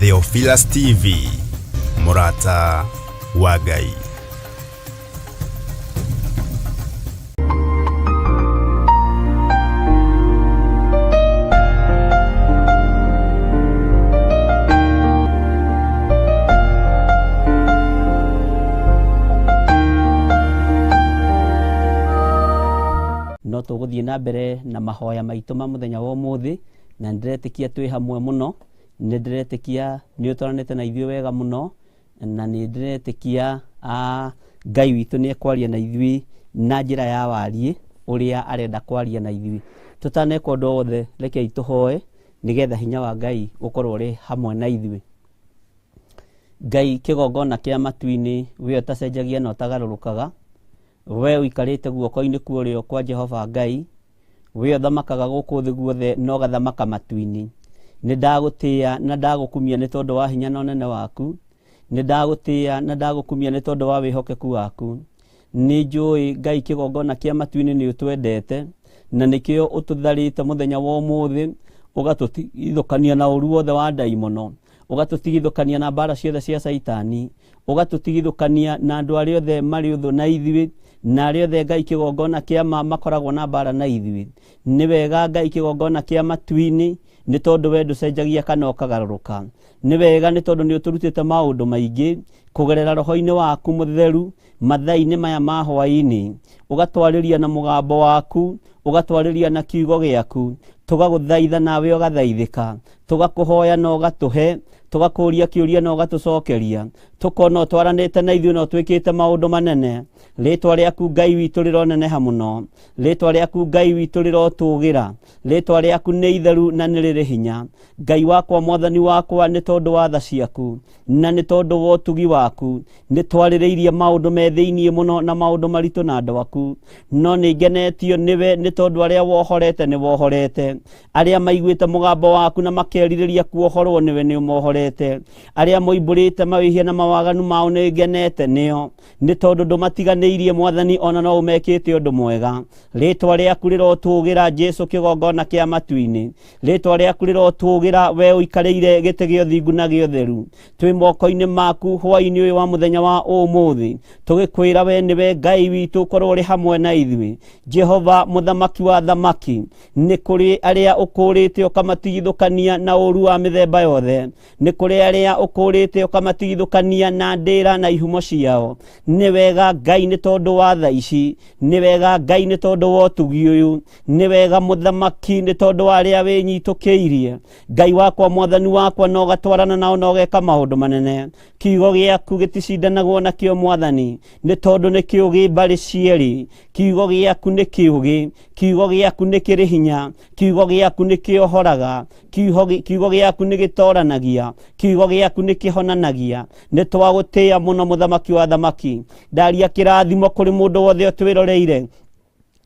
Theophilus TV, mũrata wa Ngai. No tũgũthiĩ na mbere na mahoya maitũ ma mũthenya wa ũmũthĩ, na nĩndĩretĩkia twĩ hamwe mũno, nĩndĩretĩkia nĩ ũtwaranĩte na ithuĩ wega mũno, na nĩndĩretĩkia Ngai witũ nĩ ekwaria na ithuĩ na njĩra ya wariĩ ũrĩa arenda kwaria na ithuĩ. Tũtaneka ũndũ o wothe rekei tũhoe nĩgetha hinya wa Ngai ũkorwo ũrĩ hamwe na ithuĩ. Ngai kĩgongona kĩa matu-inĩ, we ũtacenjagia na ũtagarũrũkaga, we ũikarĩte guoko-inĩ kwa ũrĩo kwa Jehova Ngai, we ũthamakaga gũkũ thĩ guothe na ũgathamaka matu-inĩ. Nĩ ndagũtĩĩa na ndagũkumia nĩ tondũ wa hinya na ũnene waku, nĩ ndagũtĩĩa na ndagũkumia nĩ tondũ wa wĩhokeku waku. Nĩ njũĩ Ngai kĩgongona kĩa matu-inĩ nĩ ũtwendete, na nĩkĩo ũtũtharĩte mũthenya wa ũmũthĩ, ũgatũtigithũkania na ũru wothe wa ndaimono, ũgatũtigithũkania na mbara ciothe cia Caitani, ũgatũtigithũkania na andũ arĩa othe marĩ ũthũ na ithuĩ, na arĩa othe Ngai kĩgongona kĩa ma makoragwo na mbara na ithuĩ. Nĩ wega Ngai kĩgongona kĩa matu-inĩ, nĩ tondũ we ndũcenjagia kana ũkagarũrũka. Nĩ wega nĩ tondũ nĩ ũtũrutĩte maũndũ maingĩ kũgerera roho-inĩ waku mũtheru mathaa-inĩ maya ma hwaĩ-inĩ, ũgatwarĩria na mũgambo waku, ũgatwarĩria na kiugo gĩaku, tũgagũthaitha nawe ũgathaithĩka, tũgakũhoya na ũgatũhe, tũgakũria kĩũria na ũgatũcokeria, tũkona ũtwaranĩte na ithuĩ na ũtwĩkĩte maũndũ manene. Rĩtwa rĩaku Ngai witũ rĩroneneha mũno, rĩtwa rĩaku Ngai witũ rĩrotũgĩra, rĩtwa rĩaku nĩ itheru na nĩ rĩrĩ hinya. Ngai wakwa, mwathani wakwa, nĩ tondũ wa tha ciaku na nĩ tondũ wa ũtugi waku, nĩ twarĩrĩirie maũndũ me thĩinĩ mũno na maũndũ maritũ na andũ aku, no nĩ ngenetio nĩwe nĩ tondũ arĩa wohorete nĩ wohorete, arĩa maiguĩte mũgambo waku na makerirĩria kuohorwo nĩwe nĩ ũmohorete, arĩa moimbũrĩte mawĩhia na mawaganu mao nĩ ngenete nĩo, nĩ tondũ ndũmatiganĩirie mwathani, ona no ũmekĩte ũndũ mwega. Rĩtwa rĩaku rĩrotũgĩra Jesu kĩgongona kĩa matu-inĩ, rĩtwa rĩaku rĩrotũgĩra we ũikarĩire gĩtĩ gĩa ũthingu na gĩa ũtheru. Twĩ moko-inĩ maku hwaĩ-inĩ ũyũ wa mũthenya wa ũmũthĩ, tũgĩkwĩra we nĩwe Ngai witũ, ũkorwo ũrĩ hamwe na ithuĩ. Jehova mũthamaki wa thamaki, nĩ kũrĩ arĩa ũkũrĩte ũkamatigithũkania na ũru wa mĩthemba yothe, nĩ kũrĩ arĩa ũkũrĩte ũkamatigithũkania na ndĩra na ihumo ciao. Nĩ wega Ngai nĩ tondũ wa tha ici, nĩ wega Ngai nĩ tondũ wa ũtugi ũyũ, nĩ wega mũthamaki nĩ tondũ wa arĩa wĩnyitũkĩirie. Ngai wakwa, mwathani wakwa, na ũgatwarana nao na ũgeka maũndũ manene. Kiugo gĩaku gĩticindanagwo nakĩo mwathani, nĩ tondũ nĩ kĩũgĩ mbarĩ cierĩ. Kiugo gĩaku nĩ kĩũgĩ, kiugo gĩaku nĩ kĩrĩ hinya, kiugo gĩaku nĩ kĩohoraga, kiugo gĩaku nĩ gĩtoranagia, kiugo gĩaku nĩ kĩhonanagia. Nĩ twagũtĩĩa mũno mũthamaki wa thamaki. Ndaria kĩrathimo kũrĩ mũndũ wothe ũtwĩroreire,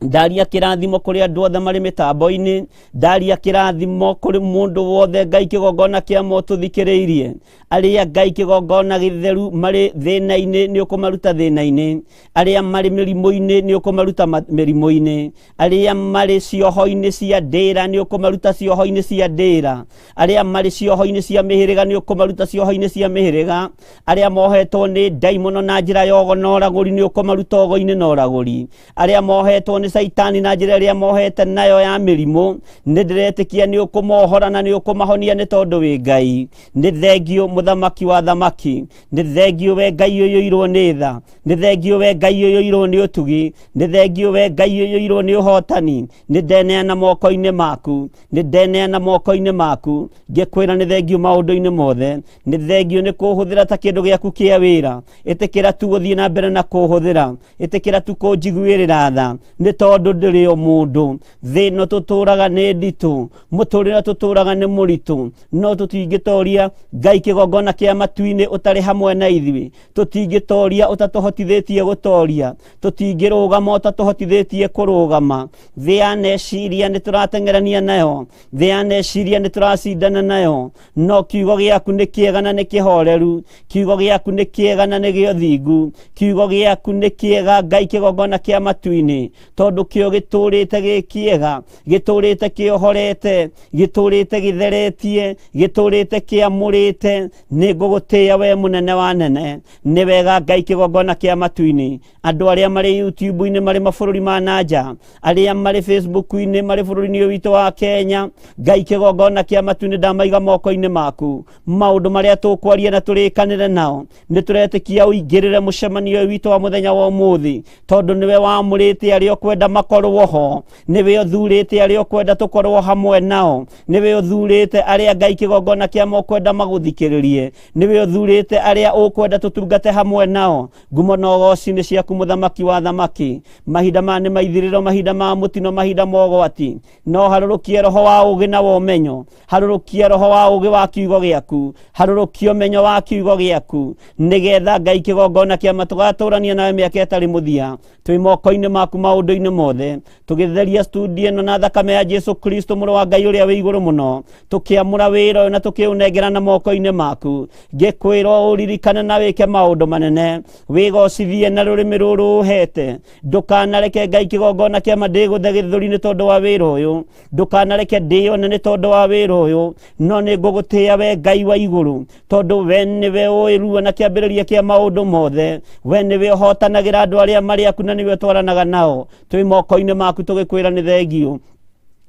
ndaria kĩrathimo kũrĩ andũ othe marĩ mĩtambo-inĩ, ndaria kĩrathimo kũrĩ mũndũ wothe Ngai kĩgongona kĩa motũthikĩrĩirie, arĩa Ngai kĩgongona gĩtheru marĩ thĩna-inĩ nĩ ũkũmaruta thĩna-inĩ, arĩa marĩ mĩrimũ-inĩ nĩ ũkũmaruta mĩrimũ-inĩ, arĩa marĩ cioho-inĩ cia ndĩra nĩ ũkũmaruta cioho-inĩ cia ndĩra, arĩa marĩ cioho-inĩ cia mĩhĩrĩga nĩ ũkũmaruta cioho-inĩ cia mĩhĩrĩga, arĩa mohetwo nĩ ndaimono na njĩra ya ũgo na ũragũri nĩ ũkũmaruta ũgo-inĩ na ũragũri, arĩa mohetwo nĩ caitani na njĩra ĩrĩa mohete nayo ya mĩrimũ, nĩ ndĩretĩkia nĩ ũkũmohora na nĩ ũkũmahonia nĩ tondũ wĩ Ngai. Nĩ thengio mũthamaki wa thamaki, nĩ thengio we Ngai ũiyũirwo nĩ tha, nĩ thengio we Ngai ũiyũirwo nĩ ũtugi, nĩ thengio we Ngai ũiyũirwo nĩ ũhotani. Nĩ ndeneana moko-inĩ maku, nĩ ndeneana moko-inĩ maku, ngĩkwĩra nĩ thengio maũndũ-inĩ mothe, nĩ thengio nĩ kũhũthĩra ta kĩndũ gĩaku kĩa wĩra. Ĩtĩkĩra tu gũthiĩ na mbere na kũhũthĩra, ĩtĩkĩra tu kũnjiguĩrĩra tha, nĩ tondũ ndĩrĩ o mũndũ. Thĩ ĩno tũtũraga nĩ nditũ, mũtũrĩre tũtũraga nĩ mũritũ, no tũtingĩtoria Ngai kĩgongona kĩa matu-inĩ ũtarĩ hamwe na ithuĩ, tũtingĩtoria ũtatũhotithĩtie gũtoria, tũtingĩrũgama ũtatũhotithĩtie kũrũgama. Thĩ ya meciria nĩ tũrateng'erania nayo, thĩ ya meciria nĩ tũracindana nayo, no kiugo gĩaku nĩ kĩega na nĩ kĩhoreru, kiugo gĩaku nĩ kĩega na nĩ gĩa ũthingu, kiugo gĩaku nĩ kĩega Ngai kĩgongona kĩa matu-inĩ, tondũ Tondũ kĩo gĩtũrĩte gĩ kĩega, gĩtũrĩte kĩohorete, gĩtũrĩte gĩtheretie, gĩtũrĩte kĩamũrĩte. Nĩ ngũgũtĩĩa we mũnene wa nene. Nĩ wega Ngai kĩgongona kĩa matu-inĩ. Andũ arĩa marĩ YouTube-inĩ marĩ mabũrũri ma nanja, arĩa marĩ Facebook-inĩ marĩ bũrũri-inĩ ũyũ witũ wa Kenya, Ngai kĩgongona kĩa matu-inĩ ndamaiga moko-inĩ maku. Maũndũ marĩa tũkwaria na tũrĩkanĩre nao, nĩ tũretĩkia ũingĩrĩre mũcemanio ũyũ witũ wa mũthenya wa ũmũthĩ, tondũ nĩwe wamũrĩte arĩa ũkwenda makorwo ho, nĩwe ũthurĩte arĩa ũkwenda tũkorwo hamwe nao, nĩwe ũthurĩte arĩa Ngai kĩgongona kĩa mokwenda magũthikĩrĩrie, nĩwe ũthurĩte arĩa ũkwenda tũtungate hamwe nao. Ngumo na ũgoci nĩ ciaku mũthamaki wa thamaki. Mahinda maya nĩ maithirĩro, mahinda ma mũtino, mahinda ma ũgwati. No harũrũkie roho wa ũgĩ na wa ũmenyo, harũrũkie roho wa ũgĩ wa kiugo gĩaku, harũrũkie ũmenyo wa kiugo gĩaku, nĩgetha Ngai kĩgongona kĩa matũgatũrania nawe mĩaka ĩtarĩ mũthia. Twĩ moko-inĩ maku maũndũ-inĩ mothe, tũgĩtheria studio ĩno na thakame ya Jesu Kristo mũrũ wa Ngai ũrĩa wĩ igũrũ mũno, tũkĩamũra wĩra ũyũ na tũkĩũnengera na moko-inĩ maku. Ngĩkwĩra ũririkane na wĩke maũndũ manene, wĩgocithie na rũrĩmĩ rũrũ ũhete. Ndũkanareke Ngai kĩgongona kĩa ma ndĩgũthe gĩthũri nĩ tondũ wa wĩra ũyũ, ndũkanareke ndĩyone nĩ tondũ wa wĩra ũyũ, no nĩ ngũgũtĩĩa we Ngai wa igũrũ, tondũ we nĩwe ũĩ ruo na kĩambĩrĩria kĩa maũndũ mothe. We nĩwe ũhotanagĩra andũ arĩa marĩ aku na nĩwe ũtwaranaga nao. Twĩ moko-inĩ maku tũgĩkwĩra nĩ thengio.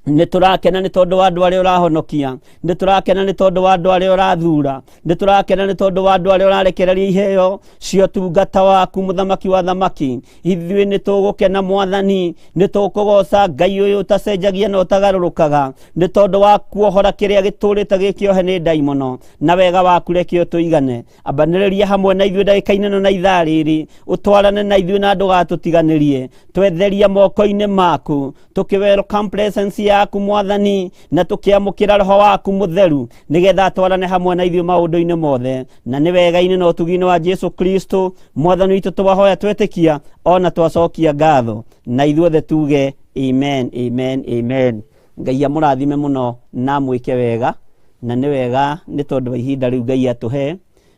Nĩ tũrakena nĩ tondũ wa andũ arĩa ũrahonokia, nĩ tũrakena nĩ tondũ wa andũ arĩa ũrathura, nĩ tũrakena nĩ tondũ wa andũ arĩa ũrarekereria iheo cia ũtungata waku mũthamaki wa thamaki. Ithuĩ nĩ tũgũkena Mwathani, nĩ tũkũgoca Ngai ũyũ ũtacenjagia na ũtagarũrũkaga, nĩ tondũ wa kuohora kĩrĩa gĩtũrĩte gĩkĩohe nĩ ndaimono, na wega waku reke ũtũigane. Ambanĩrĩria hamwe na ithuĩ ndagĩka-inĩ ĩno na ithaa rĩrĩ, ũtwarane na ithuĩ na ndũgatũtiganĩrie. Twetheria moko-inĩ maku, tũkĩ welcome presence yaku Mwathani, na tũkĩamũkĩra roho waku mũtheru, nĩgetha atwarane hamwe na ithuĩ maũndũ-inĩ mothe. Na nĩ wega-inĩ na ũtugi-inĩ wa Jesu Kristo Mwathani witũ twahoya twetĩkia ona twacokia ngatho, na ithuothe tuge amen, amen, amen. Ngai amũrathime mũno na amwĩke wega, na nĩ wega nĩ tondũ wa ihinda rĩu Ngai atũhe.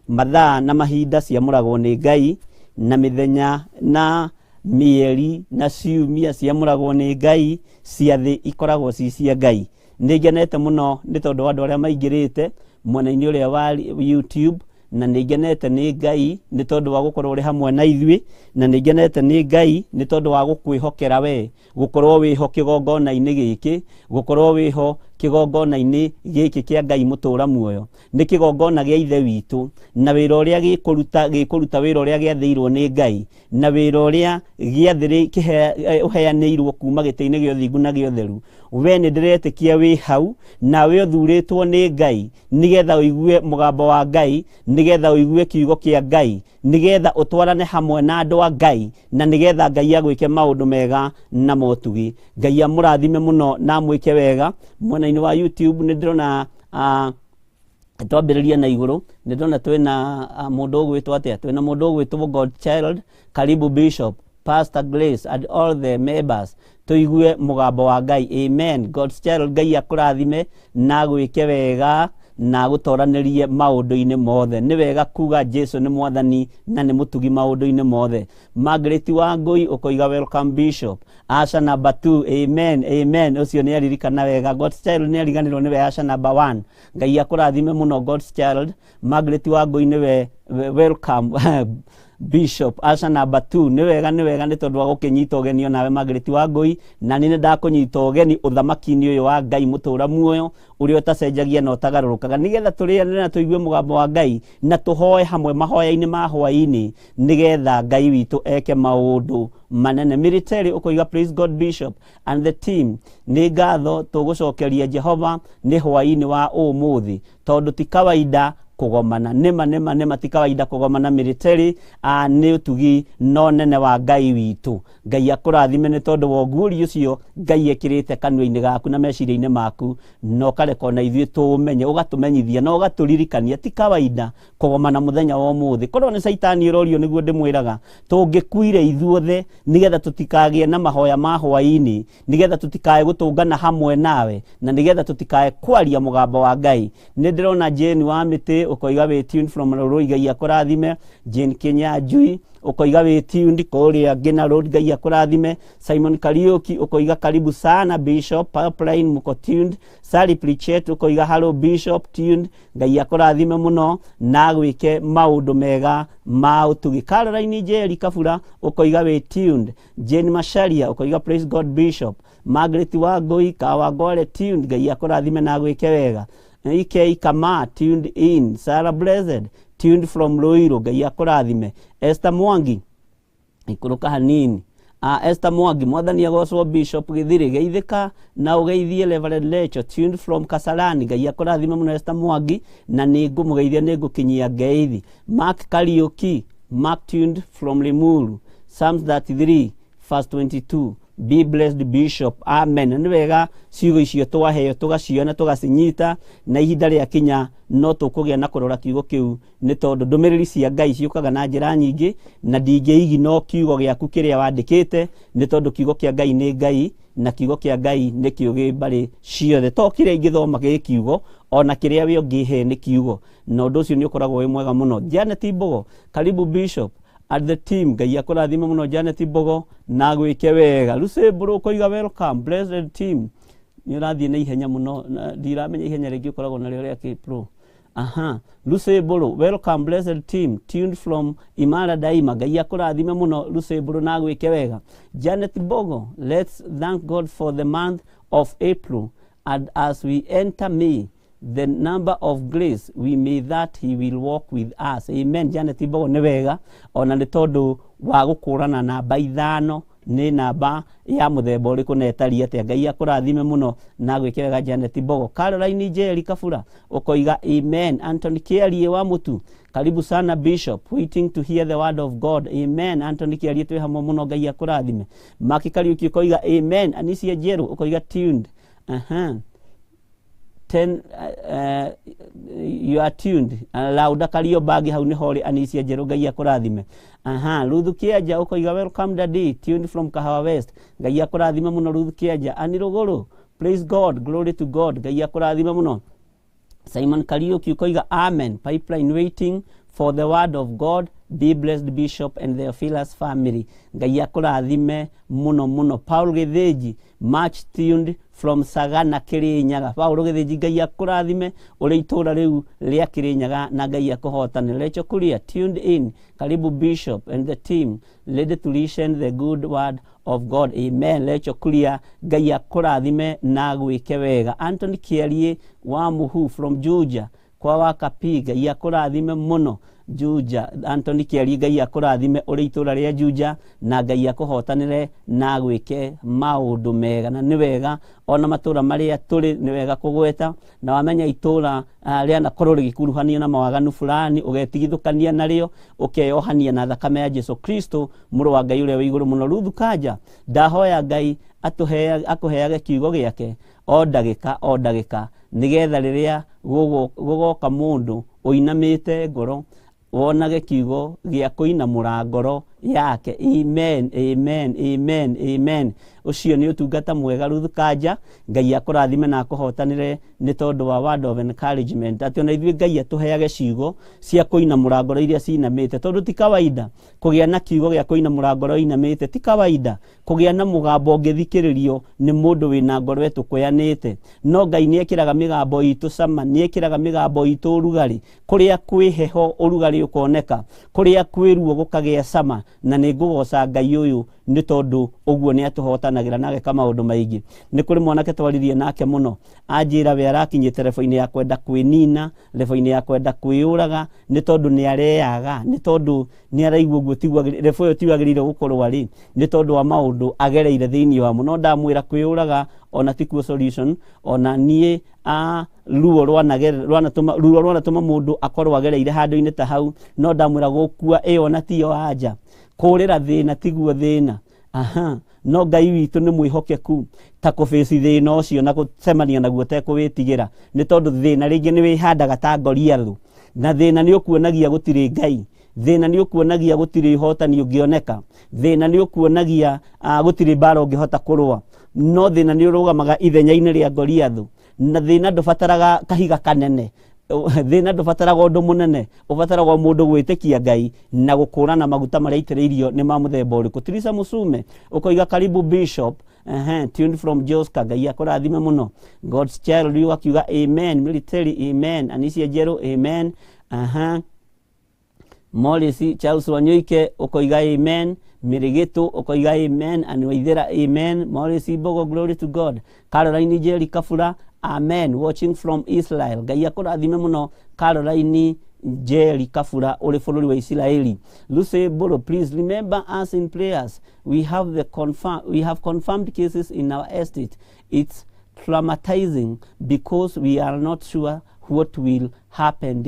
Mathaa na mahinda ciamũragwo nĩ Ngai, na mĩthenya na mĩeri na ciumia ciamũragwo nĩ Ngai, ciathĩ ikoragwo ci cia Ngai. Nĩ ngenete mũno nĩ tondũ wa andũ arĩa maingĩrĩte mwena-inĩ ũrĩa wa YouTube, na nĩ ngenete nĩ Ngai nĩ tondũ wa gũkorwo ũrĩ hamwe na ithuĩ, na nĩ ngenete nĩ Ngai nĩ tondũ wa gũkwĩhokera we, gũkorwo wĩho kĩgongona-inĩ gĩkĩ, gũkorwo wĩho kĩgongona-inĩ gĩkĩ kĩa Ngai mũtũra muoyo. Nĩ kĩgongona gĩa Ithe witũ, na wĩra ũrĩa gĩkũruta, gĩkũruta wĩra ũrĩa gĩathĩirwo nĩ Ngai, na wĩra ũrĩa ũheanĩirwo kuma gĩtĩ-inĩ gĩa ũthingu na gĩa ũtheru. We nĩ ndĩretĩkia wĩ hau, nawe ũthurĩtwo nĩ Ngai, nĩgetha ũigue mũgambo wa Ngai, nĩgetha ũigue kiugo kĩa Ngai, nĩgetha ũtwarane hamwe na andũ a Ngai, na nĩgetha Ngai agwĩke maũndũ mega na motugi. Ngai amũrathime mũno na amwĩke wega. Mwena-inĩ wa YouTube nĩ ndĩrona, twambĩrĩria na igũrũ, nĩ ndĩrona twĩna mũndũ ũgwĩtwo atĩa? Twĩna mũndũ ũgwĩtwo Godchild, karibu Bishop, Pastor Grace and all the members. Tũigue mũgambo wa Ngai. Amen. God's child, Ngai akũrathime na agwĩke wega na agũtoranĩrie maũndũ-inĩ mothe. Nĩ wega kuga Jesu nĩ Mwathani na nĩ mũtugi maũndũ-inĩ mothe. Margaret Wangui ũkoiga welcome Bishop. Asha number 2, amen, amen. Ũcio nĩ aririkana wega. God's child nĩ ariganĩrwo nĩwe Asha number 1. Ngai akũrathime mũno God's child. Margaret Wangui nĩwe welcome Bishop Asha number 2. Nĩ wega, nĩ wega nĩ tondũ wa gũkĩnyita ũgeni onawe Margaret Wangui, na nĩ ndakũnyita ũgeni ũthamaki-inĩ ũyũ wa Ngai mũtũra muoyo, ũrĩa ũtacenjagia na ũtagarũrũkaga, nĩgetha tũrĩanĩre na tũigue mũgambo wa Ngai na tũhoe hamwe mahoya-inĩ ma hwaĩ-inĩ, nĩgetha Ngai witũ eke maũndũ manene. Military ũkoiga praise God Bishop and the team. Nĩ ngatho tũgũcokeria Jehova nĩ hwaĩ-inĩ wa ũmũthĩ, tondũ ti kawaida kũgomana. Nĩma, nĩma, nĩma ti kawaida kũgomana military, nĩ ũtugi no nene wa Ngai witũ. Ngai akũrathime nĩ tondũ wa ũguũri ũcio Ngai ekĩrĩte kanua-inĩ gaku na meciria-inĩ maku, na ũkareka ona ithuĩ tũũmenye, ũgatũmenyithia na ũgatũririkania ti kawaida kũgomana mũthenya wa ũmũthĩ. Korwo nĩ Caitani ũrorio nĩguo ndĩmwĩraga, tũngĩkuire ithuothe nĩgetha tũtikagĩe na mahoya ma hwaĩ-inĩ, nĩgetha tũtikae gũtũngana hamwe nawe, na nĩgetha tũtikae kwaria mũgambo wa Ngai. Nĩ ndĩrona Jane wa mĩtĩ Githiri ukoiga wĩ tuned from Rũrũi, Ngai akũrathime. Jane Kinyanjui ukoiga wĩ tuned kũrĩa Ngina Road, Ngai akũrathime. Simon Kariuki ukoiga karibu sana Bishop, Pipeline muko tuned. Sally Pritchett ukoiga hello Bishop, tuned. Ngai akũrathime mũno na gwĩke maũndũ mega ma ũtugi. Caroline Njeri Kabura ukoiga wĩ tuned. Jane Macharia ukoiga praise God Bishop. Margaret Wangui Kawangware tuned, Ngai akũrathime na gwĩke wega. EK Kama tuned in. Sarah Blessed tuned from Ruiru, Ngai akũrathime. Esther Mwangi ikũrũka hanini. Esther Mwangi, mwathani agocwo Bishop Githiri, geithĩka na ũgeithie Reverend Lecho tuned from Kasarani, Ngai akũrathime mũno Esther Mwangi, na nĩ ngũmũgeithia, nĩ ngũkinyia ngeithi. Mark Kariuki, Mark tuned from Limuru, Psalms 33 verse 22, be blessed Bishop, amen. Nĩ wega ciugo icio twaheo tũgaciona tũgacinyita, na ihinda rĩa kinya no tũkũgĩa na kũrora kiugo kĩu, nĩ tondũ ndũmĩrĩri cia Ngai ciũkaga na njĩra nyingĩ, na ndingĩigi no kiugo gĩaku kĩrĩa wandĩkĩte, nĩ tondũ kiugo kĩa Ngai nĩ Ngai, na kiugo kĩa Ngai nĩ kĩũgĩ mbarĩ ciothe. To kĩrĩa ingĩthoma gĩ kiugo, ona kĩrĩa we ũngĩhe nĩ kiugo, na ũndũ ũcio nĩ ũkoragwo wĩ mwega mũno. Janet Mbogo, karibu Bishop at the team, Ngai akũrathime mũno Janet Mbogo na gwĩke wega. Lucy Mbũrũ ũkoiga welcome blessed team. Nĩ ũrathiĩ na ihenya mũno na ndiramenya ihenya rĩngĩ ũkoragwo narĩo rĩa Kpro. Aha, Lucy Mbũrũ, welcome blessed team tuned from Imara Daima, Ngai akũrathime mũno Lucy Mbũrũ na gwĩke wega. Janet Mbogo, let's thank God for the month of April, and as we enter May, the number of grace, we may that he will walk with us, amen. Janet Mbogo, nĩ wega ona nĩ tondũ wa gũkũrana namba ithano nĩ namba ya mũthemba ũrĩkũ na ĩtariĩ atĩa. Ngai akũrathime mũno na gwĩke wega Janet Mbogo. Caroline Njeri Kabura ũkoiga amen. Anthony Kiarie wa Mũtu, karibu sana Bishop, waiting to hear the word of God, amen. Anthony Kiarie, twĩ hamwe mũno, Ngai akũrathime. Maki Kariuki ũkoiga amen. Anisia Njeru ũkoiga tuned. Aha. 10 you are tuned. Lauda Kariobangi, hau nĩho ũrĩ Anisia Njerũ, Ngai akũrathime. Aha, Ruthu Kĩanja ũkoiga welcome daddy, tuned from Kahawa West, Ngai akũrathime mũno Ruthu Kĩanja. Ani Rũgũrũ, praise God, glory to God, Ngai akũrathime mũno. Simon Kariuki ũkoiga amen, Pipeline waiting for the word of God, be blessed Bishop and the Theophilus family, Ngai akũrathime mũno mũno. Paul Gĩthĩnji, much tuned from Sagana Kirinyaga. Paul Gĩthĩnji, Ngai akũrathime ũrĩ itũũra rĩu rĩa Kirinyaga na Ngai akũhotane. Rachel Kuria tuned in, karibu Bishop and the team, ready to listen the good word of God, amen. Rachel Kuria, Ngai akũrathime na gwĩke wega. Anthony Kĩarie wa Muhu from Juja kwa Wakapi, Ngai akũrathime mũno Juja. Anthony Kĩarie, Ngai akũrathime ũrĩ itũũra rĩa Juja na Ngai akũhotanĩre na gwĩke maũndũ mega. Na nĩ wega ona matũũra marĩa tũrĩ nĩ wega kũgweta, na wamenya itũũra rĩanakorwo rĩgĩkuruhanio na mawaganu fulani, ũgetigithũkania narĩo, ũkeyohania na thakame ya Jesu Kristo mũrũ wa Ngai ũrĩa wĩ igũrũ mũno. Ruthu Kanja, ndahoya Ngai akũheage kiugo gĩake o ndagĩka o ndagĩka, nĩgetha rĩrĩa gũgoka mũndũ ũinamĩte ngoro wonage kiugo gĩa kũinamũra ngoro yake. Amen, amen, amen, amen. Ũcio nĩ ũtungata mwega Ruthu Kanja, Ngai akũrathime na akũhotanĩre nĩ tondũ wa word of encouragement, atĩ ona ithuĩ Ngai atũheage ciugo cia kũinamũra ngoro iria cinamĩte, tondũ ti kawaida kũgĩa na kiugo gĩa kũinamũra ngoro inamĩte, ti kawaida kũgĩa na mũgambo ũngĩthikĩrĩrio nĩ mũndũ wĩna ngoro ĩtũkũyanĩte. No Ngai nĩ ekĩraga mĩgambo itũ cama, nĩ ekĩraga mĩgambo itũ ũrugarĩ. Kũrĩa kwĩ heho ũrugarĩ ũkoneka, kũrĩa kwĩ ruo gũkagĩa cama, na nĩ ngũgoca Ngai ũyũ nĩ tondũ ũguo nĩ atũhotanagĩra na ageka maũndũ maingĩ. Nĩ kũrĩ mwanake twaririe nake mũno, anjĩra we arakinyĩte level-inĩ ya kwenda kwĩnina, level-inĩ ya kwenda kwĩyũraga, nĩ tondũ nĩ areyaga, nĩ tondũ nĩ araigua ũguo tiguo level ĩyo tiguo agĩrĩire gũkorwo arĩ, nĩ tondũ wa maũndũ agereire thĩinĩ wamo. No ndamwĩra kwĩyũraga ona tikuo solution, ona niĩ a ruo rwanatũma ruo rwanatũma mũndũ akorwo agereire handũ-inĩ ta hau, no ndamwĩra gũkua ĩyo ona tiyo anja, kũrĩra thĩna tiguo thĩna. Aha, no Ngai witũ nĩ mwĩhokeku ta kũbĩci thĩna ũcio na gũcemania naguo tekũwĩtigĩra, nĩ tondũ thĩna rĩngĩ nĩ wĩhandaga ta Goliathũ, na thĩna nĩ ũkuonagia gũtirĩ Ngai, thĩna nĩ ũkuonagia gũtirĩ ũhotani ũngĩoneka, thĩna nĩ ũkuonagia gũtirĩ mbara ũngĩhota kũrũa, no thĩna nĩ ũrũgamaga ithenya-inĩ rĩa Goliathũ, na thĩna ndũbataraga kahiga kanene. Thĩna ndũbataraga ũndũ mũnene, ũbataraga mũndũ gwĩtĩkia Ngai na gũkũrana maguta marĩa aitĩrĩirio nĩ ma mũthemba ũrĩkũ. Tirisa Musume ũkoiga karibu Bishop. Tuned from Joska, Ngai akũrathime mũno. God's Child yu akiuga amen. Military amen. Anisia Njerũ amen. Morris Charles Wanyoike ũkoiga amen. Mĩrĩgĩtũ ũkoiga amen. Aniwaithĩra amen. Morris Mbogo glory to God. Caroline Njeri Kabura amen. Watching from Israel, Ngai akũrathime mũno Caroline Njeri Kabura ũrĩ bũrũri wa Israeli. Lucy Mbũrũ, please remember us in prayers. We have confirmed cases in our estate. It's traumatizing because we are not sure what will happen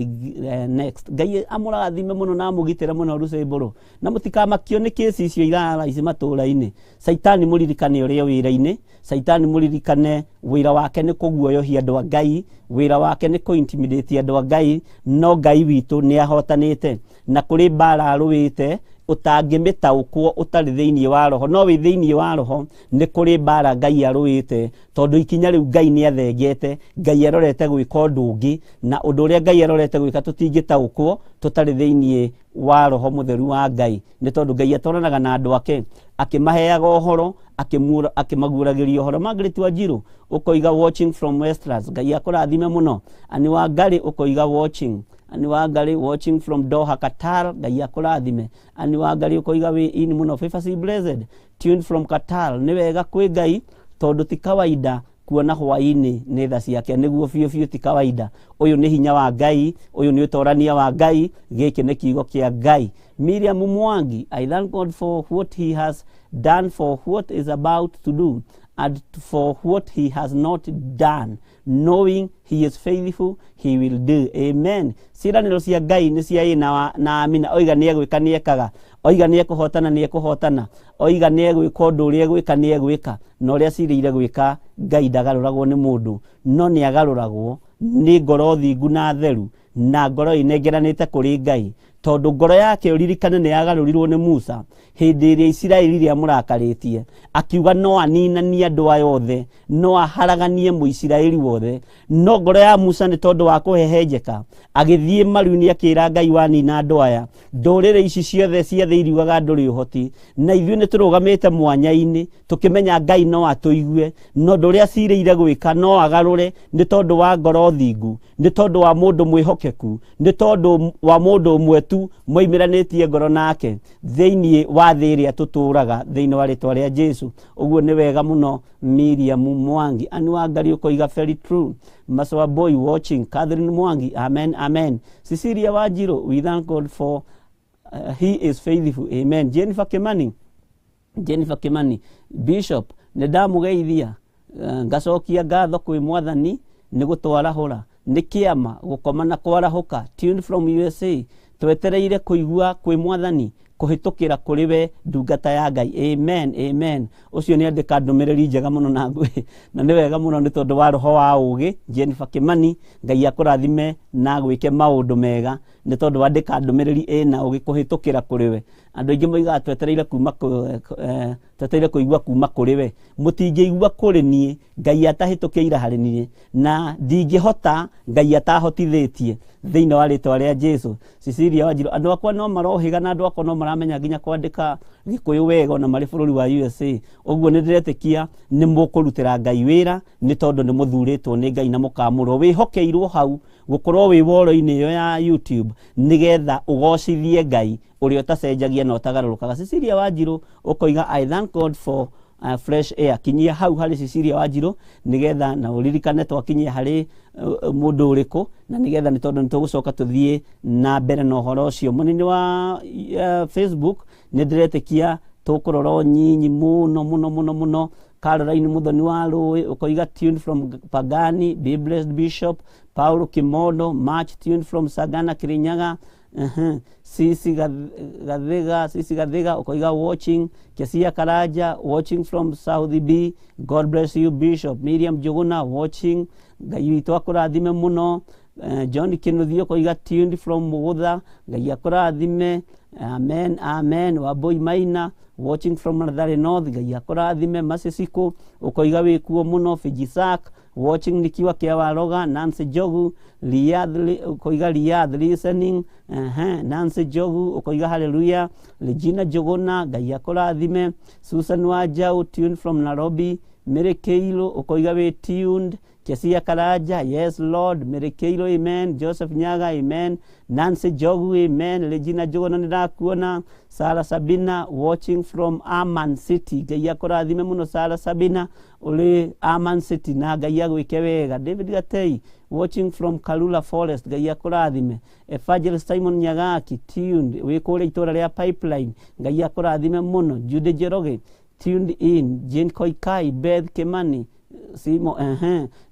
next. Ngai amũrathime mũno na amũgitĩre mũno Lucy Mbũrũ, na mũtikamakio nĩ kesi icio irara ici matũũra-inĩ. Caitani mũririkane ũrĩa wĩra-inĩ, Caitani mũririkane wĩra wake nĩ kũguoyohia andũ a Ngai, wĩra wake nĩ kũ-intimidate andũ a Ngai, no Ngai witũ nĩ ahotanĩte na kũrĩ mbara arũĩte ũtangĩmĩtaũkwo ũtarĩ thĩinĩ wa roho, no wĩ thĩinĩ wa roho nĩ kũrĩ mbara Ngai arũĩte, tondũ ikinya rĩu Ngai nĩ athengete, Ngai arorete gwĩka ũndũ ũngĩ, na ũndũ ũrĩa Ngai arorete gwĩka tũtingĩtaũkwo tũtarĩ thĩinĩ wa roho mũtheru wa Ngai, nĩ tondũ Ngai atwaranaga na andũ ake akĩmaheaga ũhoro, akĩmaguũragĩria ũhoro. Margaret Wanjiru ũkoiga watching from Westlands, Ngai akũrathime mũno. Ani Wangari ũkoiga watching, Ani Wangari watching from Doha Qatar, Ngai akũrathime. Ani Wangari ũkoiga wĩ in mũno. Favor C Blessed tuned from Qatar, nĩ wega kwĩ Ngai tondũ ti kawaida kuona hwaĩ-inĩ nĩ tha ciake, nĩguo biũ biũ ti kawaida. Ũyũ nĩ hinya wa Ngai, ũyũ nĩ ũtorania wa Ngai, gĩkĩ nĩ kiugo kĩa Ngai. Miriam Mwangi, I thank God for what he has done, for what is about to do, and for what he has not done, knowing he is faithful, he will do. Amen. Ciĩranĩro cia Ngai nĩ cia ĩ na amina. Oiga nĩ egwĩka nĩ ekaga, oiga nĩ ekũhotana nĩ ekũhotana, oiga nĩ egwĩka ũndũ ũrĩa egwĩka nĩ egwĩka, na ũrĩa acirĩire gwĩka Ngai ndagarũragwo nĩ mũndũ, no nĩ agarũragwo nĩ ngoro thingu na theru, na ngoro ĩnengeranĩte kũrĩ Ngai, tondũ ngoro yake ũririkane nĩ yagarũrirwo nĩ Musa hĩndĩ ĩrĩa Isiraeli rĩamũrakarĩtie, akiuga no aninanie andũ aya othe, no aharaganie Mũisiraeli wothe, no ngoro ya Musa nĩ tondũ wa kũhehenjeka agĩthiĩ maru-inĩ akĩra Ngai wanina andũ aya, ndũrĩrĩ ici ciothe cia thĩ iriugaga ndũrĩ ũhoti, na ithuĩ nĩ tũrũgamĩte mwanya-inĩ tũkĩmenya Ngai no atũigue, no ũndũ ũrĩa acirĩire gwĩka no agarũre nĩ tondũ wa ngoro thingu, nĩ tondũ wa mũndũ mwĩhokeku, nĩ tondũ wa mũndũ ũmwe tu moimĩranĩtie ngoro nake thĩinĩ wa thĩ ĩrĩa tũtũraga thĩinĩ wa rĩtwa rĩa Jesu. Ũguo nĩ wega mũno. Miriam Mwangi, Ani Wangari ũkoiga very true. Masoa boy watching. Catherine Mwangi, amen amen. Cecilia Wanjiru, we thank God for he is faithful, amen. Jennifer Kimani, Jennifer Kimani, Bishop nĩ ndamũgeithia, ngacokia ngatho kwĩ Mwathani nĩ gũtwarahũra, nĩ kĩama gũkoma na kwarahũka. Tuned from USA, twetereire kũigua kwĩ Mwathani kũhĩtũkĩra kũrĩ we ndungata ya Ngai, amen amen. Ũcio nĩ andĩka ndũmĩrĩri njega mũno na ngũĩ, na nĩ wega mũno nĩ tondũ wa roho wa ũgĩ. Jennifer Kimani, Ngai akũrathime na gwĩke maũndũ mega nĩ tondũ wandĩka ndũmĩrĩri ĩna ũgĩ kũhĩtũkĩra kũrĩ we. Andũ aingĩ moigaga twetereire kuma twetereire kũigua kuma kũrĩ we, mũtingĩigua kũrĩ niĩ Ngai atahĩtũkĩire harĩ niĩ, na ndingĩhota Ngai atahotithĩtie thĩinĩ wa rĩtwa rĩa Jesu. Cecilia Wanjiru, andũ akwa no marohĩga na andũ akwa no maramenya nginya kwandĩka Gĩkũyũ wega ona marĩ bũrũri wa USA. Ũguo nĩ ndĩretĩkia nĩ mũkũrutĩra Ngai wĩra nĩ tondũ nĩ mũthurĩtwo nĩ Ngai na mũkamũrwo, wĩhokeirwo hau gũkorwo wĩ woro-inĩ ĩyo ya YouTube nĩgetha ũgocithie Ngai ũrĩa ũtacenjagia na ũtagarũrũkaga. Cecilia Wanjiru ũkoiga I thank God for fresh air. Kinyia hau harĩ Cecilia Wanjiru nĩgetha na ũririkane twakinyia harĩ mũndũ ũrĩkũ, na nĩgetha nĩ tondũ nĩ tũgũcoka tũthiĩ na mbere na ũhoro ũcio. Mũnini wa Facebook nĩ ndĩretĩkia tũkũrora ũnyinyi mũno mũno mũno mũno. Caroline Muthoni wa Rũĩ ũkoiga tuned from Pagani, be blessed Bishop. Paulo Kimondo, March tuned from Sagana Kirinyaga. Sisi Gathiga, Sisi Gathiga ukoiga watching. Kesia Karaja watching from South B, God bless you Bishop. Miriam Juguna watching, Ngai witũ akũrathime mũno. John Kinuthia ukoiga tuned from Mugutha, Ngai akũrathime, amen amen. Wambui Maina watching from Mathare North, Ngai akũrathime. Masisiko ukoiga wĩkuo mũno. Fijisak Watching nikiwa Kiawaroga. Nancy Jogu Riyadh, ukoiga Riyadh listening. Nancy Jogu ukoiga hallelujah. Regina Jogona, Ngai akũrathime. Susan Wajau, tuned from Nairobi. Mary Keilo ukoiga we tuned. Kesia Karaja, yes Lord. Mary Keilo, amen. Joseph Nyaga, amen. Nancy Jogu, amen. Regina Jogona nĩndĩrakuona. Sara Sabina, watching from Aman City. Ngai akũrathime mũno Sara Sabina ũrĩ Aman City, na Ngai agwĩke wega. David Gatei, watching from Karura Forest, Ngai akũrathime. Evangelist Simon Nyagaki, tuned wĩ kũrĩa itũra rĩa Pipeline, Ngai akũrathime mũno. Jude Njoroge, tuned in. Jane Koikai, Beth Kimani, Simo,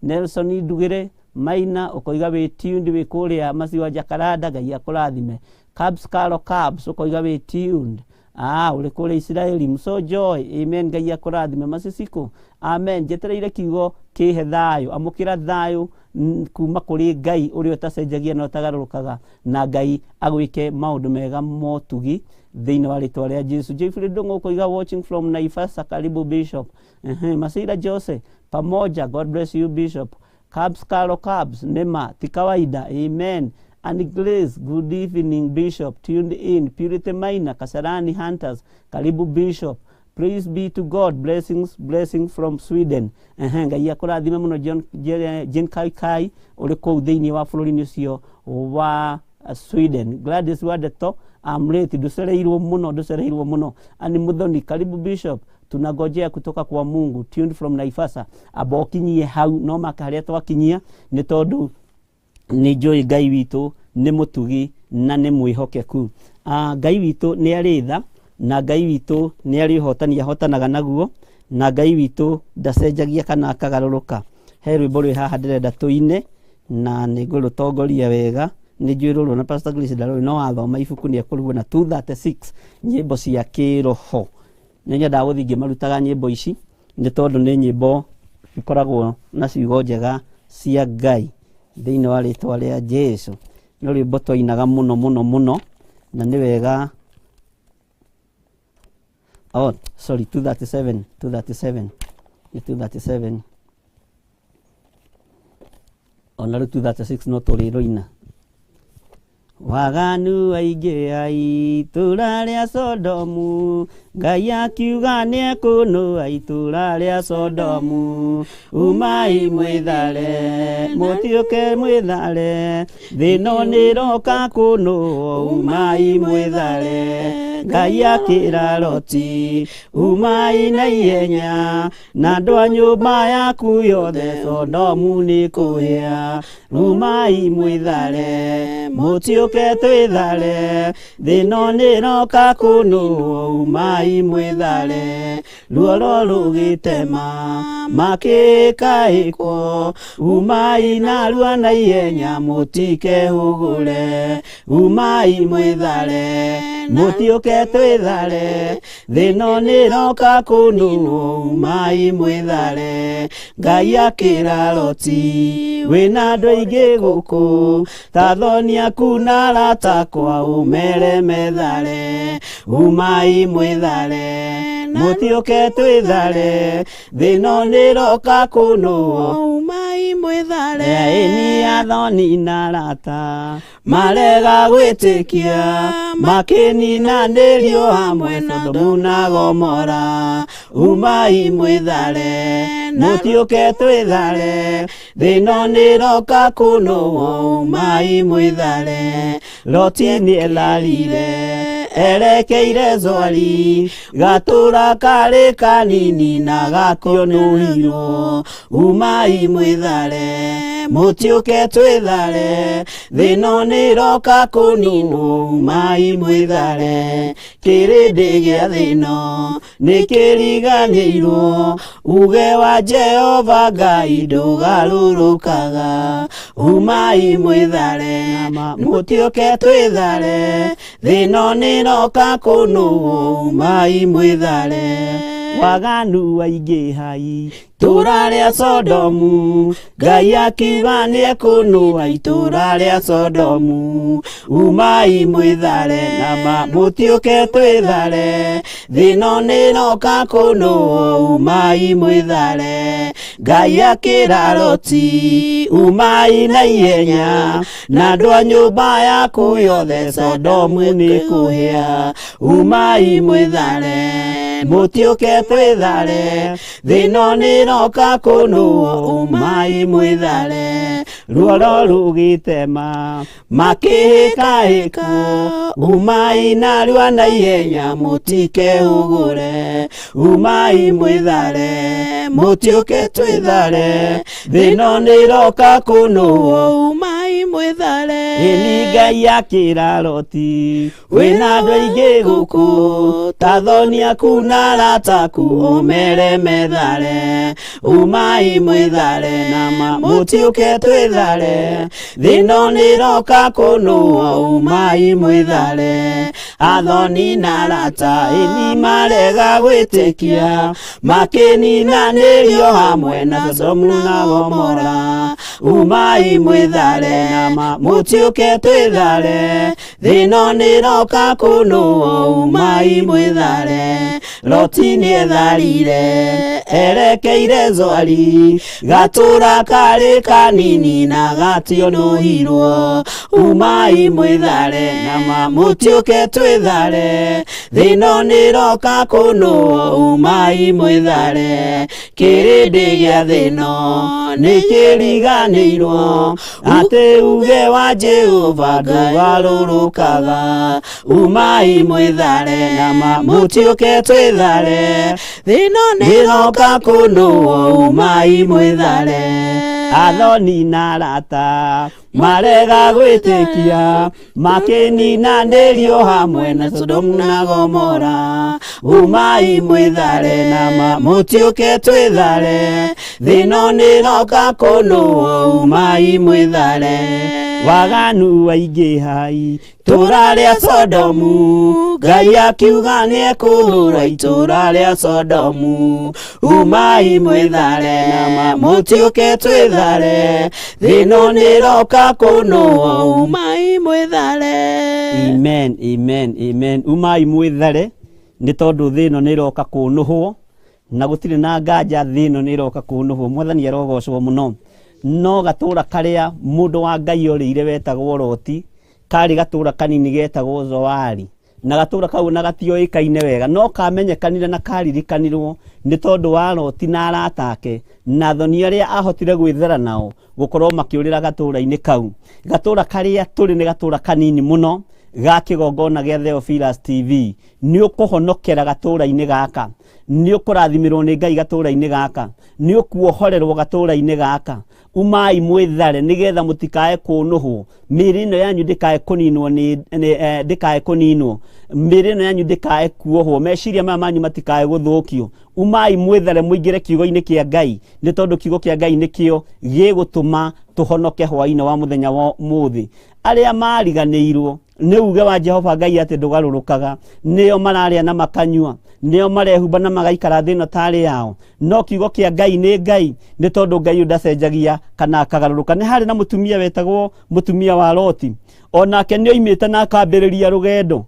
Nelson Ndugire Maina ũkoiga wĩ tuned wĩ kũrĩa Maziwa Jakaranda, Ngai akũrathime. Cabs Caro Cabs ũkoiga wĩ tuned, ũrĩ kũrĩa Isiraeli. Mso Joy, amen, Ngai akũrathime. Masisiko, amen. Njetereire kiugo kĩhe thayũ, amũkĩra thayũ kuma kũrĩ Ngai ũrĩa ũtacenjagia na ũtagarũrũkaga, na Ngai agwĩke maũndũ mega motugi thĩinĩ wa rĩtwa rĩa Jesu. Jeffrey Ndung'u ũkoiga watching from Naivasha, karibu Bishop. Masira Jose, pamoja, God bless you Bishop. Cabs Caro Cabs, nema ti kawaida, amen. And Grace, good evening Bishop, tuned in. Purity Maina, Kasarani Hunters, karibu Bishop. Praise be to God, blessings, blessing from Sweden. Ngai akũrathime mũno John Jane Kai Kai ũrĩ kũu thĩinĩ wa bũrũri-inĩ ũcio wa Sweden. Gladys Wadeto, I'm late, ndũcereirwo mũno, ndũcereirwo mũno. Ani Muthoni, karibu Bishop, tunangojea kutoka kwa Mungu, tuned from Naivasha. Amba ũkinyie hau no maka harĩa twakinyia, nĩ tondũ nĩ njũĩ Ngai witũ nĩ mũtugi na nĩ mwĩhokeku. Ngai witũ nĩ arĩ tha, na Ngai witũ nĩ arĩ ũhotani ahotanaga naguo, na Ngai witũ ndacenjagia kana akagarũrũka. He rwĩmbo rwĩ haha ndĩrenda tũine na nĩ ngũrũtongoria wega, nĩ njũĩ rũrũ na Pastor Grace ndarũĩ, no wathoma ibuku nĩ ekũruona 236 nyĩmbo cia kĩroho. Nĩ nyendaga gũthiĩ ngĩmarutaga nyĩmbo ici nĩ tondũ nĩ nyĩmbo ikoragwo na ciugo njega cia Ngai thĩinĩ wa rĩtwa rĩa Jesu. Nĩ rwĩmbo twainaga mũno mũno mũno, na nĩ wega. Oh, sorry, 237, 237, nĩ 237. Ona rĩu 236 no tũrĩrũina. Waganu aingĩ a itũra rĩa Sodomu, Ngai akiuga nĩekũnũa itũra rĩa Sodomu. Umai mwĩthare, mũtiũke mwĩthare, thĩno nĩroka kũnũo, umai mwĩthare. Ngai akĩra Loti, umai na ihenya, na andũ a nyũmba yaku yothe, Sodomu nĩ kũhĩa. Umai mwĩthare, mũtiũke twĩthare, thĩno nĩroka kũnũo, umai mwĩthare. Ruoro rũgĩtema makĩkaĩkwo, umai narua na ihenya, mũtikehũgũre. Umai mwĩthare, mũtiũke twĩthare, thĩno nĩroka kũnũo, umai mwĩthare. Ngai akĩra Loti, wĩna andũ aingĩ gũkũ, ta thoni aku na arata akwa, ũmere methare. Umai mwĩthare, mũtiũke twĩthare, thĩno nĩroka kũnũo, umai mwĩthare. Ĩni athoni na arata marega gwĩtĩkia, makĩninanĩrio hamwe Sodomu na Gomora. Umai mwĩthare, mũtiũke twĩthare, thĩno nĩroka kũnũo, umai mwĩthare. Loti nĩetharire erekeire Zoari, gatũra karĩ kanini na gakĩũnũhirwo. Umai mwĩthare, mũtiũke twĩthare, thĩno nĩroka kũninwo, umai mwĩthare. Kĩrĩndĩ gĩa thĩno nĩkĩriganĩirwo, uge wa Jehova Ngai ndũgarũrũkaga. Umai mwĩthare, mũtiũke twĩthare, thĩno nĩroka kũnũo, umai mwĩthare. Waganu waingĩhai Itũũra rĩa Sodomu, Ngai akiuga nĩekũnũa itũũra rĩa Sodomu. Umai mwĩthare na ma mũtiũke twĩthare, thĩno nĩroka kũnũo, umai mwĩthare. Ngai akĩra Loti, umai na ihenya, na andũ a nyũmba yaku yothe Sodomu nĩkũhĩa. Umai mwĩthare, mũtiũke twĩthare, thĩno nĩroka kũnũo, umai mwĩthare. Ruoro rũgĩtema makĩhĩkahĩka, umai narua na ihenya mũtikehũgũre, umai mwĩthare, mũtiũke twĩthare, thĩno nĩroka kũnũo, umai mwĩthare. Ĩni Ngai akĩra Loti, wĩna andũ aingĩ gũkũ, ta thoni aku na arata aku, ũmere methare, umai mwĩthare na ma mũtiũke twĩthare, thĩno nĩroka kũnũo, umai mwĩthare. Athoni na arata ĩni marega gwĩtĩkia, makĩninanĩrio hamwe na Sodomu na Gomora, umai mwĩthare na ma mũtiũke twĩthare, thĩno nĩroka kũnũo, umai mwĩthare. Loti nĩetharire erekeire Zoari, gatũra karĩ kanini na gationũhirwo, umai mwĩthare na ma mũtiũke twĩthare, thĩno nĩroka kũnũo, umai mwĩthare. Kĩrĩndĩ gĩa thĩno nĩkĩriganĩirwo atĩ uge wa Jehova ndũgarũrũkaga, umai mwĩthare na ma mũtiũke twĩthare, Thĩno nĩroka kũnũo, umai mwĩthare. Athoni na arata marega gwĩtĩkia, makĩninanĩrio hamwe na Sodomu na Gomora, umai mwĩthare na ma mũtiũke twĩthare, thĩno nĩroka kũnũo, umai mwĩthare. Waganu waingĩhai itũũra rĩa Sodomu, Ngai akiuga nĩekũnũra itũũra rĩa Sodomu, umai mwĩthare na ma mũtiũke twĩthare, thĩno nĩroka kũnũo, umai mwĩthare. Amen, amen, amen. Umai mwĩthare nĩ tondũ thĩ ĩno nĩroka kũnũhwo, na gũtirĩ na nganja thĩ ĩno nĩroka kũnũhwo. Mwathani arogocwo mũno. No gatũra karĩa mũndũ wa Ngai orĩire wetagwo Loti, karĩ gatũra kanini getagwo Zoari, na gatũra kau na gatioĩkaine wega, no kamenyekanire na karirikanirwo nĩ tondũ wa Loti na arata ake na thoni arĩa ahotire gwĩthera nao gũkorwo makĩũrĩra gatũra-inĩ kau. Gatũra karĩa tũrĩ nĩ gatũra kanini mũno ga kĩgongona gĩa Theophilus TV. Nĩ ũkũhonokera gatũra-inĩ gaka, nĩ ũkũrathimĩrwo nĩ Ngai gatũra-inĩ gaka, nĩ ũkuohorerwo gatũra-inĩ gaka. Umai mwĩthare nĩgetha mũtikae kũnũhwo, mĩĩrĩ ĩno yanyu ndĩkae kũninwo nĩ ndĩkae kũninwo, mĩĩrĩ ĩno yanyu ndĩkae kuohwo, meciria maya manyu matikae gũthũkio. Umai mwĩthare mũingĩre kiugo-inĩ kĩa Ngai, nĩ tondũ kiugo kĩa Ngai nĩkĩo gĩgũtũma tũhonoke hwaĩ-inĩ wa mũthenya wa ũmũthĩ. Arĩa mariganĩirwo nĩ uge wa Jehova Ngai atĩ ndũgarũrũkaga, nĩo mararĩa na makanyua, nĩo marehumba na magaikara thĩ ĩno tarĩ yao. No kiugo kĩa Ngai nĩ Ngai, nĩ tondũ Ngai ũyũ ndacenjagia kana akagarũrũka. Nĩ harĩ na mũtumia wetagwo mũtumia wa Loti, onake nĩ oimĩte na akambĩrĩria rũgendo.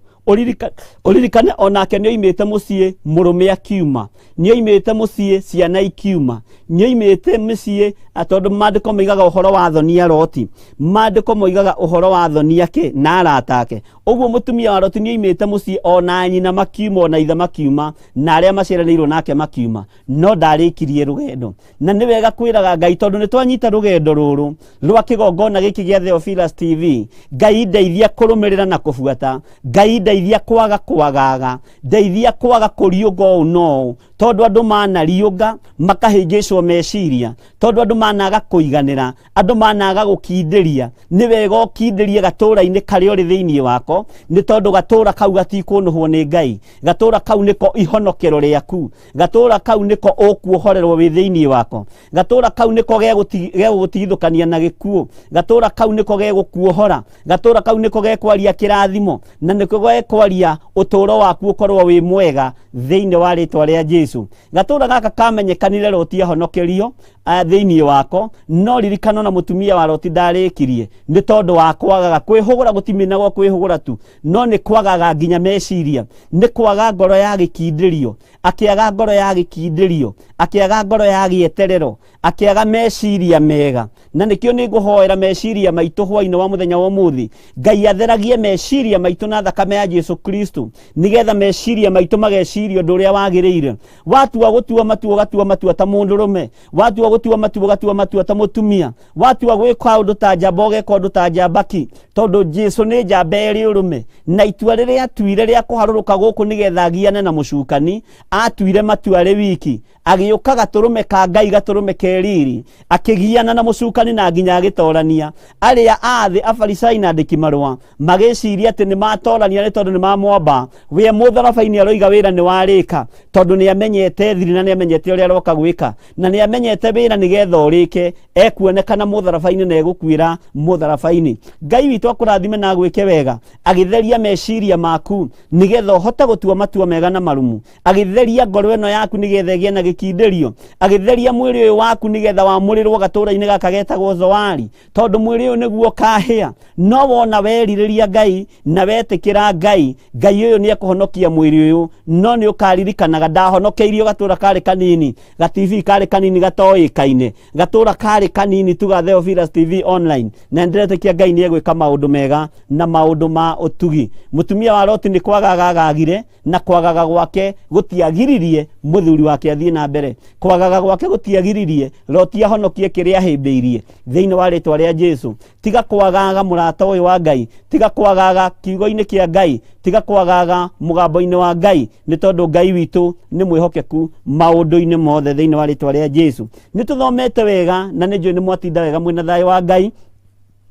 Ũririkane onake nĩ oimĩte mũciĩ mũrũme akiuma, nĩ oimĩte mũciĩ ciana ikiuma, nĩ oimĩte mũciĩ, tondũ maandĩko moigaga ũhoro wa thoni ya Loti, maandĩko moigaga ũhoro wa thoni ake na arata ake. Ũguo mũtumia wa Loti nĩ oimĩte mũciĩ, ona nyina makiuma, ona ithe makiuma, na arĩa maciaranĩirwo nake makiuma, no ndarĩkirie rũgendo. Na nĩ wega kwĩraga Ngai, tondũ nĩ twanyita rũgendo rũrũ rwa kĩgongona gĩkĩ gĩa Theophilus TV, Ngai ndeithia kũrũmĩrĩra na kũbuata, Ngai ndeithia kwaga kwagaga, ndeithia kwaga kũriũnga ũũ na ũũ, tondũ andũ manariũnga makahĩngĩcwo meciria, tondũ andũ managa kũiganĩra, andũ managa gũkindĩria. Nĩ wega ũkindĩrie gatũra-inĩ karĩa ũrĩ thĩinĩ wako, nĩ tondũ gatũra kau gatikũnũhwo nĩ Ngai. Gatũra kau nĩko ihonokero rĩaku, gatũra kau nĩko ũkuohorerwo wĩ thĩinĩ wako, gatũra kau nĩko gegũgũtigithũkania na gĩkuũ, gatũra kau nĩko gegũkuohora, gatũra kau nĩko gekwaria kĩrathimo, na nĩko ekwaria ũtũũro waku ũkorwo wĩ mwega thĩinĩ wa rĩtwa rĩa Jesu. Gatũra gaka kamenyekanire Loti ahonokerio thĩinĩ wako, no ririkano na mũtumia wa Loti ndarĩkirie nĩ tondũ wa kwagaga kwĩhũgũra. Gũtiminagwo kwĩhũgũra tu, no nĩ kwagaga nginya meciria, nĩ kwaga ngoro ya gĩkindĩrio. Akĩaga ngoro ya gĩkindĩrio, akĩaga ngoro ya gĩeterero, akĩaga meciria mega. Na nĩkĩo nĩ ngũhoera meciria maitũ hwainĩ wa mũthenya wa ũmũthĩ, Ngai atheragie meciria maitũ na thakame ya Jesu Kristo, nĩgetha meciria maitũ mageciria ũndũ ũrĩa wagĩrĩire. Watua gũtua matua, ũgatua matua ta mũndũrũme. Watua gũtua matua, ũgatua matua ta mũtumia. Watua gwĩka ũndũ ta njamba, ũgeka ũndũ ta njambaki, tondũ Jesu nĩ njamba ĩrĩ ũrũme. Na itua rĩrĩa atuire rĩa kũharũrũka gũkũ nĩgetha agiane na mũcukani, atuire matua arĩ wiki, agĩũka gatũrũme ka Ngai, gatũrũme ke riri, akĩgiana na mũcukani na nginya agĩtorania. Arĩa a thĩ, Afarisai na andĩki marũa, magĩciria atĩ nĩ matorania nĩ tondũ nĩ mamwamba we mũtharaba-inĩ. Aroiga wĩra nĩ warĩka, tondũ nĩ amenyete thiri na nĩ amenyete ũrĩa aroka gwĩka, na nĩ amenyete wĩra nĩgetha ũrĩke ekuonekana mũtharaba-inĩ na egũkuĩra mũtharaba-inĩ. Ngai witũ akũrathime na agwĩke wega, agĩtheria meciria maku nĩgetha ũhote gũtua matua mega na marumu, agĩtheria ngoro ĩno yaku nĩgetha ĩgĩe na gĩkindĩrio, agĩtheria mwĩrĩ ũyũ waku nĩgetha wamũrĩrwo gatũra-inĩ gaka getagwo Zoari, tondũ mwĩrĩ ũyũ nĩguo ũkahĩa. No wona werirĩria Ngai na wetĩkĩra Ngai, Ngai ũyũ nĩ ekũhonokia mwĩrĩ ũyũ. No nĩ ũkaririkanaga ndahonokeirio gatũra karĩ kanini, ga TV karĩ kanini gatoĩkaine, gatũra karĩ kanini tu ga Theophilus TV Online. Na ndĩretĩkia Ngai nĩ egwĩka maũndũ mega na maũndũ ma ũtugi. Mũtumia wa Loti nĩ kwagaga agagire, na kwagaga gwake gũtiagiririe mũthuri wake athiĩ na mbere. Kwagaga gwake gũtiagiririe Loti ahonokie kĩrĩa ahĩmbĩirie thĩinĩ wa rĩtwa rĩa Jesu. Tiga kwagaga, mũrata ũyũ wa Ngai. Tiga kwagaga kiugo-inĩ kĩa Ngai. Tiga kwagaga mũgambo-inĩ wa Ngai, nĩ tondũ Ngai witũ nĩ mwĩhokeku maũndũ-inĩ mothe thĩinĩ wa rĩtwa rĩa Jesu. Nĩ tũthomete wega na nĩ njũĩ nĩ mwatinda wega mwĩna thayũ wa Ngai.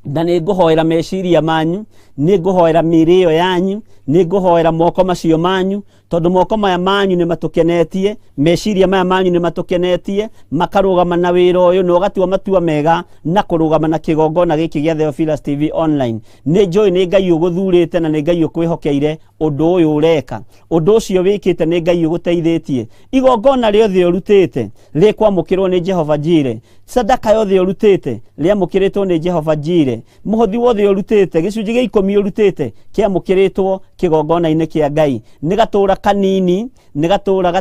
Na nĩ ngũhoera meciria manyu, nĩ ngũhoera mĩĩrĩ ĩyo yanyu, nĩ ngũhoera moko macio manyu, tondũ moko maya manyu nĩ matũkenetie, meciria maya manyu nĩ matũkenetie, makarũgama na wĩra ũyũ na ũgatua matua mega na kũrũgama na kĩgongona gĩkĩ gĩa Theophilus TV Online. Nĩ njũĩ nĩ Ngai ũgũthurĩte na nĩ Ngai ũkwĩhokeire ũndũ ũyũ ũreka. Ũndũ ũcio wĩkĩte nĩ Ngai ũgũteithĩtie. Igongona rĩothe ũrutĩte rĩkwamũkĩrwo nĩ Jehova Jire. Sadaka yothe ũrutĩte rĩamũkĩrĩtwo nĩ Jehova Jire. Mũhothi wothe ũrutĩte, gĩcunjĩ gĩa 10 ũrutĩte, kĩamũkĩrĩtwo kĩgongona-inĩ kĩa Ngai. Nĩ gatũra kanini, nĩ gatũra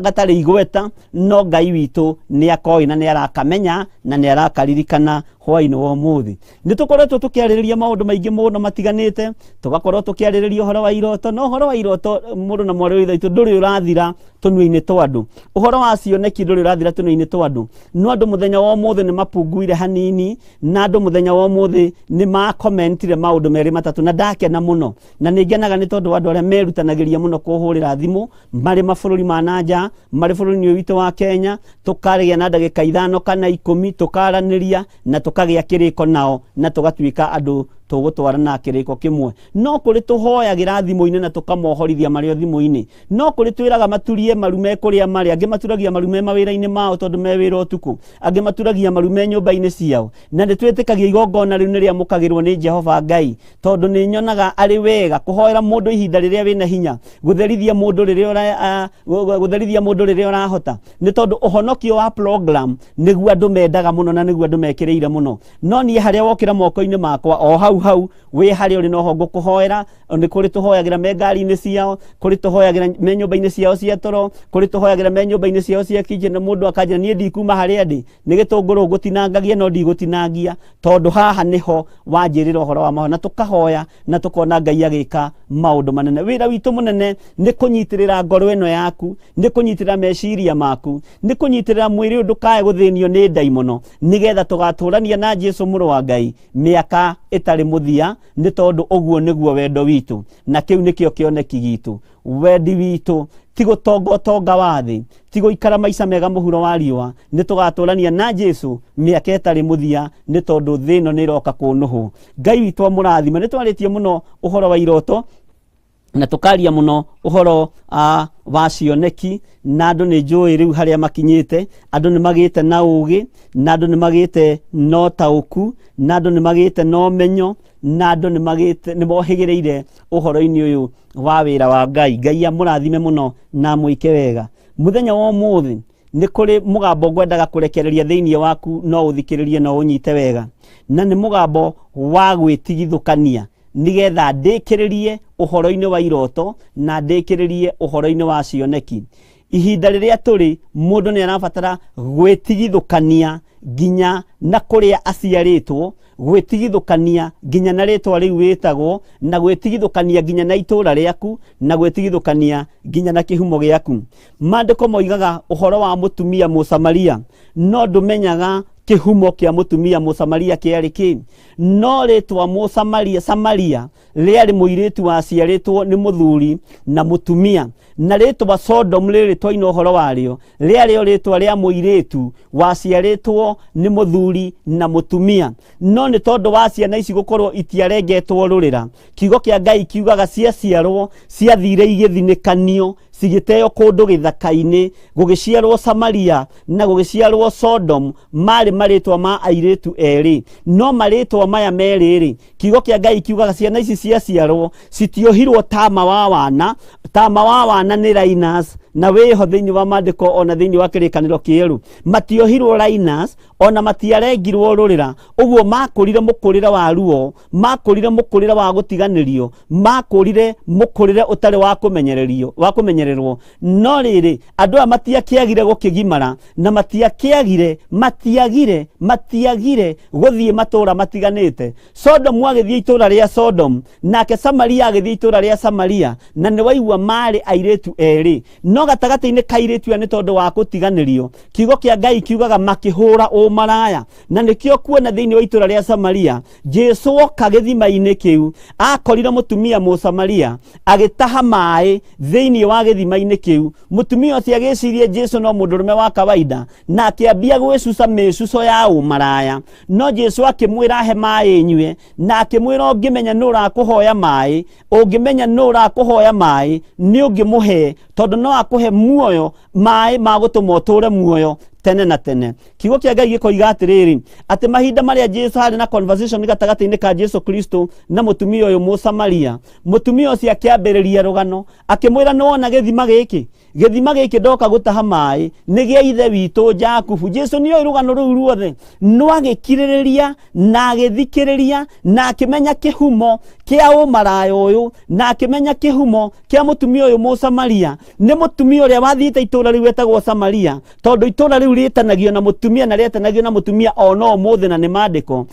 gatarĩ igweta, no Ngai witũ nĩ akoĩ na nĩ arakamenya na nĩ arakaririkana. Hwainĩ wa ũmũthĩ nĩ tũkoretwo tũkĩarĩrĩria maũndũ maingĩ mũno matiganĩte, tũgakorwo tũkĩarĩrĩria ũhoro wa iroto. No ũhoro wa iroto, mũndũ na mwarĩ wa ithe witũ, ndũrĩ ũrathira tũnua-inĩ twa andũ. Ũhoro wa cioneki ndũrĩ ũrathira tũnua-inĩ twa andũ. No andũ mũthenya wa ũmũthĩ nĩ mapunguire hanini, na andũ mũthenya wa ũmũthĩ nĩ makomentire maũndũ merĩ matatũ, na ndakena mũno. Na nĩ ngenaga nĩ tondũ wa andũ arĩa merutanagĩria mũno kũhũrĩra thimũ marĩ mabũrũri ma na nja, marĩ bũrũri-inĩ ũyũ witũ wa Kenya, tũkagĩa na ndagĩka 5 kana 10, tũkaranĩria na tũkagĩa kĩrĩko nao, na tũgatuĩka andũ tũgũtwarana kĩrĩko kĩmwe. No kũrĩ tũhoyagĩra thimũ-inĩ na tũkamohorithia marĩ o thimũ-inĩ. No kũrĩ twĩraga maturie maru me kũrĩa marĩ. Angĩ maturagia maru me mawĩra-inĩ mao tondũ me wĩra ũtukũ, angĩ maturagia maru me nyũmba-inĩ ciao. Na nĩ twĩtĩkagia igongona rĩu nĩ rĩamũkagĩrwo nĩ Jehova Ngai, tondũ nĩ nyonaga arĩ wega kũhoera mũndũ ihinda rĩrĩa wĩna hinya, gũtherithia mũndũ rĩrĩa gũtherithia mũndũ rĩrĩa ũrahota, nĩ tondũ ũhonokio wa program nĩguo andũ mendaga mũno na nĩguo andũ mekĩrĩire mũno. No niĩ harĩa wokĩra moko-inĩ makwa, o hau hau wĩ harĩa ũrĩ noho ngũkũhoera. Nĩ kũrĩ tũhoyagĩra me ngari-inĩ ciao, kũrĩ tũhoyagĩra me nyũmba-inĩ ciao cia toro, kũrĩ tũhoyagĩra me nyũmba-inĩ ciao cia kitchen, na mũndũ akanjĩra, "Niĩ ndikuma harĩa ndĩ, nĩ gĩtũngũrũ ngũtinangagia, no ndigũtinangia tondũ haha nĩho wanjĩrĩra ũhoro wa mahoya." Na tũkahoya na tũkona Ngai agĩka maũndũ manene. Wĩra witũ mũnene nĩ kũnyitĩrĩra ngoro ĩno yaku, nĩ kũnyitĩrĩra meciria maku, nĩ kũnyitĩrĩra mwĩrĩ ũyũ ndũkae gũthĩnio nĩ ndaimono, nĩgetha tũgatũrania na Jesu mũrũ wa Ngai mĩaka ĩtarĩ mũthia, nĩ tondũ ũguo nĩguo wendo witũ na kĩu nĩkĩo kĩoneki gitũ. Wendi witũ ti gũtonga ũtonga wa thĩ, ti gũikara maica mega mũhuro wa riũa. Nĩ tũgatũrania na Jesu mĩaka ĩtarĩ mũthia, nĩ tondũ thĩ ĩno nĩ ĩroka kũnũhwo. Ngai witũ amũrathime. Nĩ twarĩtie mũno ũhoro wa iroto. Na tũkaria mũno ũhoro wa cioneki, na andũ nĩ njũĩ rĩu harĩa makinyĩte, andũ nĩ magĩte na ũgĩ, na andũ nĩ magĩte na ũtaũku, na andũ nĩ magĩte na ũmenyo, na andũ nĩ magĩte nĩ mohĩgĩrĩire ũhoro-inĩ ũyũ wa wĩra wa Ngai. Ngai amũrathime mũno na amwĩke wega. Mũthenya wa ũmũthĩ nĩ kũrĩ mũgambo ngwendaga kũrekereria thĩinĩ waku, no ũthikĩrĩrie no ũnyite wega, na nĩ mũgambo wa gwĩtigithũkania, nigetha ndĩkĩrĩrie ũhoro-inĩ wa iroto na ndĩkĩrĩrie ũhoro-inĩ wa cioneki. Ihinda rĩrĩa tũrĩ, mũndũ nĩ arabatara gwĩtigithũkania nginya na kũrĩa aciarĩtwo, gwĩtigithũkania nginya na rĩtwa rĩu wĩtagwo, na gwĩtigithũkania nginya na itũũra rĩaku, na gwĩtigithũkania nginya na kĩhumo gĩaku. Maandĩko moigaga ũhoro wa mũtumia Mũsamaria, no ndũmenyaga kĩhumo kĩa mũtumia Mũsamaria kĩarĩ kĩ. No rĩtwa Mũsamaria, Samaria, rĩarĩ mũirĩtu waciarĩtwo nĩ mũthuri na mũtumia, na rĩtwa Sodom rĩrĩ twaina ũhoro warĩo rĩarĩ o rĩtwa rĩa mũirĩtu waciarĩtwo nĩ mũthuri na mũtumia. No nĩ tondũ wa ciana ici gũkorwo itiarengetwo rũrĩra, kiugo kĩa Ngai kiugaga ciaciarwo ciathire igĩthinĩkanio, cigĩteo kũndũ gĩthaka-inĩ, gũgĩciarwo Samaria na gũgĩciarwo Sodom. Marĩ marĩtwa ma airĩtu erĩ, no marĩtwa maya merĩ rĩ, kiugo kĩa Ngai kiugaga ciana ici ciaciarwo citiohirwo tama wa wana. Tama wa wana nĩ Linus, na wĩho thĩinĩ wa maandĩko ona thĩinĩ wa kĩrĩkanĩro kĩerũ. Matiohirwo Linus, ona matiarengirwo rũrĩra. Ũguo makũrire mũkũrĩre wa ruo, makũrire mũkũrĩre wa gũtiganĩrio, makũrire mũkũrĩre ũtarĩ wa kũmenyererio, wa kũmenyererwo. No rĩrĩ, andũ aya matiakĩagire gũkĩgimara, na matiagire gũthiĩ matũũra matiganĩte. Sodom agĩthiĩ itũũra rĩa Sodom, nake Samaria agĩthiĩ itũũra rĩa Samaria, na nĩ waigua marĩ airĩtu erĩ. No gatagatĩ-inĩ ka airĩtu aya, nĩ tondũ wa gũtiganĩrio, kiugo kĩa Ngai kiugaga makĩhũra ũmaraya. Na nĩkĩo kuona thĩinĩ wa itũũra rĩa Samaria, Jesu oka gĩthima-inĩ kĩu akorire mũtumia Mũsamaria agĩtaha maĩ thĩinĩ wa gĩthima-inĩ kĩu. Mũtumia ũcio agĩciria Jesu no mũndũrũme wa kawaida, na akĩambia gwĩcuca mĩcuco ya ũmaraya. No Jesu akĩmwĩra, "He maĩ nyue," na akĩmwĩra, "Ũngĩmenya nũ ũrakũhoya maĩ, ũngĩmenya nũ ũrakũhoya maĩ, nĩ ũngĩmũhe, tondũ no akũhe muoyo, maĩ ma gũtũma ũtũũre muoyo tene na tene." Kiugo kĩa Ngai gĩkoiga atĩrĩrĩ, atĩ mahinda marĩa Jesu harĩ na conversation gatagatĩ-inĩ ka Jesu Kristo na mũtumia ũyũ Mũsamaria, mũtumia ũcio akĩambĩrĩria rũgano, akĩmwĩra, "Nĩwona gĩthima gĩkĩ? Gĩthima gĩkĩ ndoka gũtaha maĩ nĩ gĩa ithe witũ Jakubu." Jesu nĩoĩ rũgano rũu ruothe, no agĩkirĩrĩria na agĩthikĩrĩria na akĩmenya kĩhumo kĩa ũmaraya ũyũ, na akĩmenya kĩhumo kĩa mũtumia ũyũ Mũsamaria. Nĩ mũtumia ũrĩa wathiĩte itũũra rĩu wetagwo Samaria, tondũ itũũra rĩu rĩtanagio na mũtumia, na rĩetanagio na mũtumia ona ũmũthĩ, na nĩ maandĩko.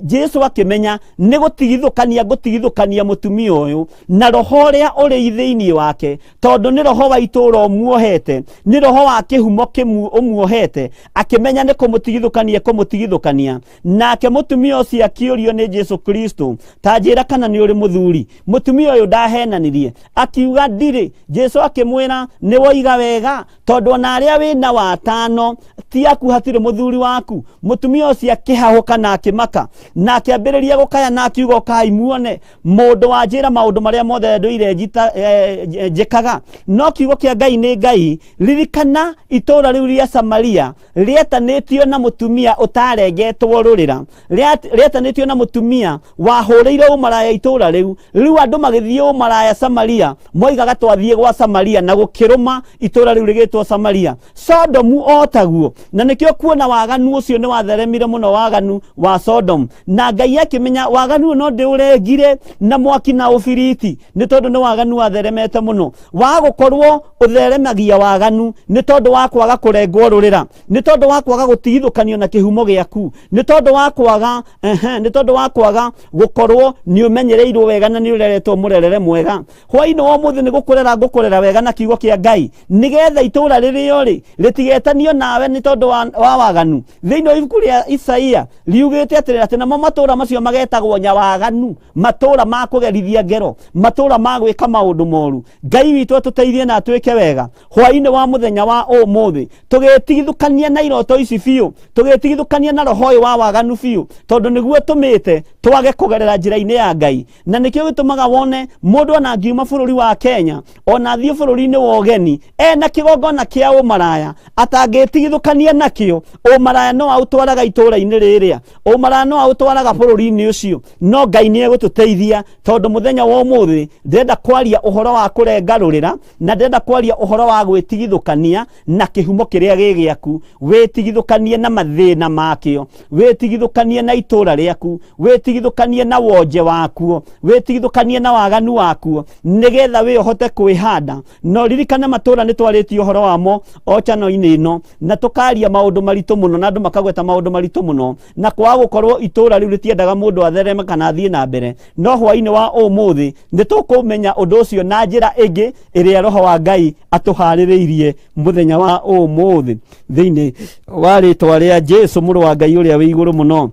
Jesu akĩmenya nĩ gũtigithũkania ngũtigithũkania mũtumia ũyũ na roho ũrĩa ũrĩ thĩinĩ wake, tondũ nĩ roho wa itũũra ũmuohete, nĩ roho wa kĩhumo kĩmu ũmuohete. Akĩmenya nĩ kũmũtigithũkania kũmũtigithũkania. Nake mũtumia ũcio akĩũrio nĩ Jesu Kristo, "Ta njĩra kana nĩ ũrĩ mũthuri?" Mũtumia ũyũ ndahenanirie, akiuga, "Ndirĩ." Jesu akĩmwĩra, "Nĩ woiga wega, tondũ ona arĩa wĩna watano ti aku, hatirĩ mũthuri waku." Mũtumia ũcio akĩhahũka na akĩmaka, na akĩambĩrĩria gũkaya na akiuga, "Ũkai muone mũndũ wanjĩra maũndũ marĩa mothe ndũire njĩkaga." No kiugo kĩa Ngai nĩ Ngai. Ririkana itũũra rĩu rĩa Samaria rĩetanĩtio na mũtumia ũtarengetwo rũrĩra, rĩetanĩtio na mũtumia wahũrĩire ũmaraya itũũra rĩu. Rĩu andũ magĩthiĩ ũmaraya Samaria moigaga, "Twathiĩ gwa Samaria," na gũkĩrũma itũũra rĩu rĩgĩtwo Samaria. Sodomu o taguo, na nĩkĩo kuona waganu ũcio nĩ watheremire mũno, waganu wa Sodom. Na Ngai akĩmenya waganu ũyũ no ndĩũrengire na mwaki na ũbiriti, nĩ tondũ nĩ waganu watheremete mũno. Wa gũkorwo ũtheremagia waganu nĩ tondũ wa kwaga kũrengwo rũrĩra, nĩ tondũ wa kwaga gũtigithũkanio na kĩhumo gĩaku, nĩ tondũ wa kwaga nĩ tondũ wa kwaga gũkorwo nĩ ũmenyereirwo wega na nĩ ũreretwo mũrerere mwega. Hwaĩ-inĩ wa ũmũthĩ nĩ gũkũrera ngũkũrera wega na kiugo kĩa Ngai, nĩgetha itũũra rĩrĩa ũrĩ rĩtigetanio nawe. Nawe nĩ tondũ wa waganu. Thĩinĩ wa ibuku rĩa Isaia riugĩte atĩrĩrĩ, atĩ namo matũũra macio magetagwo nyawaganu, matũũra ma kũgerithia ngero, matũũra ma gwĩka maũndũ moru. Ngai witũ atũteithie na atwĩke wega hwainĩ wa mũthenya wa ũmũthĩ, tũgĩtigithũkania na iroto ici biũ, tũgĩtigithũkania na roho ũyũ wa waganu biũ, tondũ nĩguo tũmĩte twage kũgerera njĩra-inĩ ya Ngai. Na nĩkĩo gĩtũmaga wone mũndũ ona angiuma bũrũri wa Kenya, ona athiĩ bũrũri-inĩ wa ũgeni ena kĩgongona kĩa ũmaraya atangĩtigithũkania nakĩo, ũmaraya no aũtwaraga itũũra-inĩ rĩrĩa, ũmaraya no aũtwaraga bũrũri-inĩ ũcio. No Ngai nĩ egũtũteithia, tondũ mũthenya wa ũmũthĩ ndĩrenda kwaria ũhoro wa kũrenga rũrĩra, na ndĩrenda kwaria ũhoro wa gwĩtigithũkania na kĩhumo kĩrĩa gĩ gĩaku. Wĩtigithũkanie na mathĩna makĩo, wĩtigithũkanie na itũũra rĩaku, wĩtigithũkanie na wonje wakuo, wĩtigithũkanie na waganu wakuo, nĩgetha wĩ ũhote kwĩhanda. No ririkana matũũra nĩ twarĩtie ũhoro wamo o channel-inĩ ĩno, na tũkaria maũndũ maritũ mũno, na andũ makagweta maũndũ maritũ mũno, na kwaga gũkorwo itũũra rĩu rĩtiendaga mũndũ athereme kana athiĩ na mbere. No hwainĩ wa ũmũthĩ nĩ tũkũmenya ũndũ ũcio na njĩra ĩngĩ ĩrĩa roho wa Ngai atũharĩrĩirie mũthenya wa ũmũthĩ, thĩinĩ wa rĩtwa rĩa Jesu mũrũ wa Ngai ũrĩa wĩ igũrũ mũno.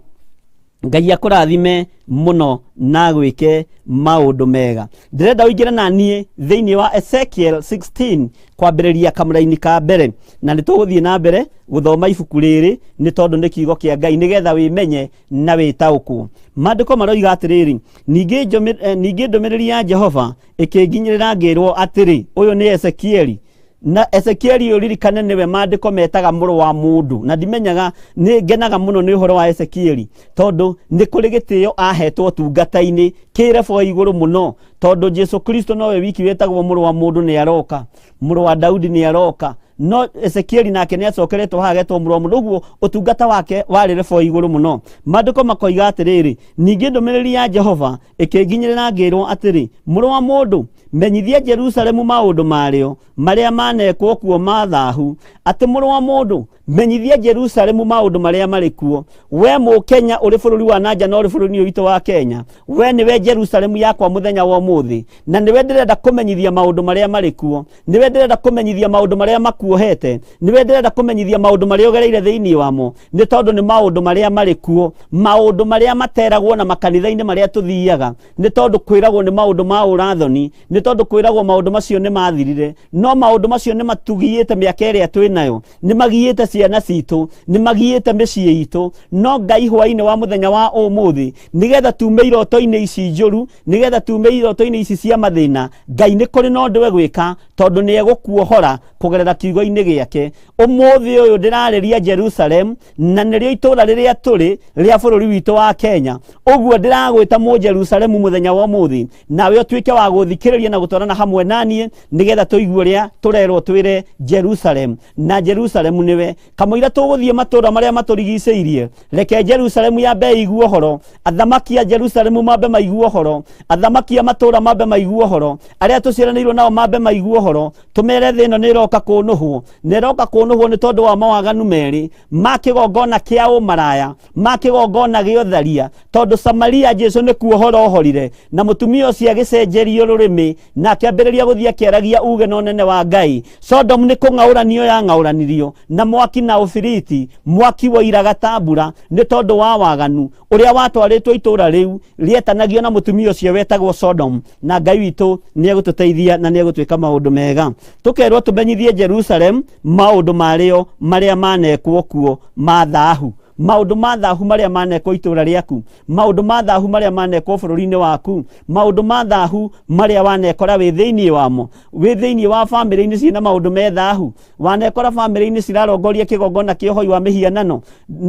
Ngai akũrathime mũno na agwĩke maũndũ mega. Ndĩrenda ũingĩre na niĩ thĩinĩ wa Ezekiel 16 kwambĩrĩria kamũraini ka mbere, na nĩ tũgũthiĩ na mbere gũthoma ibuku rĩrĩ nĩ tondũ nĩ kiugo kĩa Ngai, nĩgetha wĩmenye na wĩtaũkwo. Maandĩko maroiga atĩrĩrĩ, ningĩ ndũmĩrĩri ya Jehova ĩkĩnginyĩrĩra ngĩrwo atĩrĩ, ũyũ nĩ Ezekieli. Na Ezekieli ũyũ ririkane nĩwe maandĩko metaga mũrũ wa mũndũ, na ndimenyaga, nĩ ngenaga mũno nĩ ũhoro wa Ezekieli, tondũ nĩ kũrĩ gĩtĩo ahetwo ũtungata-inĩ kĩrebo igũrũ mũno, tondũ Jesu Kristo nowe wiki wetagwo mũrũ wa mũndũ nĩ aroka, mũrũ wa Daudi nĩ aroka. No Ezekieli nake nĩ acokeretwo haha agetwo mũrũ wa mũndũ, ũguo ũtungata wake warĩ rebo igũrũ mũno. Maandĩko makoiga atĩrĩrĩ, ningĩ ndũmĩrĩri ya Jehova ĩkĩnginyĩrĩra ngĩrwo atĩrĩ, mũrũ wa mũndũ, menyithia Jerusalemu maũndũ marĩo marĩa manekwo kuo ma thahu. Atĩ mũrũ wa mũndũ, menyithia Jerusalemu maũndũ marĩa marĩ kuo. We mũkenya ũrĩ bũrũri wa nanja na ũrĩ bũrũri-inĩ witũ wa Kenya, we nĩwe Jerusalemu yakwa mũthenya wa ũmũthĩ, na nĩwe ndĩrenda kũmenyithia maũndũ marĩa marĩ kuo, nĩwe ndĩrenda kũmenyithia maũndũ marĩa makuohete, nĩwe ndĩrenda kũmenyithia maũndũ marĩa ũgereire thĩinĩ wamo, nĩ tondũ nĩ maũndũ marĩa marĩ kuo, maũndũ marĩa materagwo na makanitha-inĩ marĩa tũthiaga, nĩ tondũ kwĩragwo nĩ maũndũ ma ũrathoni, nĩ tondũ kwĩragwo maũndũ macio nĩ mathirire. No maũndũ macio nĩ matugiĩte mĩaka ĩrĩa twĩ nayo, nĩ magiĩte ciana citũ, nĩ magiĩte mĩciĩ itũ. No Ngai hwainĩ wa mũthenya wa ũmũthĩ, nĩgetha tume iroto-inĩ ici njũru, nĩgetha tume iroto-inĩ ici cia mathĩna, Ngai nĩ kũrĩ na ũndũ egwĩka, tondũ nĩ egũkuohora kũgerera kiugo-inĩ gĩake. Ũmũthĩ ũyũ ndĩrarĩria Jerusalem, na nĩrĩo itũũra rĩrĩa tũrĩ rĩa bũrũri witũ wa Kenya. Ũguo ndĩragwĩta mũ Jerusalemu mũthenya wa ũmũthĩ, nawe ũtuĩke wa gũthikĩrĩria na gũtwarana hamwe na niĩ, nĩgetha tũigue ũrĩa tũrerwo twĩre Jerusalem. Na Jerusalemu nĩwe kamũira tũgũthiĩ matũũra marĩa matũrigicĩirie. Reke Jerusalemu yambe ĩigue ũhoro, athamaki a Jerusalemu mambe maigue ũhoro, athamaki a matũũra mambe maigue ũhoro, arĩa tũciaranĩirwo nao mambe maigue ũhoro, tũmere thĩ ĩno nĩ ĩroka kũnũhwo, na ĩroka kũnũhwo nĩ tondũ wa mawaganu merĩ ma kĩgongona kĩa ũmaraya, ma kĩgongona gĩa ũtharia. Tondũ Samaria Jesu nĩ kuohora ohorire, na mũtumia ũcio agĩcenjerio rũrĩmĩ na akĩambĩrĩria gũthiĩ akĩaragia uge na ũnene wa Ngai. Sodom nĩ kũng'aũranio yang'aũranirio na mwaki na ũbiriti, mwaki woiraga ta mbura, nĩ tondũ wa waganu ũrĩa watwarĩtwo itũũra rĩu rĩetanagio na mũtumia ũcio wetagwo Sodom. Na Ngai witũ nĩ egũtũteithia na nĩ egũtwĩka maũndũ mega. Tũkerwo tũmenyithie Jerusalem maũndũ marĩo marĩa manekwo kuo ma thahu, maũndũ ma thahu marĩa manekwo itũũra rĩaku, maũndũ ma thahu marĩa manekwo bũrũri-inĩ waku, maũndũ ma thahu marĩa wanekora wĩ thĩinĩ wamo, wĩ thĩinĩ wa bamĩrĩ-inĩ ciĩna maũndũ me thahu, wanekora bamĩrĩ-inĩ cirarongoria kĩgongona kĩa ũhoi wa mĩhianano,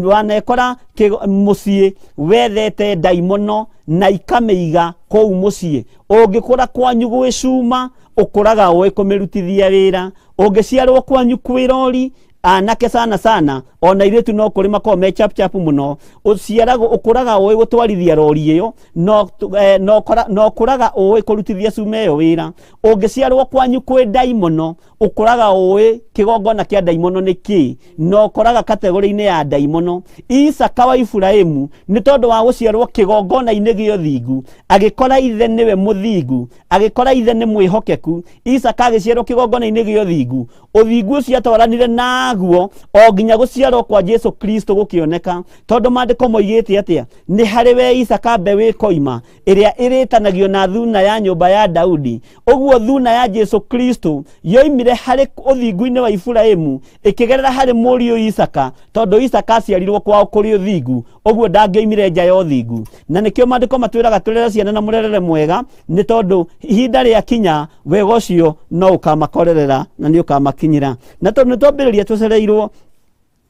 wanekora mũciĩ wethete ndaimono na ikamĩiga kũu mũciĩ. Ũngĩkũra kwanyu gwĩ cuma, ũkũraga ũĩ kũmĩrutithia wĩra. Ũngĩciarwo kwanyu kwĩ rori, anake sana sana ona airĩtu no kũrĩ makoragwo me chap chap mũno, ũciaragwo ũkũraga ũĩ gũtwarithia rori ĩyo, no ũkũraga ũĩ kũrutithia cuma ĩyo wĩra. Ũngĩciarwo kwanyu kwĩ ndaimono, ũkũraga ũĩ kĩgongona kĩa ndaimono nĩ kĩĩ, na ũkoraga kategori-inĩ ya ndaimono. Isaka wa Iburahĩmu nĩ tondũ wa gũciarwo kĩgongona-inĩ gĩa ũthingu, agĩkora ithe nĩwe mũthingu, agĩkora ithe nĩ mwĩhokeku. Isaka agĩciarwo kĩgongona-inĩ gĩa ũthingu, ũthingu ũcio atwaranire na naguo o nginya gũciarwo kwa Jesu Kristo gũkĩoneka, tondũ maandĩko moigĩte atĩa? Nĩ harĩ we Isaka mbeũ ĩkoima ĩrĩa ĩrĩtanagio na thuna ya nyũmba ya Daudi. Ũguo thuna ya Jesu Kristo yoimire harĩ ũthingu-inĩ wa Iburahimu ĩkĩgerera harĩ mũriũ Isaka, tondũ Isaka aciarirwo kwao kũrĩ ũthingu, ũguo ndangĩoimire nja ya ũthingu. Na nĩkĩo maandĩko matwĩraga tũrere ciana na mũrerere mwega, nĩ tondũ ihinda rĩakinya wega ũcio no ũkamakorerera na nĩ ũkamakinyĩra. Na tondũ nĩ twambĩrĩria tũcereirwo,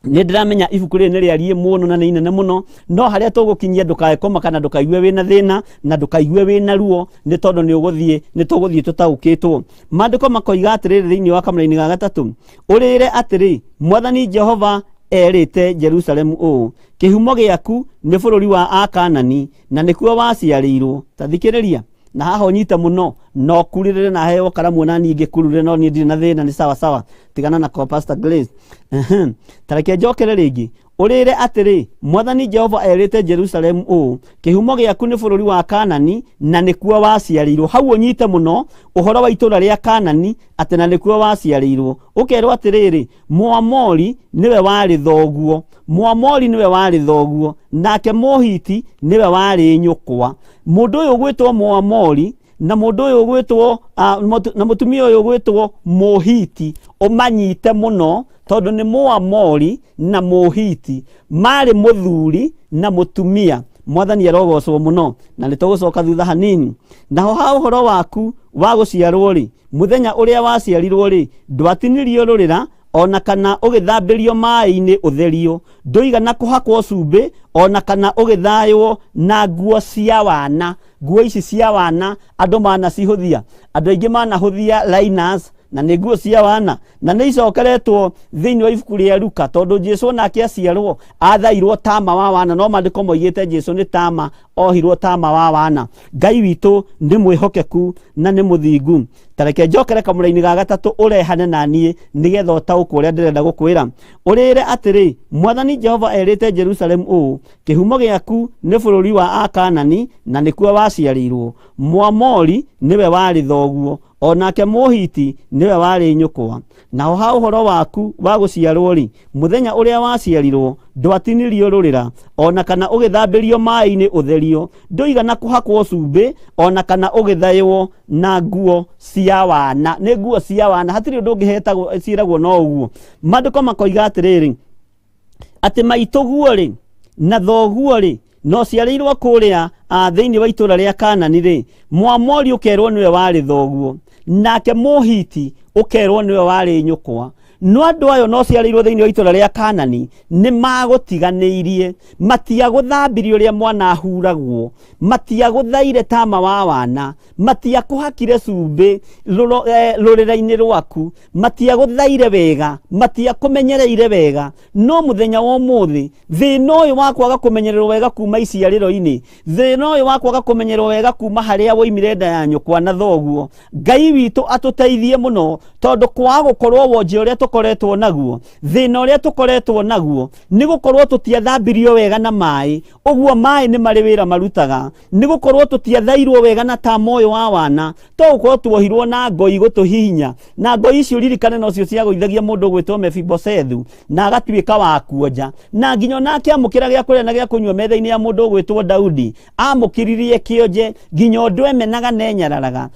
nĩ ndĩramenya ibuku rĩrĩ nĩ rĩariĩ mũno na nĩ inene mũno, no harĩa tũgũkinyia ndũkae kũmaka na ndũkaigue wĩna thĩna na ndũkaigue wĩna ruo, nĩ tondũ nĩ ũgũthiĩ, nĩ tũgũthiĩ tũtaũkĩtwo. Maandĩko makoiga atĩrĩrĩ thĩinĩ wa kamũra-inĩ ga gatatũ, ũrĩre atĩrĩ, Mwathani Jehova erĩte Jerusalemu ũũ, kĩhumo gĩaku nĩ bũrũri wa Akanani na nĩkuo waciarĩirwo. Ta thikĩrĩria na haha ũnyite mũno, no kurĩrĩre na heo karamu ona niĩ ngĩkurure, no niĩ ndirĩ na thĩna, nĩ sawa sawa, tigana na ko Pastor Grace. Ta reke njokere rĩngĩ, ũrĩre atĩrĩ, Mwathani Jehova erĩte Jerusalemu ũũ, kĩhumo gĩaku nĩ bũrũri wa Kanani na nĩkuo waciarĩirwo. Hau ũnyite mũno ũhoro wa itũũra rĩa Kanani, atĩ na nĩkuo waciarĩirwo. Ũkerwo atĩrĩrĩ, Mũamori nĩwe warĩ thoguo, Mũamori nĩwe warĩ thoguo, nake Mũhiti nĩwe warĩ nyũkwa. Mũndũ ũyũ ũgwĩtwo Mũamori na mũndũ ũyũ ũgwĩtwo na mũtumia ũyũ ũgwĩtwo Mũhiti, ũmanyite mũno tondũ nĩ Mũamori na Mũhiti, marĩ mũthuri na mũtumia. Mwathani arogocwo mũno. Na nĩ tũgũcoka thutha hanini. Naho ha ũhoro waku wa gũciarwo rĩ, mũthenya ũrĩa waciarirwo rĩ, ndwatinirio rũrĩra ona kana ũgĩthambĩrio maĩ-inĩ ũtherio, ndũigana kũhakwo cumbĩ ona kana ũgĩthaywo na nguo cia wana. Nguo ici cia wana andũ manacihũthia, andũ aingĩ manahũthia liners, na nĩ nguo cia wana, na nĩ icokeretwo thĩinĩ wa ibuku rĩa Luka, tondũ Jesu onake aciarwo athairwo tama wa wana, no maandĩko moigĩte Jesu nĩ tama ohirwo tama wa wana. Ngai witũ nĩ mwĩhokeku na nĩ mũthingu. Ta reke njokere kamũra-inĩ ga gatatũ ũrehane na niĩ nĩgetha ũtaũkwo ũrĩa ndĩrenda gũkwĩra. Ũrĩre atĩrĩ, Mwathani Jehova erĩte Jerusalemu ũũ, kĩhumo gĩaku nĩ bũrũri wa Akanani na nĩkuo waciarĩirwo. Mũamori nĩwe warĩ thoguo, onake Mũhiti nĩwe warĩ nyũkwa. Naho ha ũhoro waku wa gũciarwo rĩ, mũthenya ũrĩa waciarirwo ndwatinirio rũrĩra ona kana ũgĩthambĩrio maĩ-inĩ ũtherio, ndũigana kũhakwo cumbĩ ona kana ũgĩthaywo na nguo cia wana. Nĩ nguo cia wana, hatirĩ ũndũ ũngĩ ciĩragwo no ũguo. Maandĩko makoiga atĩrĩrĩ, atĩ maitũguo rĩ na thoguo rĩ no ciarĩirwo kũrĩa thĩinĩ wa itũũra rĩa Kanani rĩ, Mũamori ũkerwo nĩwe warĩ thoguo, nake Mũhiti ũkerwo nĩwe warĩ nyũkwa. No andũ ayo no ciarĩirwo thĩinĩ wa itũũra rĩa Kanani nĩ magũtiganĩirie, matiagũthambirie ũrĩa mwana ahuragwo, matiagũthaire tama wa wana, matiakũhakire cumbĩ rũrĩra-inĩ rwaku, matiagũthaire wega, matiakũmenyereire wega. No mũthenya wa ũmũthĩ, thĩna ũyũ wa kwaga kũmenyererwo wega kuma iciarĩro-inĩ, thĩna ũyũ wa kwaga kũmenyererwo wega kuma harĩa woimire nda ya nyũkwa na thoguo, Ngai witũ atũteithie mũno, tondũ kwaga gũkorwo wonje ũrĩa tũkoretwo naguo, thĩna ũrĩa tũkoretwo naguo, nĩ gũkorwo tũtiathambirio wega na maĩ. Ũguo maĩ nĩ marĩ wĩra marutaga, nĩ gũkorwo tũtiathairwo wega na tama ũyũ wa wana, to gũkorwo tuohirwo na ngoi gũtũhihinya, na ngoi icio ririkane nocio ciagũithagia mũndũ ũgwĩtwo Mefibosethu na agatuĩka wa kuonja, na nginya onake amũkĩra gĩa kũrĩa na gĩa kũnyua metha-inĩ ya mũndũ ũgwĩtwo Daudi, amũkĩririe kĩonje nginya ũndũ emenaga na enyararaga.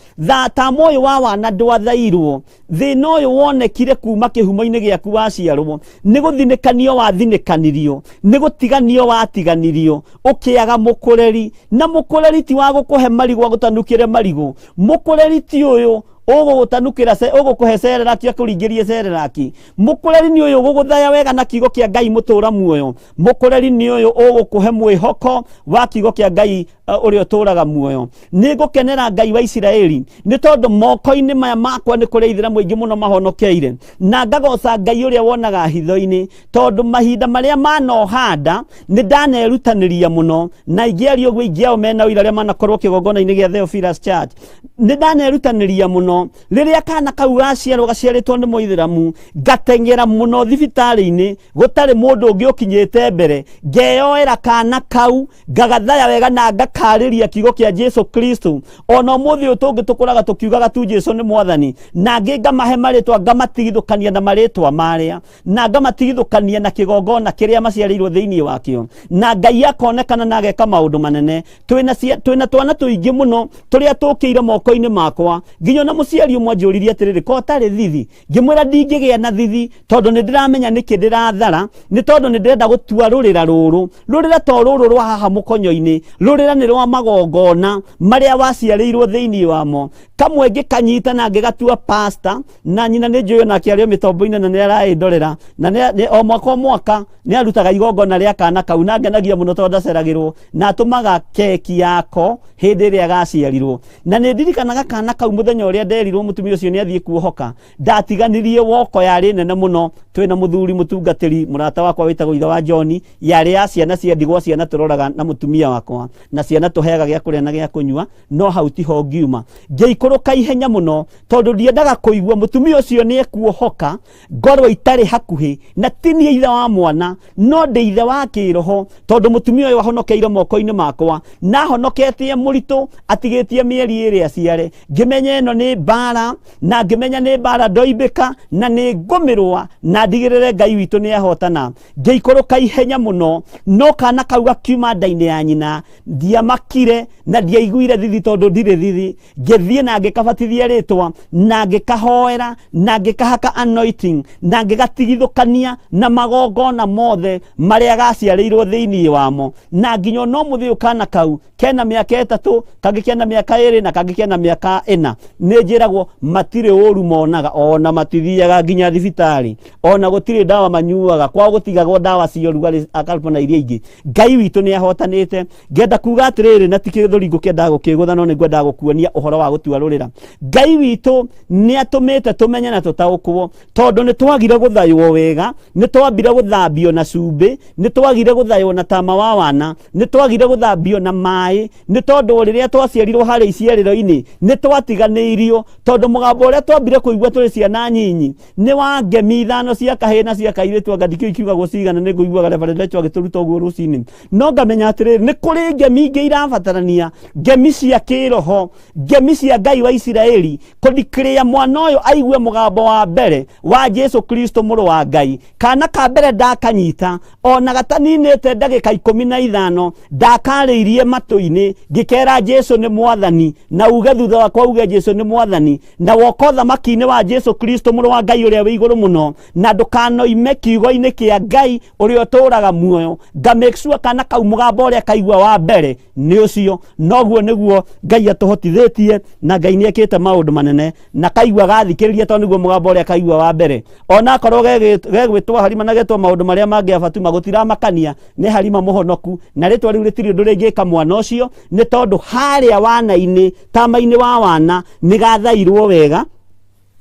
Tama ũyũ wa wana ndwathairwo, thĩna ũyũ wonekire kuma kĩhumo-inĩ gĩaku waciarwo, nĩ gũthinĩkanio wathinĩkanirio, nĩ gũtiganio watiganirio, ũkĩaga mũkũreri. Na mũkũreri ti wa gũkũhe marigũ agũtanukĩre marigũ, mũkũreri ti ũyũ ũgũgũtanukĩra ũgũkũhe cereraki akũringĩrie cereraki. Mũkũreri nĩ ũyũ ũgũgũthaya wega na kiugo kĩa Ngai mũtũra muoyo. Mũkũreri nĩ ũyũ ũgũkũhe mwĩhoko wa kiugo kĩa Ngai ũrĩa ũtũraga muoyo. Nĩ ngũkenera Ngai wa Isiraeli, nĩ tondũ moko-inĩ maya makwa nĩ kũrĩ ithĩramu aingĩ mũno mahonokeire, na ngagoca Ngai ũrĩa wonaga hitho-inĩ, tondũ mahinda marĩa manohanda nĩ ndanerutanĩria mũno, na ingĩaria ũguo ingĩ ao mena ũira arĩa manakorwo kĩgongona-inĩ gĩa Theophilus Church, nĩ ndanerutanĩria mũno. Rĩrĩa kana kau gaciarwo gaciarĩtwo nĩ mũithĩramu, ngateng'era mũno thibitarĩ-inĩ gũtarĩ mũndũ ũngĩ ũkinyĩte mbere, ngeyoera kana kau ngagathaya wega na ngakarĩria kiugo kĩa Jesu Kristo. Ona ũmũthĩ ũyũ tũngĩ tũkũraga tũkiugaga tu Jesu nĩ mwathani, na angĩ ngamahe marĩtwa, ngamatigithũkania na marĩtwa marĩa, na ngamatigithũkania na kĩgongona kĩrĩa maciarĩirwo thĩinĩ wakĩo, na Ngai akonekana na ageka maũndũ manene. Twĩna twana tũingĩ mũno tũrĩa tũkĩire moko-inĩ makwa, nginya ona mũciari ũmwe anjũririe atĩrĩrĩ, ko ũtarĩ thithi? Ngĩmwĩra ndingĩgĩa na thithi tondũ nĩ ndĩramenya nĩkĩ ndĩrathara, nĩ tondũ nĩ ndĩrenda gũtua rũrĩra rũrũ. Rũrĩra to rũrũ rwa haha mũkonyo-inĩ, rũrĩra nĩ rwa magongona marĩa waciarĩirwo thĩinĩ wamo. Kamwe ngĩkanyita na ngĩgatua pastor, na nyina nĩ njũĩ onake arĩ o mĩtombo-inĩ na nĩ araĩndorera, na o mwaka o mwaka nĩ arutaga igongona rĩa kana kau, na ngenagia mũno tondũ ndaceragĩrwo, na atũmaga keki yako hĩndĩ ĩrĩa gaciarirwo. Na nĩ ndirikanaga kana kau mũthenya ũrĩa nderirwo mũtumia ũcio nĩ athiĩ kuohoka, ndatiganirie woko yarĩ nene mũno. Twĩna mũthuri mũtungatĩri mũrata wakwa wĩtagwo ithe wa John, yarĩ ya ciana cia ndigwa, ciana tũroraga na mũtumia wakwa, na ciana tũheaga gĩa kũrĩa na gĩa kũnyua, no hau tiho ngiuma. Ngĩikũrũka ihenya mũno tondũ ndiendaga kũigua mũtumia ũcio nĩ ekuohoka ngorwo itarĩ hakuhĩ, na ti niĩ ithe wa mwana, no ndĩ ithe wa kĩroho, tondũ mũtumia ũyũ ahonokeire moko-inĩ makwa, na ahonoketie mũritũ atigĩtie mĩeri ĩrĩ aciare. Ngĩmenya ĩno nĩ mbara, na ngĩmenya nĩ mbara ndoimbĩka, na nĩ ngũmĩrũa, na ndigĩrĩre Ngai witũ nĩ ahotana. Ngĩikũrũka ihenya mũno, no kana kau gakiuma nda-inĩ ya nyina, ndiamakire na ndiaiguire thithi tondũ ndirĩ thithi. Ngĩthiĩ na ngĩkabatithia rĩtwa, na ngĩkahoera, na ngĩkahaka anointing, na ngĩgatigithũkania na magongona mothe marĩa gaciarĩirwo thĩinĩ wamo. Na nginya ona ũmũthĩ ũyũ kana kau kena mĩaka 3, kangĩ kena mĩaka 2, na kangĩ kena mĩaka 4. Nĩ njĩragwo matirĩ ũru monaga, ona matithiaga nginya thibitarĩ, ona gũtirĩ ndawa manyuaga, kwao gũtigagwo ndawa cia ũrugarĩ akalpo na iria ingĩ. Ngai witũ nĩ ahotanĩte. Ngenda kuga atĩrĩrĩ, na ti kĩthũri ngũkĩendaga gũkĩgũtha, no nĩ ngwendaga gũkuonia ũhoro wa gũtua rũrĩra. Ngai witũ nĩ atũmĩte tũmenye na tũtaũkwo, tondũ nĩ twagire gũthaywo wega, nĩ twambire gũthambio na cumbĩ, nĩ twagire gũthaywo na tama wa wana, nĩ twagire gũthambio na maĩ, nĩ tondũ rĩrĩa twaciarirwo harĩa iciarĩro-inĩ nĩ twatiganĩirio, tondũ mũgambo ũrĩa twambire kũigua tũrĩ ciana nyinyi nĩ wa ngemi 5 cia kahĩĩ na cia kairĩtu, anga ndikĩũĩ kiugagwo cigana, nĩ ngũiguaga Reverend Rachel agĩtũruta ũguo rũcinĩ. No ngamenya atĩrĩrĩ, nĩ kũrĩ ngemi ingĩ irabatarania, ngemi cia kĩroho, ngemi cia Ngai wa Isiraeli, kũthikĩrĩria mwana ũyũ aigue mũgambo wa mbere wa Jesu Kristo mũrũ wa Ngai. Kana ka mbere ndakanyita, ona gataninĩte ndagĩka 15, ndakarĩirie matũ-inĩ, ngĩkera Jesu nĩ mwathani, na uge thutha wakwa uge Jesu nĩ mwathani, na woka ũthamaki-inĩ wa Jesu Kristo mũrũ wa Ngai ũrĩa wĩ igũrũ mũno, na ndũkanoime kiugo-inĩ kĩa Ngai ũrĩa ũtũũraga muoyo. Nga make sure kana kau mũgambo ũrĩa kaigua wa mbere nĩ ũcio. Noguo nĩguo Ngai atũhotithĩtie, na Ngai nĩ ekĩte maũndũ manene, na kaigua gathikĩrĩria tondũ nĩguo mũgambo ũrĩa kaigua wa mbere. Ona akorwo gegwĩtwo Harima na getwo maũndũ marĩa mangĩ abatuma, gũtiramakania, nĩ Harima mũhonoku, na rĩtwa rĩu rĩtirĩ ũndũ rĩngĩka mwana ũcio, nĩ tondũ harĩa wana-inĩ, tama-inĩ wa wana, nĩ gathairwo wega,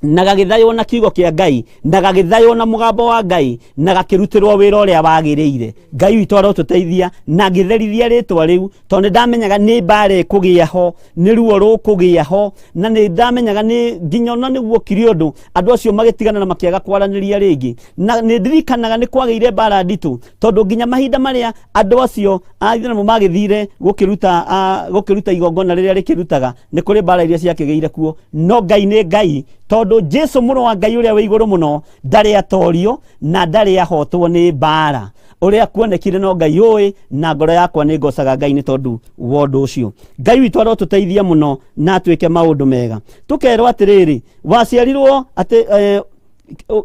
na gagĩthaywo na kiugo kĩa Ngai, na gagĩthaywo na mũgambo wa Ngai, na gakĩrutĩrwo wĩra ũrĩa wagĩrĩire. Ngai witũ arotũteithia, na ngĩtherithia rĩtwa rĩu, tondũ nĩ ndamenyaga nĩ mbara ĩkũgĩa ho, nĩ ruo rũkũgĩa ho, na nĩ ndamenyaga nĩ nginya ona nĩguo kiri ũndũ andũ acio magĩtigana na makĩaga kwaranĩria rĩngĩ. Na nĩ ndirikanaga nĩ kwagĩire mbara nditũ, tondũ nginya mahinda marĩa andũ acio a itheramu magĩthire gũkĩruta igongona rĩrĩa rĩkĩrutaga, nĩ kũrĩ mbara iria ciakĩgĩire kuo. No Ngai nĩ Ngai, tondũ Jesu mũrũ wa Ngai ũrĩa wĩ igũrũ mũno ndarĩ atorio na ndarĩ ahotwo nĩ mbara. Ũrĩa kuonekire no Ngai ũĩ, na ngoro yakwa nĩ ngocaga Ngai nĩ tondũ wa ũndũ ũcio. Ngai witũ arotũteithia mũno na atwĩke maũndũ mega. Tũkerwo atĩrĩrĩ, waciarirwo atĩ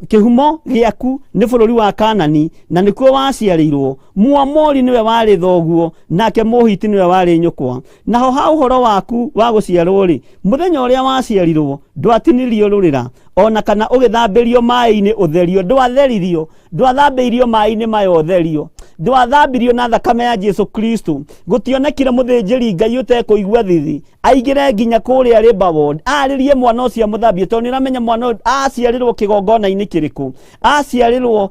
kĩhumo gĩaku nĩ bũrũri wa Kanani, na nĩkuo waciarĩirwo. Mũamori nĩwe warĩ thoguo, nake Mũhiti nĩwe warĩ nyũkwa. Naho ha ũhoro waku wa gũciarwo rĩ, mũthenya ũrĩa waciarirwo ndwatinirio rũrĩra, ona kana ũgĩthambĩrio maĩ-inĩ ũtherio. Ndwatheririo, ndwathambĩirio maĩ-inĩ maya ũtherio, ndwathambirio na thakame ya Jesu Kristo. Gũtionekire mũthĩnjĩri Ngai ũtekũigua thithi aingĩre nginya kũrĩa Labour Ward arĩrie mwana ũcio amũthambie, tondũ nĩ ũramenya mwana ũyũ aciarĩrwo kĩgongona-inĩ kĩrĩkũ, aciarĩrwo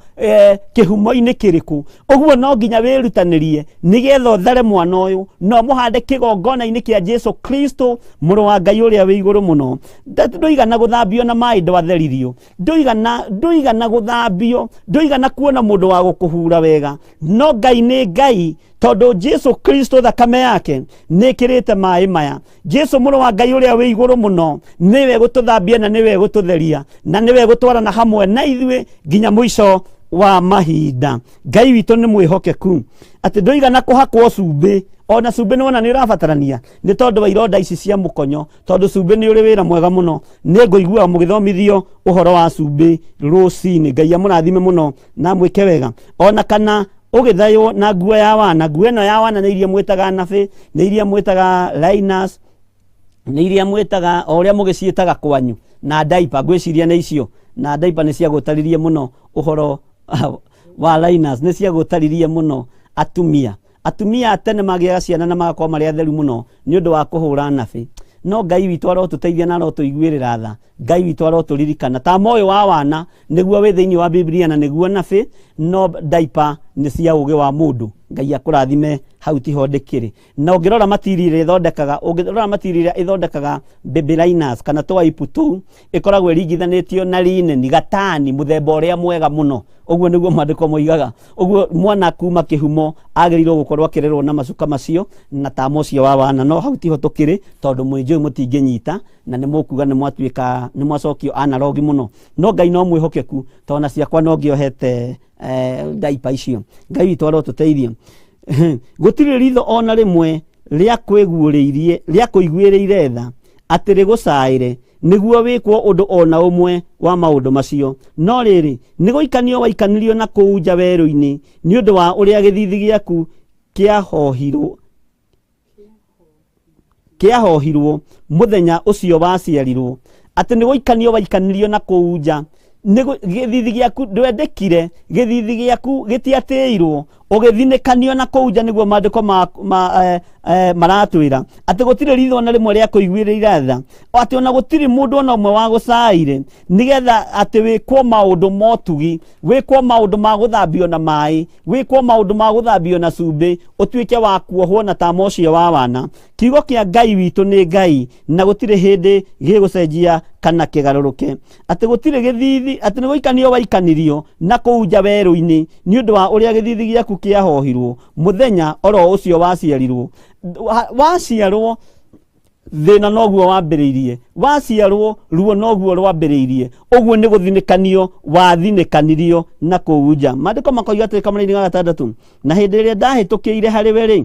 kĩhumo-inĩ kĩrĩkũ. Ũguo no nginya wĩrutanĩrie nĩgetha ũthare mwana ũyũ na ũmũhande kĩgongona-inĩ kĩa Jesu Kristo mũrũ wa Ngai ũrĩa wĩ igũrũ mũno. Ndũigana gũthambio na maĩ, Ndwatheririo, ndũigana, ndũigana gũthambio, ndũigana kuona mũndũ wa gũkũhura wega. No Ngai nĩ Ngai, tondũ Jesu Kristo thakame yake nĩ ĩkĩrĩte maĩ maya. Jesu mũrũ wa Ngai ũrĩa wĩ igũrũ mũno nĩwe gũtũthambia na nĩwe gũtũtheria na nĩwe gũtwarana hamwe na ithuĩ nginya mũico wa mahinda. Ngai witũ nĩ mwĩhokeku atĩ ndũigana kũhakwo cumbĩ. Ona cumbĩ nĩwona nĩ ũrabatarania nĩ tondũ wa ironda ici cia mũkonyo, tondũ cumbĩ nĩ ũrĩ wĩra mwega mũno. Nĩ ngũigua mũgĩthomithio ũhoro wa cumbĩ rũcinĩ. Ngai amũrathime mũno na amwĩke wega. Ona kana ũgĩthaywo na nguo ya wana. Nguo ĩno ya wana nĩ iria mwĩtaga nabĩ, nĩ iria mwĩtaga liners, nĩ iria mwĩtaga o ũrĩa mũgĩciĩtaga kwanyu, na diaper. Ngwĩciria nĩ icio na diaper nĩ ciagũtaririe mũno. Ũhoro wa liners nĩ ciagũtaririe mũno atumia. Atumia a tene magĩaga ciana na magakorwo marĩ atheru mũno nĩ ũndũ wa kũhũra nabĩ. No Ngai witũ arotũteithia na arotũiguĩrĩra tha. Ngai witũ arotũririkana ta moyo wa wana nĩguo wĩ thĩinĩ wa Biblia na nĩguo nabĩ, no diaper nĩ cia ũgĩ wa mũndũ. Ngai akũrathime. Hau tiho ndĩkĩrĩ. Na ũngĩrora material ĩrĩa ĩthondekaga, ũngĩrora material ĩrĩa ĩthondekaga baby liners kana tũwaipu tũu, ĩkoragwo ĩringithanĩtio na linen, gatani mũthemba ũrĩa mwega mũno. Ũguo nĩguo maandĩko moigaga. Ũguo mwana kuma kĩhumo agĩrĩirwo gũkorwo akĩrerwo na macuka macio na tama ũcio wa wana. No hau tiho tũkĩrĩ, tondũ mwĩnjũĩ mũtingĩnyita na nĩ mũkuga nĩ mwatuĩka nĩ mwacokio analogi mũno. No Ngai no mwĩhokeku, tondũ na ciakwa no ngĩohete diaper icio. Ngai witũ arotũteithia. Gũtirĩ ritho ona rĩmwe rĩa kwĩguũrĩirie, rĩa kũiguĩrĩire tha atĩ rĩgũcaĩre nĩguo wĩkwo ũndũ ona ũmwe wa maũndũ macio. No rĩrĩ, nĩ gũikanio waikanirio na kũu nja werũ-inĩ nĩ ũndũ wa ũrĩa gĩthithi gĩaku kĩahohirwo, kĩahohirwo mũthenya ũcio waciarirwo. Atĩ nĩ gũikanio waikanirio na kũu nja nĩ gĩthithi gĩaku ndwendekire, gĩthithi gĩaku gĩtiatĩirwo, ũgĩthinĩkanio na kũu nja. Nĩguo maandĩko ma maratwĩra atĩ gũtirĩ ritho na rĩmwe rĩa kũiguĩrĩra tha, atĩ ona gũtirĩ mũndũ ona ũmwe wa gũcaire nĩgetha atĩ wĩkwo maũndũ motugi, wĩkwo maũndũ ma gũthambio na maĩ, wĩkwo maũndũ ma gũthambio na cumbĩ, ũtuĩke wa kuohwo na tama ũcio wa wana. Kiugo kĩa Ngai witũ nĩ Ngai na gũtirĩ hĩndĩ gĩgũcenjia kana kĩgarũrũke. Atĩ gũtirĩ gĩthithi, atĩ nĩ gũikanio waikanirio na kũu nja werũ-inĩ nĩ ũndũ wa ũrĩa gĩthithi gĩaku kĩahohirwo mũthenya oro ũcio waciarirwo. Waciarwo thĩna noguo wambĩrĩirie, waciarwo ruo noguo rwambĩrĩirie. Ũguo nĩ gũthinĩkanio wathinĩkanirio na kũu nja. Maandĩko makoiga atĩrĩ kamũraini ga gatandatũ: na hĩndĩ ĩrĩa ndahĩtũkĩire harĩ we rĩ,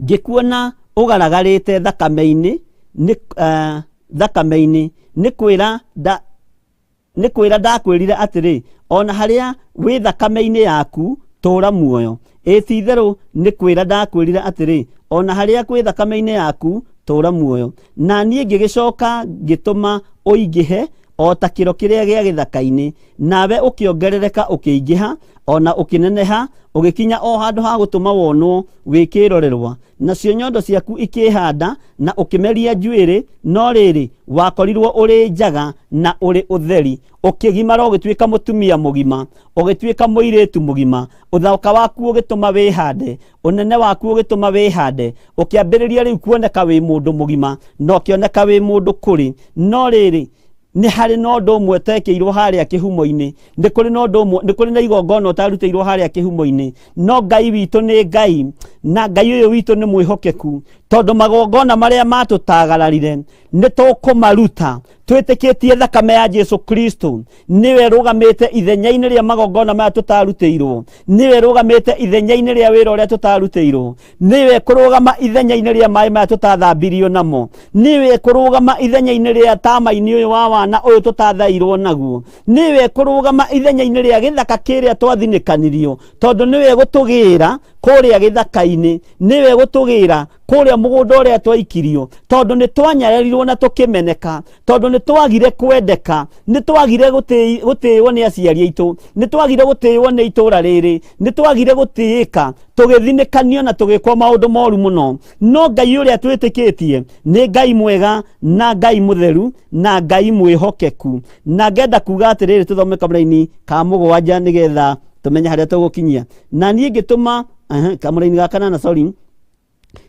ngĩkuona ũgaragarĩte thakame-inĩ nĩ thakame-inĩ, nĩ kwĩra nda nĩ kwĩra ndakwĩrire atĩrĩ, ona harĩa wĩ thakame-inĩ yaku tũra muoyo. Ĩ ti-itherũ nĩ kwĩra ndakwĩrire atĩrĩ, ona harĩa kwĩ thakame-inĩ yaku tũra muoyo. Na niĩ ngĩgĩcoka ngĩtũma ũingĩhe o ta kĩro kĩrĩa gĩa gĩthaka-inĩ, nawe ũkĩongerereka, ũkĩingĩha ona ũkĩneneha, ũgĩkinya o handũ ha gũtũma wonwo wĩ kĩrorerwa. Nacio nyondo ciaku ikĩhanda na ũkĩmeria njuĩrĩ. No rĩrĩ, wakorirwo ũrĩ njaga na ũrĩ ũtheri, ũkĩgimara, ũgĩtuĩka mũtumia mũgima, ũgĩtuĩka mũirĩtu mũgima. Ũthaka waku ũgĩtũma wĩhande, ũnene waku ũgĩtũma wĩhande, ũkĩambĩrĩria rĩu kuoneka wĩ mũndũ mũgima na ũkĩoneka wĩ mũndũ kũrĩ. No rĩrĩ, nĩ harĩ na ũndũ ũmwe ũtekĩirwo harĩa kĩhumo-inĩ. Nĩ kũrĩ na ũndũ ũmwe, nĩ kũrĩ na igongona ũtarutĩirwo harĩa kĩhumo-inĩ. No Ngai witũ nĩ Ngai, na Ngai ũyũ witũ nĩ mwĩhokeku, tondũ magongona marĩa matũtagararire nĩ tũkũmaruta twĩtĩkĩtie thakame ya Jesu Kristo nĩwe ĩrũgamĩte ithenya-inĩ rĩa magongona maya tũtarutĩirwo, nĩwe ĩrũgamĩte ithenya-inĩ rĩa wĩra ũrĩa tũtarutĩirwo, nĩwe kũrũgama ithenya-inĩ rĩa maĩ maya tũtathambirio namo, nĩwe kũrũgama ithenya-inĩ rĩa tama-inĩ ũyũ wa wana ũyũ tũtathairwo naguo, nĩwe kũrũgama ithenya-inĩ rĩa gĩthaka kĩrĩa twathinĩkanirio, tondũ nĩwe gũtũgĩra kũrĩa gĩthaka-inĩ, nĩwe gũtũgĩra kũrĩa mũgũnda ũrĩa twaikirio, tondũ nĩ twanyararirwo na tũkĩmeneka, tondũ nĩ twagire kwendeka, nĩ twagire gũtĩĩo nĩ aciari aitũ, nĩ twagire gũtĩĩo nĩ itũra rĩrĩ, nĩ twagire gũtĩĩka, tũgĩthinĩkanio na tũgĩkwo maũndũ moru mũno. No Ngai ũrĩa twĩtĩkĩtie nĩ Ngai mwega na Ngai mũtheru na Ngai mwĩhokeku. Na ngenda kuga atĩrĩrĩ, tũthome kamũraini ka mũgwanja nĩgetha tũmenye harĩa tũgũkinyia. Na niĩ ngĩtũma kamũraini ga kanana, sorry.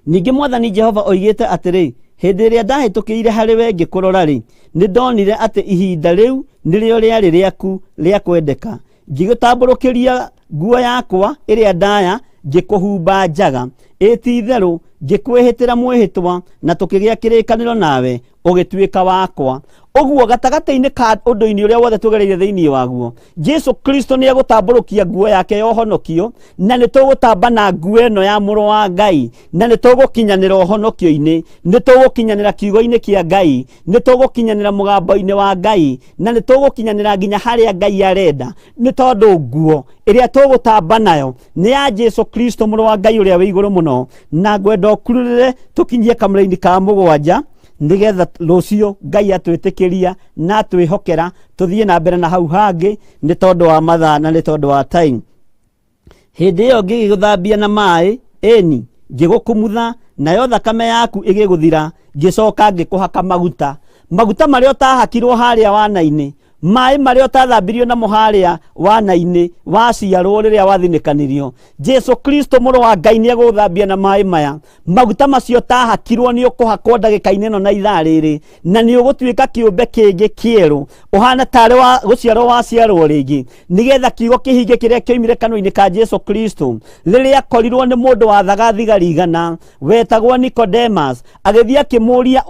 Ningĩ Mwathani Jehova oigĩte atĩrĩ, Hĩndĩ ĩrĩa ndahĩtũkĩire harĩ we ngĩkũrora-rĩ, nĩndonire atĩ ihinda rĩu nĩrĩo rĩarĩ rĩaku rĩa kwendeka. Ngĩgũtambũrũkĩria nguo yakwa ĩrĩa ndaya, ngĩkũhumba njaga. Ĩ ti-itherũ ngĩkwĩhĩtĩra mwĩhĩtwa, na tũkĩgĩa kĩrĩkanĩro nawe, ũgĩtuĩka wakwa. Ũguo gatagatĩ-inĩ ka ũndũ-inĩ ũrĩa wothe tũgereire thĩinĩ waguo, Jesu Kristo nĩ egũtambũrũkia nguo yake ya ũhonokio, na nĩ tũgũtamba na nguo ĩno ya mũrũ wa Ngai, na nĩ tũgũkinyanĩra ũhonokio-inĩ, nĩ tũgũkinyanĩra kiugo-inĩ kĩa Ngai, nĩ tũgũkinyanĩra mũgambo-inĩ wa Ngai, na nĩ tũgũkinyanĩra nginya harĩa Ngai arenda, nĩ tondũ nguo ĩrĩa tũgũtamba nayo nĩ ya Jesu Kristo mũrũ wa Ngai ũrĩa wĩ igũrũ mũno. Na ngwenda ũkururĩre tũkinyie kamũraini ka mũgwanja, nĩgetha rũciũ Ngai atwĩtĩkĩria na atwĩhokera tũthiĩ na mbere na hau hangĩ, nĩ tondũ wa mathaa na nĩ tondũ wa time. Hĩndĩ ĩyo ngĩgĩgũthambia na maĩ, ĩni, ngĩgũkumutha, nayo thakame yaku ĩgĩgũthira, ngĩcoka ngĩkũhaka maguta. Maguta marĩa ũtahakirwo harĩa wana-inĩ, maĩ marĩa ũtathambirio namo harĩa wana-inĩ waciarwo rĩrĩa wathinĩkanirio, Jesu Kristo mũrũ wa Ngai nĩ egũgũthambia na maĩ maya. Maguta macio ũtahakirwo nĩ ũkũhakwo ndagĩka-inĩ ĩno na ithaa rĩrĩ, na nĩ ũgũtuĩka kĩũmbe kĩngĩ kĩerũ, ũhana tarĩ wa gũciarwo waciarwo rĩngĩ, nĩgetha kiugo kĩhinge kĩrĩa kĩoimire kanua-inĩ ka Jesu Kristo rĩrĩa akorirwo nĩ mũndũ wathaga thigari igana wetagwo Nicodemus, agĩthiĩ akĩmũria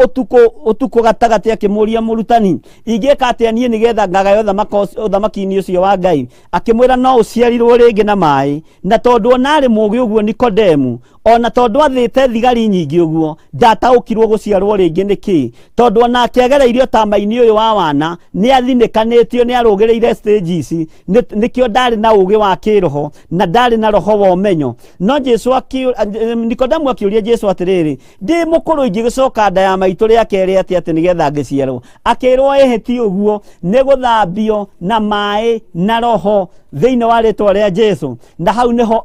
ũtukũ gatagatĩ, akĩmũria, mũrutani, ingĩka atĩa niĩ nĩgetha ngagaya ũthamaki-inĩ ũcio wa Ngai? Akĩmwĩra, no ũciarirwo rĩngĩ na maĩ. Na tondũ ona arĩ mũũgĩ ũguo Nikodemu, ona tondũ athĩte thigari nyingĩ ũguo, ndataũkirwo gũciarwo rĩngĩ nĩ kĩĩ, tondũ onake agereirio tama-inĩ ũyũ wa wana, nĩ athinĩkanĩtio, nĩ arũgĩrĩire stage ici, nĩkĩo ndarĩ na ũũgĩ wa kĩroho na ndarĩ na roho wa ũmenyo. No Nikodemu akĩũria Jesu atĩrĩrĩ, ndĩ mũkũrũ ingĩgĩcoka nda ya maitũ rĩa kerĩ atĩa atĩ nĩgetha ngĩciarwo? Akĩrwo, ĩhĩ ti ũguo, nĩ gũthambio na maĩ na roho thĩinĩ wa rĩtwa rĩa Jesu. Na hau nĩho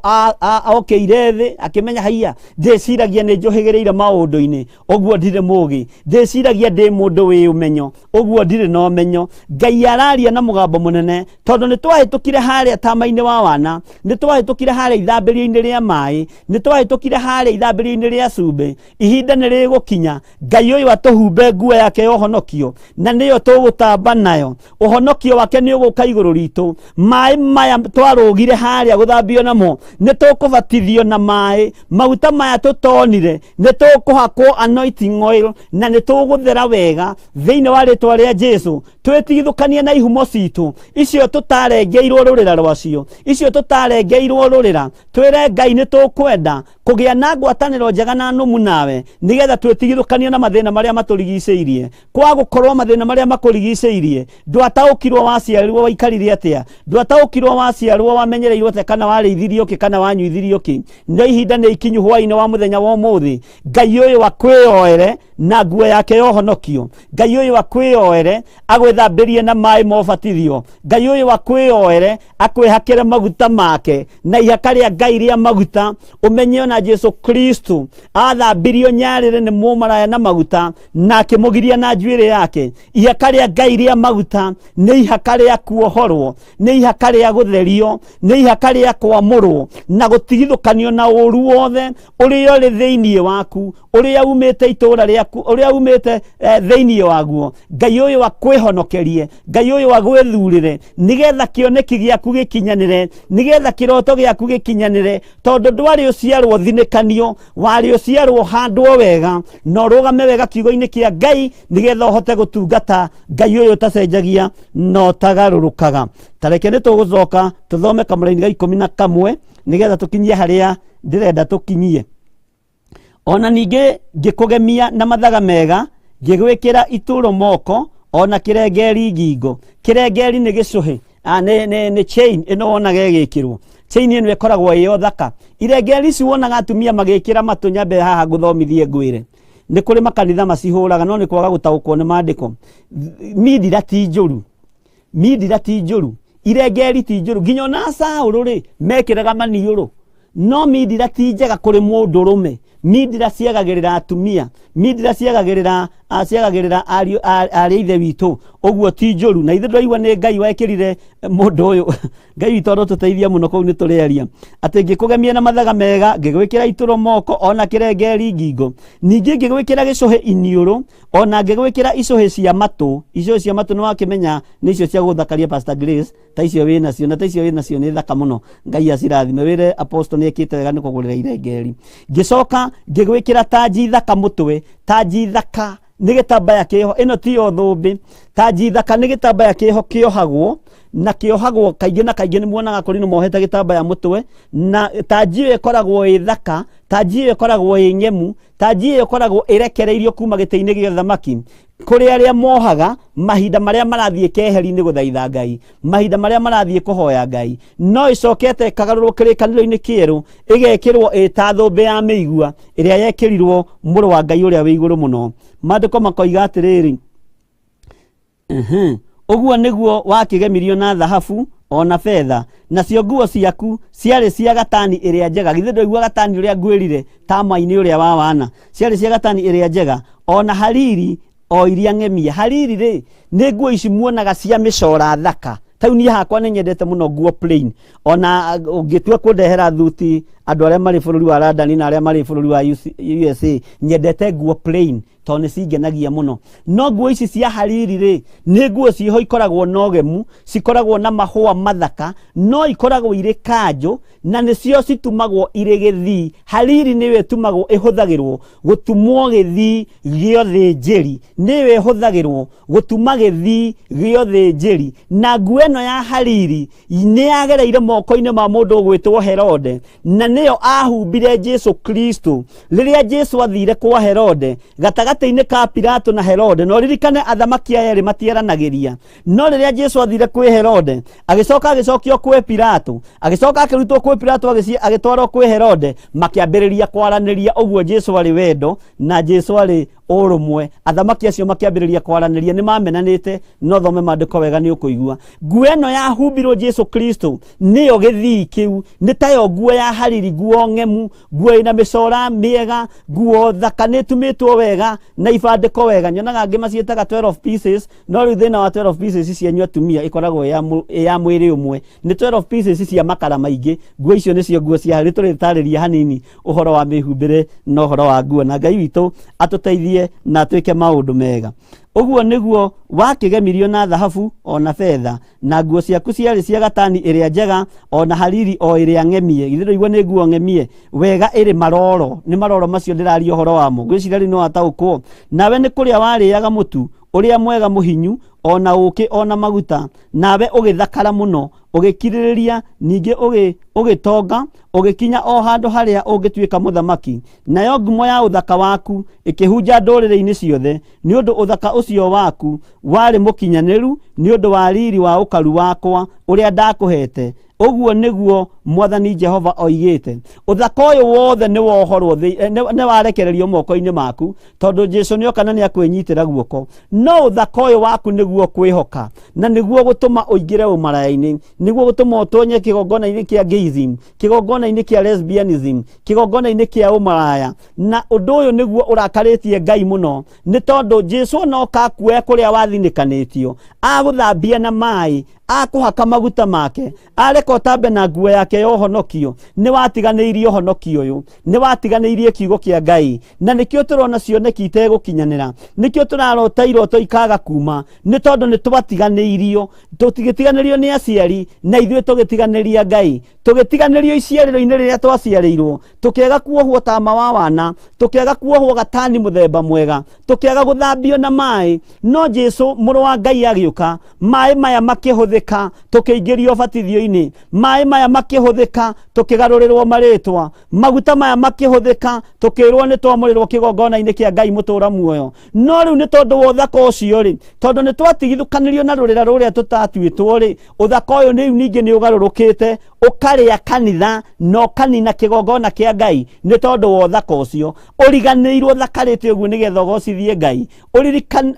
okĩire thĩ akĩmenya, haiya, ndĩciragia nĩ njũhĩgĩrĩire maũndũ-inĩ, ũguo ndirĩ mũũgĩ, ndĩciragia ndĩ mũndũ wĩ ũmenyo, ũguo ndirĩ na ũmenyo. Ngai araria na mũgambo mũnene, tondũ nĩ twahĩtũkire harĩa tama-inĩ wa wana, nĩ twahĩtũkire harĩa ithambĩrio-inĩ rĩa maĩ, nĩ twahĩtũkire harĩa ithambĩrio-inĩ rĩa cumbĩ. Ihinda nĩ rĩgũkinya Ngai ũyũ atũhumbe nguo yake ya ũhonokio, na nĩyo tũgũtamba nayo. Ũhonokio wake nĩ ũgũka igũrũ ritũ. Maĩ maya twarũgire harĩa gũthambio namo, nĩ tũkũbatithio na maĩ. Maguta maya tũtonire, nĩ tũkũhakwo anointing oil, na nĩ tũgũthera wega thĩinĩ wa rĩtwa rĩa Jesu. Twĩtigithũkanie na ihumo citũ icio tũtarengeirwo rũrĩra rwacio, icio tũtarengeirwo rũrĩra. Twĩre Ngai nĩ tũkwenda kũgĩa na ngwatanĩro njega na nũmu nawe, nĩgetha twĩtigithũkanie na mathĩna marĩa matũrigicĩirie. Kwa gũkorwo mathĩna marĩa makũrigicĩirie, ndwataũkirwo waciarirwo waikarire atĩa, ndwataũkirwo waciarwo wamenyereirwo atĩa, kana warĩithirio kĩ, kana wanyuithirio kĩ. No ihinda nĩ ikinyu hwaĩ-inĩ wa mũthenya wa ũmũthĩ, Ngai ũyũ akwĩyoere na nguo yake ya ũhonokio. Ngai ũyũ akwĩyoere agwĩthambĩrie na maĩ ma ũbatithio. Ngai ũyũ akwĩyoere akwĩhakĩre maguta make na ihaka rĩa Ngai rĩa maguta. Ũmenye ona Jesu Kristo athambirio nyarĩrĩ nĩ mũmaraya na maguta, na akĩmũgiria na njuĩrĩ yake. Ihaka rĩa Ngai rĩa maguta nĩ ihaka rĩa kuohorwo, nĩ ihaka rĩa gũtherio, nĩ ihaka rĩa kwamũrwo na gũtigithũkanio na ũru wothe ũrĩa ũrĩ thĩinĩ waku, ũrĩa umĩte itũũra rĩaku, ũrĩa umĩte thĩinĩ waguo. Ngai ũyũ akwĩhonokerie, Ngai ũyũ agwĩthurĩre, nĩgetha kĩoneki gĩaku gĩkinyanĩre, nĩgetha kĩroto gĩaku gĩkinyanĩre, tondũ ndwarĩ ũciarwo thinĩkanio, warĩ ũciarwo handwo wega na ũrũgame wega kiugo-inĩ kĩa Ngai, nĩgetha ũhote gũtungata Ngai ũyũ ũtacenjagia na ũtagarũrũkaga. Tareke nĩ tũgũcoka tũthome kamũraini ga 11 nĩgetha tũkinyie harĩa ndĩrenda tũkinyie. Ona ningĩ ngĩkũgemia na mathaga mega, ngĩgwĩkĩra ituro moko, ona kĩrengeri ngingo. Kĩrengeri nĩ gĩcũhĩ, nĩ chain ĩno wonaga ĩgĩkĩrwo. Chain ĩno ĩkoragwo ĩyo thaka. Irengeri ici wonaga atumia magĩkĩra matũ, nyambe haha ngũthomithie ngwĩre. Nĩ kũrĩ makanitha macihũraga, no nĩ kwaga gũtaũkwo nĩ maandĩko. Mindira ti njũru, mindira ti njũru, irengeri ti njũru, nginya ona Saũlũ rĩ mekĩraga maniũrũ, no mindira ti njega kũrĩ mũndũrũme. Mindira ciagagĩrĩra atumia, mindira ciagagĩrĩra ciagagĩrĩra ariũ arĩ ithe witũ, ũguo ti njũru. Na ithe ndwaigua nĩ Ngai wekĩrire mũndũ ũyũ. Ngai witũ arotũteithia mũno kũu nĩ tũrĩaria atĩ ngĩkũgemia na mathaga mega, ngĩgwĩkĩra itũro moko ona kĩrengeri ngingo, ningĩ ngĩgwĩkĩra gĩcũhĩ iniũrũ, ona ngĩgwĩkĩra icũhĩ cia matũ. Icũhĩ cia matũ nĩ wakĩmenya nĩ icio cia gũthakaria Pastor Grace, ta icio wĩ nacio, na ta icio wĩ nacio nĩ thaka mũno. Ngai acirathime. Wĩre apostle nĩ ekĩte wega nĩ kũgũrĩra irengeri. Ngĩcoka ngĩgwĩkĩra tanji thaka mũtwe. Tanji thaka nĩ gĩtambaya kĩho, ĩno tiyo thũmbĩ. Tanji thaka nĩ gĩtambaya kĩho kĩohagwo, na kĩohagwo kaingĩ na kaingĩ nĩ muonaga kũrĩ mohete gĩtambaya mũtwe, na tanji ĩyo ĩkoragwo ĩ thaka, tanji ĩyo ĩkoragwo ĩ ng'emu, tanji ĩyo ĩkoragwo ĩrekereirio kuma gĩtĩ-inĩ gĩa ũthamaki kũrĩ arĩa mohaga mahinda marĩa marathiĩ keheri-inĩ gũthaitha Ngai, mahinda marĩa marathiĩ kũhoya Ngai. No ĩcokete ĩkagarũrwo kĩrĩkanĩro-inĩ kĩerũ, ĩgekĩrwo ĩ ta thũmbĩ ya mĩigua ĩrĩa yekĩrirwo mũrũ wa Ngai ũrĩa wĩ igũrũ mũno. Maandĩko makoiga atĩrĩrĩ, ũguo nĩguo wakĩgemirio na thahabu ona betha, nacio nguo ciaku ciarĩ cia gatani ĩrĩa njega. Githĩ ndwaigua gatani ũrĩa ngwĩrire tama-inĩ ũrĩa wa wana? Ciarĩ cia gatani ĩrĩa njega ona hariri o iria ng'emie. Hariri rĩ, nĩ nguo ici muonaga cia mĩcora thaka. Tau niĩ hakwa nĩ nyendete mũno nguo plain. Ona ũngĩtua kũndehera thuti, andũ arĩa marĩ bũrũri wa London na arĩa marĩ bũrũri wa USA, nyendete nguo plain tondũ nĩ cingenagia mũno. No nguo ici cia hariri rĩ, nĩ nguo ciĩho ikoragwo na ũgemu, cikoragwo na mahũa mathaka, no ikoragwo irĩ kanjũ, na nĩcio citumagwo irĩ gĩthii. Hariri nĩyo ĩtumagwo, ĩhũthagĩrwo gũtumwo gĩthii gĩa ũthĩnjĩri, nĩyo ĩhũthagĩrwo gũtuma gĩthii gĩa ũthĩnjĩri. Na nguo ĩno ya hariri nĩ yagereire moko-inĩ ma mũndũ ũgwĩtwo Herode, na nĩyo ahumbire Jesu Kristo rĩrĩa Jesu athire kwa Herode, gatagatĩ-inĩ ka Pilato na Herode. Na ũririkane athamaki aya erĩ matieranagĩria, no rĩrĩa Jesu athire kwĩ Herode, agĩcoka agĩcokio kwĩ Pilato, agĩcoka akĩrutwo kwĩ Pilato, agĩtwarwo kwĩ Herode, makĩambĩrĩria kwaranĩria. Ũguo Jesu arĩ wendo na Jesu arĩ ũrũmwe, athamaki acio makĩambĩrĩria kwaranĩria. Nĩ mamenanĩte, no thome maandĩko wega nĩ ũkũigua. Nguo ĩno yahumbirwo Jesu Kristo nĩyo gĩthii kĩu, nĩ tayo nguo ya hariri, nguo ng'emu, nguo ĩna mĩcora mĩega, nguo thaka, nĩ ĩtumĩtwo wega na ibandĩko wega. Nyonaga angĩ maciĩtaga 12 pieces, no rĩu thĩna wa 12 pieces cianyu atumia ĩkoragwo ĩ ya mwĩrĩ ũmwe, nĩ 12 pieces cia makara maingĩ. Nguo icio nĩcio nguo cia hariri. Tũrĩtarĩria hanini ũhoro wa mĩhumbĩre na ũhoro wa nguo, na Ngai witũ atũteithie na atwĩke maũndũ mega. Ũguo nĩguo wakĩgemirio na thahabu ona betha, na nguo ciaku ciarĩ cia gatani ĩrĩa njega ona hariri o ĩrĩa ng'emie. Githĩ ndũigua nĩ nguo ng'emie wega ĩrĩ maroro? Nĩ maroro macio ndĩraria ũhoro wamo. Ngwĩciria rĩu nĩ wataũkwo. Nawe nĩ kũrĩa warĩaga mũtu ũrĩa mwega mũhinyu, ona ũkĩ ona maguta, nawe ũgĩthakara mũno, ũgĩkirĩrĩria, ningĩ ũgĩtonga, ũgĩkinya o handũ harĩa ũngĩtuĩka mũthamaki. Nayo ngumo ya ũthaka waku ĩkĩhunja ndũrĩrĩ-inĩ ciothe, nĩ ũndũ ũthaka ũcio waku warĩ mũkinyanĩru nĩ ũndũ wa riri wa ũkaru wakwa ũrĩa ndakũhete. Ũguo nĩguo Mwathani Jehova oigĩte. Ũthaka ũyũ wothe nĩ wohorwo, nĩ warekererio moko-inĩ maku, tondũ Jesu nĩoka na nĩakwĩnyitĩra guoko. No ũthaka ũyũ waku nĩguo kwĩhoka, na nĩguo gũtũma ũingĩre ũmaraya-inĩ, nĩguo gũtũma ũtonye kĩgongona-inĩ kĩa gayism, kĩgongona-inĩ kĩa lesbianism, kĩgongona-inĩ kĩa ũmaraya. Na ũndũ ũyũ nĩguo ũrakarĩtie Ngai mũno, nĩ tondũ Jesu onoka akuoya kũrĩa wathinĩkanĩtio, agũthambia na maĩ, akũhaka maguta make, areka ũtambe na nguo yake ya ũhonokio. Nĩ watiganĩirie ũhonokio ũyũ, nĩ watiganĩirie kiugo kĩa Ngai, na nĩkĩo tũrona cioneki itegũkinyanĩra, nĩkĩo tũrarota iroto ikaga kuma, nĩ tondũ nĩ twatiganĩirio. Tũtigĩtiganĩrio nĩ aciari, na ithuĩ tũgĩtiganĩria Ngai, tũgĩtiganĩrio iciarĩro-inĩ rĩrĩa twaciarĩirwo, tũkĩaga kuohwo tama wa wana, tũkĩaga kuohwo gatani mũthemba mwega, tũkĩaga gũthambio na maĩ. No Jesu mũrũ wa Ngai agĩũka, maĩ maya makĩhũthĩka, tũkĩingĩrio ũbatithio-inĩ, maĩ maya makĩhũthĩka, tũkĩgarũrĩrwo marĩtwa, maguta maya makĩhũthĩka, tũkĩrwo nĩ twamũrĩrwo kĩgongona-inĩ kĩa Ngai mũtũra muoyo. No rĩu nĩ tondũ wa ũthaka ũcio rĩ, tondũ nĩ twatigithũkanĩrio na rũrĩra rũrĩa tũtatuĩtwo rĩ, ũthaka ũyũ rĩu ningĩ nĩ ũgarũrũkĩte. Ũkarĩa kanitha na ũkanina kĩgongona kĩa Ngai nĩ tondũ wa ũthaka ũcio. Ũriganĩirwo ũthakarĩte ũguo nĩgetha ũgocithie Ngai.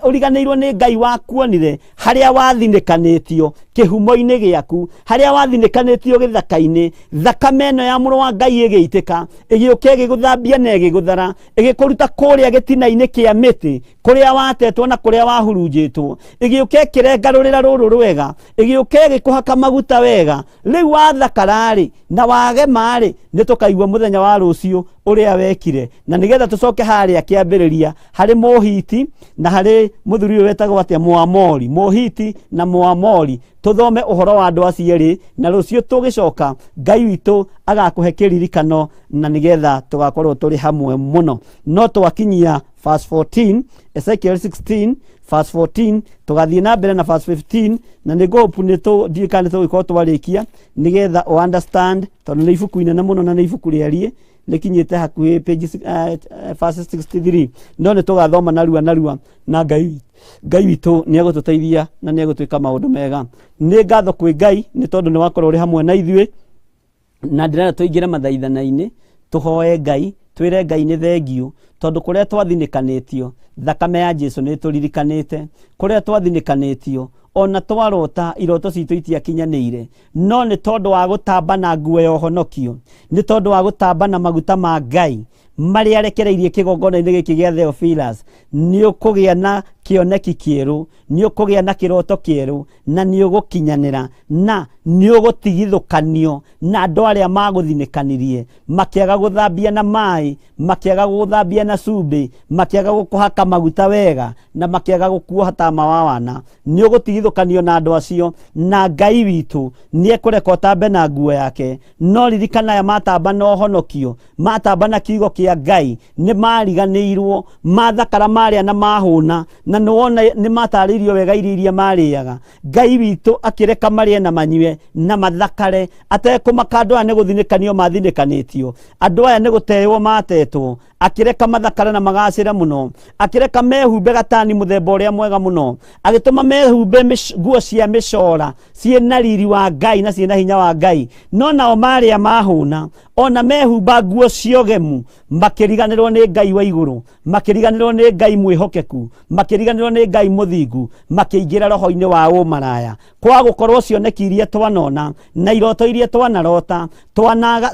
Ũriganĩirwo nĩ Ngai wakuonire harĩa wathinĩkanĩtio kĩhumo-inĩ gĩaku, harĩa wathinĩkanĩtio gĩthaka-inĩ. Thakame ĩno ya mũrũ wa Ngai ĩgĩitĩka, ĩgĩũka ĩgĩgũthambia na ĩgĩgũthara, ĩgĩkũruta kũrĩa gĩtina-inĩ kĩa mĩtĩ, kũrĩa watetwo na kũrĩa wahurunjĩtwo, ĩgĩũka ĩkĩrenga rũrĩra rũrũ rwega, ĩgĩũka ĩgĩkũhaka maguta wega. Rĩu wathakara-rĩ na wagema-rĩ, nĩ tũkaigua mũthenya wa rũciũ ũrĩa wekire. Na nĩgetha tũcoke harĩa kĩambĩrĩria harĩ Mũhiti na harĩ mũthuri ũyũ wetagwo atĩa, Mũamori, Mũhiti na Mũamori, tũthome ũhoro wa andũ acio erĩ, na rũciũ tũgĩcoka Ngai witũ agakũhe kĩririkano, na nĩgetha tũgakorwo tũrĩ hamwe mũno. No twakinyia verse 14, Ezekiel 16 verse 14, tũgathiĩ na mbere na verse 15, na nĩ ngũhope nĩ ndiũĩ kana nĩ tũgũgĩkorwo twarĩkia, nĩgetha ũ understand, tondũ nĩ ibuku inene mũno na nĩ ibuku rĩariĩ, rĩkinyĩte hakuhĩ page verse 63, no nĩ tũgathoma narua narua, na Ngai witũ nĩ egũtũteithia na nĩ egũtwĩka maũndũ mega. Nĩ ngatho kwĩ Ngai nĩ tondũ nĩ wakorwo ũrĩ hamwe na ithuĩ, na ndĩrenda tũingĩre mathaithana-inĩ, tũhoe Ngai, twĩre Ngai nĩ thengiũ, tondũ kũrĩa twathinĩkanĩtio, thakame ya Jesu nĩ ĩtũririkanĩte. Kũrĩa twathinĩkanĩtio, ona twarota, iroto citũ itiakinyanĩire, no nĩ tondũ wa gũtamba na nguo ya ũhonokio, nĩ tondũ wa gũtamba na maguta ma Ngai marĩa arekereirie kĩgongona-inĩ gĩkĩ gĩa Theophilus, nĩ ũkũgĩa na kĩoneki kĩerũ, nĩ ũkũgĩa na kĩroto kĩerũ, na nĩ ũgũkinyanĩra, na nĩ ũgũtigithũkanio na andũ arĩa magũthinĩkanirie, makĩaga gũthambia na maĩ, makĩaga gũgũthambia na cumbĩ, makĩaga gũkũhaka maguta wega, na makĩaga gũkuoha tama wa wana. Nĩ ũgũtigithũkanio na andũ acio, na Ngai witũ nĩ ekũreka ũtambe na nguo yake. No ririkana aya matamba na ũhonokio, matamba na kiugo kĩa Ngai, nĩ mariganĩirwo, mathakara marĩa na mahũna, na nĩwona nĩ matarĩirio wega irio iria marĩaga. Ngai witũ akĩreka marĩe na manyue na mathakare, atekũmaka andũ aya nĩ gũthinĩkanio mathinĩkanĩtio, andũ aya nĩ gũtewo matetwo, akĩreka mathakare na magacĩre mũno, akĩreka mehumbe gatani mũthemba ũrĩa mwega mũno, agĩtũma mehumbe nguo cia mĩcora ciĩna riri wa Ngai na ciĩna hinya wa Ngai. No nao marĩa mahũna, ona mehumba nguo ciogemu, makĩriganĩrwo nĩ Ngai wa igũrũ, makĩriganĩrwo nĩ Ngai mwĩhokeku, makĩriganĩrwo nĩ Ngai mũthingu, makĩingĩra roho-inĩ wa ũmaraya. Kwa gũkorwo cioneki iria twanona na iroto iria twanarota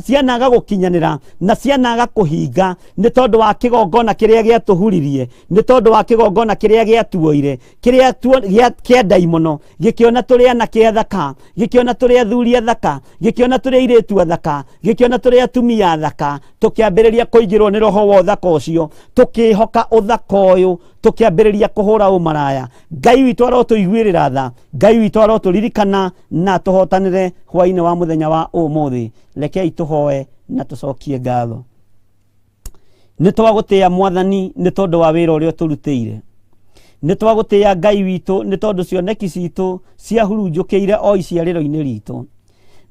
cianaga gũkinyanĩra na cianaga kũhinga, nĩ tondũ wa kĩgongona kĩrĩa gĩatũhuririe, nĩ tondũ wa kĩgongona kĩrĩa gĩatuoire, kĩrĩa kĩa ndaimono, gĩkĩona tũrĩ anake athaka, gĩkĩona tũrĩ athuri athaka, gĩkĩona tũrĩ airĩtu athaka, gĩkĩona tũrĩ atumia athaka, tũkĩambĩrĩria kũingĩrwo nĩ roho wa ũthaka ũcio, tũkĩhoka ũthaka ũyũ, tũkĩambĩrĩria kũhũra ũmaraya. Ngai witũ arotũiguĩrĩra tha, Ngai witũ arotũririkana na tũhotanĩre hwainĩ wa mũthenya wa ũmũthĩ. Rekei tũhoe na tũcokie ngatho. Nĩ twagũtĩĩa Mwathani nĩ tondũ wa wĩra ũrĩa ũtũrutĩire. Nĩ twagũtĩĩa Ngai witũ nĩ tondũ cioneki citũ ciahurunjũkĩire o iciarĩro-inĩ ritũ.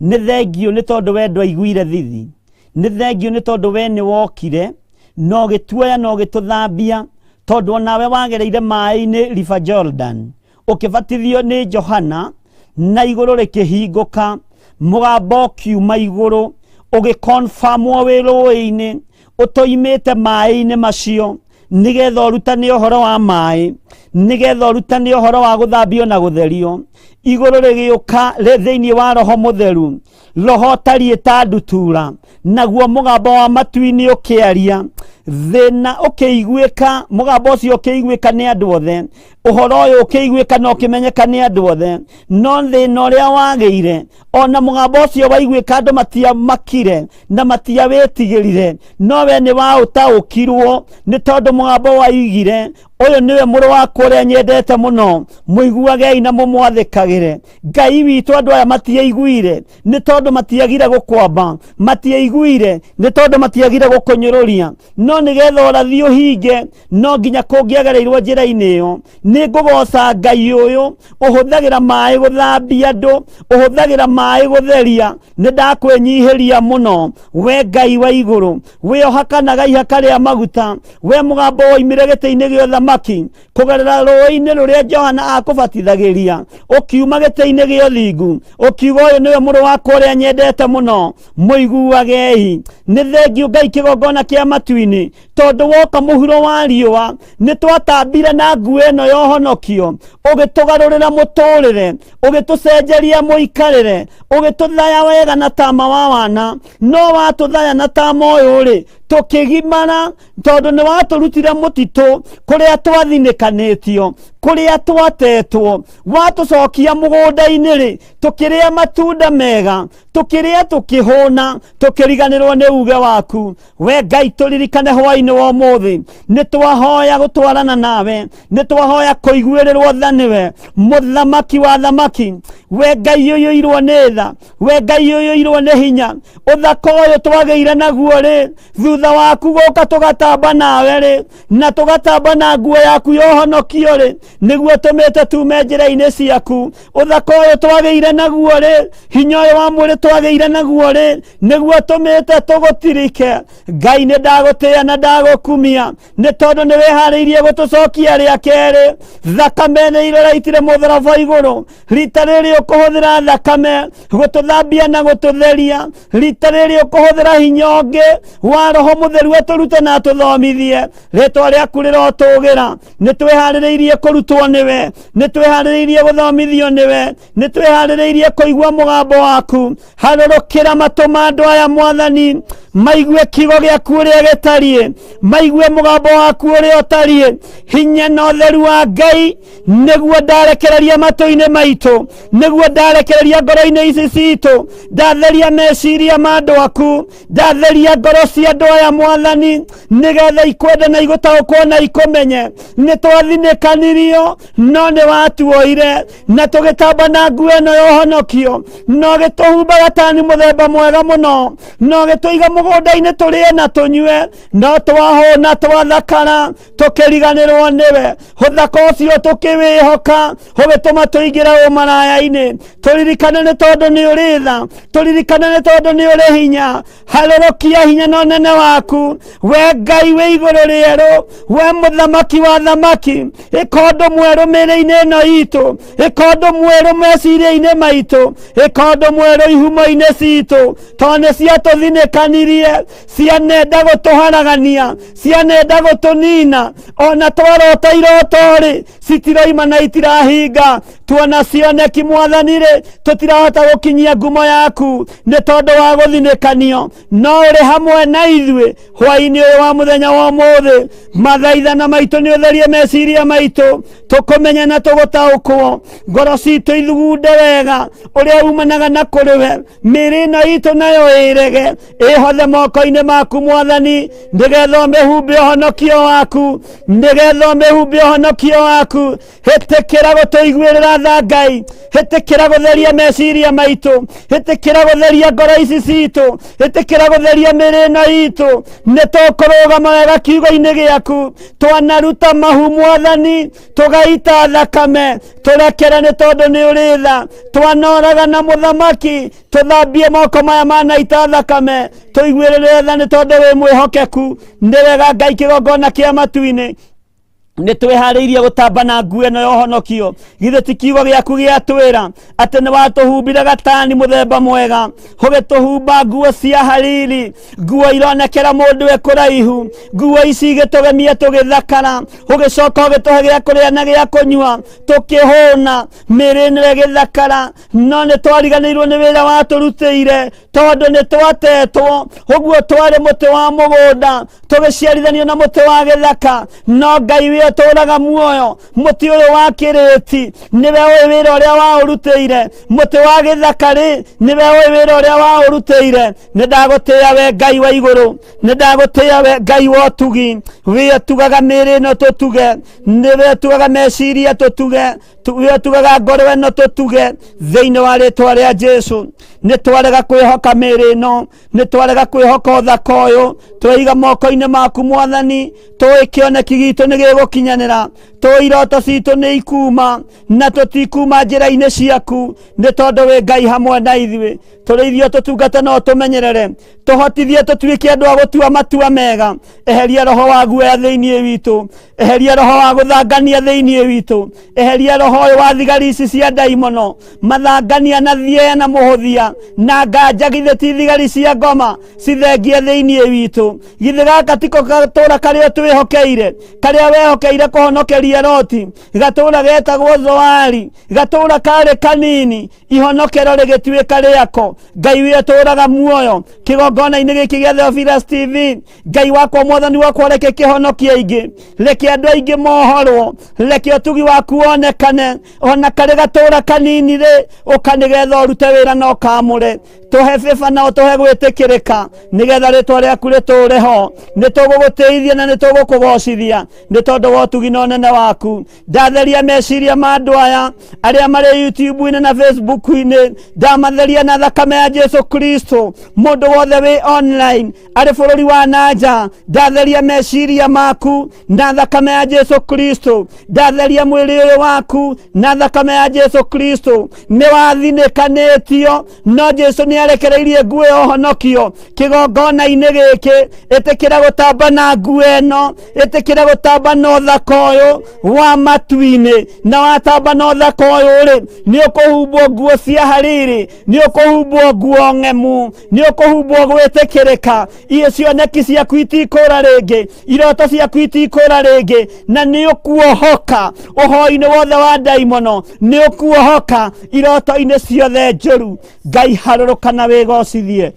Nĩ thengiũ nĩ tondũ we ndwaiguire thithi. Nĩ thengiũ nĩ tondũ we nĩ wokire na ũgĩtuoya na ũgĩtũthambia, tondũ onawe wagereire maĩ-inĩ River Jordan, ũkĩbatithio nĩ Johana, na igũrũ rĩkĩhingũka, mũgambo ũkiuma igũrũ, ũgĩkonfamwo wĩ rũĩ-inĩ, ũtoimĩte maĩ-inĩ macio, nĩgetha ũrutane ũhoro wa maĩ, nĩgetha ũrutane ũhoro wa gũthambio na gũtherio. Igũrũ rĩgĩũka thĩinĩ wa Roho Mũtheru, Roho ũtariĩ ta ndutura, naguo mũgambo wa matu-inĩ ũkĩaria, thĩna ũkĩiguĩka, mũgambo ũcio ũkĩiguĩka nĩ andũ othe, ũhoro ũyũ ũkĩiguĩka na ũkĩmenyeka nĩ andũ othe. No thĩna ũrĩa wagĩire, ona mũgambo ũcio waiguĩka, andũ matiamakire na matiawĩtigĩrire, no we nĩ waũtaũkirwo, nĩ tondũ mũgambo waigire, ũyũ nĩwe mũrũ wakwa ũrĩa nyendete mũno, mũiguagei na mũmwathĩkagĩre. Ngai witũ, andũ aya matiaiguire nĩ tondũ matiagire gũkwamba, matiaiguire nĩ tondũ matiagire gũkũnyũrũria, no nĩgetha ũrathi ũhinge no nginya kũngĩagereirwo njĩra-inĩ ĩyo. Nĩ ngũgoca Ngai ũyũ ũhũthagĩra maĩ gũthambia andũ, ũhũthagĩra maĩ gũtheria. Nĩ ndakwĩnyihĩria mũno we Ngai wa igũrũ, we ũhakanaga ihaka rĩa maguta, we mũgambo woimire gĩtĩ-inĩ gĩa ũthamaki. Athamaki kũgerera rũĩ-inĩ rũrĩa Johana akũbatithagĩria, ũkiuma gĩtĩ-inĩ gĩa ũthingu, ũkiuga ũyũ nĩwe mũrũ wakwa ũrĩa nyendete mũno, mũiguagei. Nĩ thengiũ Ngai kĩgongona kĩa matu-inĩ, tondũ woka mũhuro wa riũa, nĩ twatambire na nguo ĩno ya ũhonokio, ũgĩtũgarũrĩra mũtũrĩre, ũgĩtũcenjeria mũikarĩre, ũgĩtũthaya wega na tama wa wana, no watũthaya na tama ũyũ rĩ, tũkĩgimara, tondũ nĩ watũrutire mũtitũ kũrĩa twathinĩkanĩtio, kũrĩa twatetwo, watũcokia mũgũnda-inĩ rĩ, tũkĩrĩa matunda mega, tũkĩrĩa tũkĩhũna, tũkĩriganĩrwo nĩ uge waku. We Ngai, tũririkane hwaĩ-inĩ wa ũmũthĩ, nĩ twahoya gũtwarana nawe, nĩ twahoya kũiguĩrĩrwo tha nĩwe, mũthamaki wa thamaki. We Ngai ũiyũirwo nĩ tha, we Ngai ũiyũirwo nĩ hinya, ũthaka ũyũ twagĩire naguo rĩ, thutha waku gũka tũgatamba nawe rĩ, na tũgatamba na nguo yaku ya ũhonokio rĩ, nĩguo tũmĩte tume njĩra-inĩ ciaku. Ũthaka ũyũ twagĩire naguo rĩ, hinya ũyũ wa mwĩrĩ twagĩire naguo rĩ, nĩguo tũmĩte tũgũtirike. Ngai, nĩ ndagũtĩĩa na ndagũkumia, nĩ tondũ nĩ wĩharĩirie gũtũcokia rĩa kerĩ. Thakame nĩ iroraitire mũtharaba igũrũ, rita rĩrĩ ũkũhũthĩra thakame gũtũthambia na gũtũtheria, rita rĩrĩ ũkũhũthĩra hinya ũngĩ wa Roho Mũtheru atũrute na atũthomithie. Rĩtwa rĩaku rĩrotũgĩra. Nĩ twĩharĩrĩirie kũrutwo nĩwe, nĩ twĩharĩrĩirie gũthomithio nĩwe, nĩ twĩharĩrĩirie kũigua mũgambo waku. Harũrũkĩra matũ ma andũ aya Mwathani, maigue kiugo gĩaku ũrĩa gĩtariĩ, maigue mũgambo waku ũrĩa ũtariĩ. Hinya na ũtheru wa Ngai nĩguo ndarekereria matũ-inĩ maitũ, nĩguo ndarekereria ngoro-inĩ ici citũ. Ndatheria meciria ma andũ aku, ndatheria ngoro cia andũ aya Mwathani, nĩgetha ikwende na igũtaũkwo na ikũmenye. Nĩ twathinĩkanirio, no nĩ watuoire na tũgĩtamba na nguo ĩno ya ũhonokio, na ũgĩtũhumba gatani mũthemba mwega mũno, na ũgĩtũiga mũgũnda-inĩ tũrĩe na tũnyue, no twahũna twathakara tũkĩriganĩrwo nĩwe. Ũthaka ũcio tũkĩwĩhoka ũgĩtũma tũingĩre ũmaraya-inĩ. Tũririkane nĩ tondũ nĩ ũrĩ tha, tũririkane nĩ tondũ nĩ ũrĩ hinya. Harũrũkia hinya na ũnene waku, we Ngai wĩ igũrũ rĩerũ, we mũthamaki wa thamaki. Ĩka ũndũ mwerũ mĩĩrĩ-inĩ ĩno itũ, ĩka ũndũ mwerũ meciria-inĩ maitũ, ĩka ũndũ mwerũ ihumo-inĩ citũ, tondũ nĩ ciatũthinĩkanirie, cianenda gũtũharagania, cianenda gũtũnina. Ona twarota iroto-rĩ, citiroima na itirahinga. Tuona cioneki Mwathani rĩ, tũtirahota gũkinyia ngumo yaku nĩ tondũ wa gũthinĩkanio, no ũrĩ hamwe na ithuĩ hwaĩ-inĩ ũyũ wa mũthenya wa ũmũthĩ. Mathaithana maitũ nĩ ũtherie meciria maitũ, tũkũmenye na tũgũtaũkwo, ngoro citũ ithugunde wega ũrĩa umanaga na kũrĩ we. Mĩĩrĩ ĩno itũ nayo ĩrege, ĩhothe moko-inĩ maku Mwathani, nĩgetha ũmĩhumbe ũhonokio waku, nĩgetha ũmĩhumbe ũhonokio waku. Hĩtĩkĩra gũtũiguĩrĩra tha Ngai, hĩtĩkĩra gũtheria meciria maitũ, hĩtĩkĩra gũtheria ngoro ici citũ, hĩtĩkĩra gũtheria mĩĩrĩ ĩno itũ. Nĩ tũkũrũgama wega kiugo-inĩ gĩaku. Twanaruta mahu Mwathani, tũgaita thakame, tũrekere nĩ tondũ nĩ ũrĩ tha. Twanoraga na mũthamaki, tũthambie moko maya manaita thakame, tũiguĩrĩre tha nĩ tondũ wĩ mwĩhokeku. Nĩ wega Ngai kĩgongona kĩa matu-inĩ, nĩ twĩharĩirie gũtamba na nguo ĩno ya ũhonokio. Githĩ ti kiugo gĩaku gĩatwĩra atĩ nĩ watũhumbire gatani mũthemba mwega, ũgĩtũhumba nguo cia hariri, nguo ironekera mũndũ e kũraihu, nguo ici igĩtũgemia tũgĩthakara, ũgĩcoka ũgĩtũhe gĩa kũrĩa na gĩa kũnyua tũkĩhũna, mĩĩrĩ ĩno ĩgĩthakara, no nĩ twariganĩirwo nĩ wĩra watũrutĩire, tondũ nĩ twatetwo. Ũguo twarĩ mũtĩ wa mũgũnda, tũgĩciarithanio na mũtĩ wa gĩthaka, no Ngai wĩ ũtũũraga muoyo, mũtĩ ũyũ wa kĩrĩti nĩwe ũĩ wĩra ũrĩa waũrutĩire. Mũtĩ wa gĩthaka rĩ, nĩwe ũĩ wĩra ũrĩa waũrutĩire. Nĩ ndagũtĩĩa we Ngai wa igũrũ, nĩ ndagũtĩĩa we Ngai wa ũtugi, wĩ ũtugaga mĩĩrĩ ĩno tũtuge, nĩwe ũtugaga meciria tũtuge, wĩ ũtugaga ngoro ĩno tũtuge, thĩinĩ wa rĩtwa rĩa Jesu. Nĩ twarega kwĩhoka mĩĩrĩ ĩno, nĩ twarega kwĩhoka ũthaka ũyũ, tweiga moko-inĩ maku Mwathani, tũĩ kĩoneki gitũ nĩ gĩgũkinya. gũkinyanĩra tũ iroto citũ nĩ ikuma na tũtikuma njĩra-inĩ ciaku nĩ tondũ wĩ Ngai hamwe na ithuĩ tũrĩithio tũtungate no tũmenyerere tũhotithie tũtuĩke andũ a gũtua matua mega eheria roho wa guoya thĩinĩ witũ eheria roho wa gũthangania thĩinĩ witũ eheria roho ũyũ wa thigari ici cia ndaimono mathangania na thieya na mũhũthia na nganja githĩ ti thigari cia ngoma cithengie thĩinĩ witũ githĩ gaka tiko gatũra karĩa twĩhokeire karĩa wehokeire kũhonokeria Loti gatũra getagwo Zoari gatũra karĩ kanini ihonokero rĩgĩtuĩka rĩako Ngai wĩtũraga muoyo kĩgongona-inĩ gĩkĩ gĩa Theophilus TV Ngai wakwa mwathani wakwa reke kĩhonokie aingĩ reke andũ aingĩ mohorwo reke ũtugi waku wonekane ona karĩ gatũra kanini rĩ ũka nĩgetha ũrute wĩra na ũkamũre tũhe bĩba na ũtũhe gwĩtĩkĩrĩka nĩgetha rĩtwa rĩaku rĩtũre ho nĩ tũgũgũtĩithia na nĩ tũgũkũgocithia nĩ tondũ wa ũtugi na ũnene waku ndatheria meciria ma andũ aya arĩa marĩ YouTube-inĩ na Facebook-inĩ ndamatheria na thakame ya Jesu Kristo mũndũ wothe wĩ online arĩ bũrũri wa nanja ndatheria meciria maku na thakame ya Jesu Kristo ndatheria mwĩrĩ ũyũ waku na thakame ya Jesu Kristo nĩ wathinĩkanĩtio no Jesu nĩ arekereirie nguo ya ũhonokio kĩgongona-inĩ gĩkĩ ĩtĩkĩra gũtamba na nguo ĩno ĩtĩkĩra gũtamba na ũthaka ũyũ wa matu-inĩ na watamba na ũthaka ũyũ rĩ nĩ ũkũhumbwo nguo cia hariri nĩ ũkũhumbwo nguo ng'emu nĩ ũkũhumbwo gwĩtĩkĩrĩka icio cioneki ciaku itikũra rĩngĩ iroto ciaku itikũra rĩngĩ na nĩ ũkuohoka ũhoi-inĩ wothe wa ndaimono nĩ ũkuohoka iroto-inĩ ciothe njũru Ngai harũrũka na wĩgocithie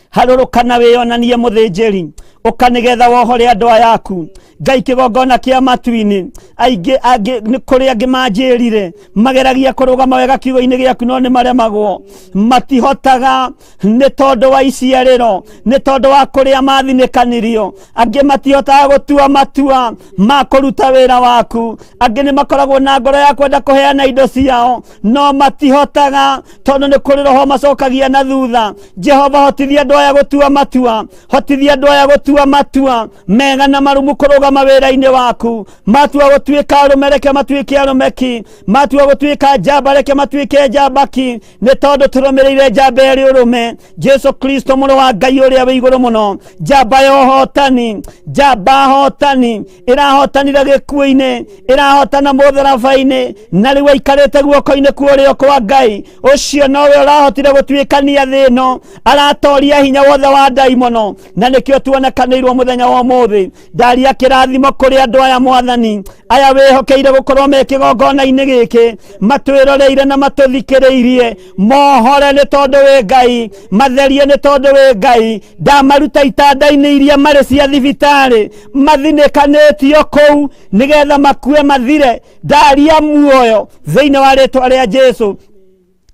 harũrũka na wĩonanie mũthĩnjĩri ũka nĩgetha wohore andũ aya aku Ngai kĩgongona kĩa matu-inĩ aingĩ angĩ nĩ kũrĩ angĩ manjĩrire mageragia kũrũgama wega kiugo-inĩ gĩaku no nĩ maremagwo matihotaga nĩ tondũ wa iciarĩro nĩ tondũ wa kũrĩa mathinĩkanirio angĩ matihotaga gũtua matua ma kũruta wĩra waku angĩ nĩ makoragwo na ngoro ya kwenda kũheana indo ciao no matihotaga tondũ nĩ kũrĩ roho macokagia na thutha Jehova hotithia andũ aya gũtua matua hotithia andũ aya gũtua matua mega na marumu kũrũgama wĩra-inĩ waku matua gũtuĩka arũme reke matuĩke arũme ki matua gũtuĩka njamba reke matuĩke njamba ki nĩ tondũ tũrũmĩrĩire njamba ĩrĩ ũrũme Jesu Kristo mũrũ wa Ngai ũrĩa wĩ igũrũ mũno njamba ya ũhotani njamba hotani ĩrahotanire gĩkuũ-inĩ ĩrahotana mũtharaba-inĩ na rĩu aikarĩte guoko-inĩ kwa ũrĩo kwa Ngai ũcio nowe ũrahotire gũtuĩkania thĩ ĩno aratoria hinya wothe wa ndaimono na nĩkĩo tuonekanĩirwo mũthenya wa ũmũthĩ ndaria kĩrathimo kũrĩ andũ aya mwathani aya wĩhokeire gũkorwo me kĩgongona-inĩ gĩkĩ matwĩroreire na matũthikĩrĩirie mohore nĩ tondũ wĩ Ngai matherie nĩ tondũ wĩ Ngai ndamaruta itanda-inĩ iria marĩ cia thibitarĩ mathinĩkanĩtio kũu nĩgetha makue mathire ndaria muoyo thĩinĩ wa rĩtwa rĩa Jesu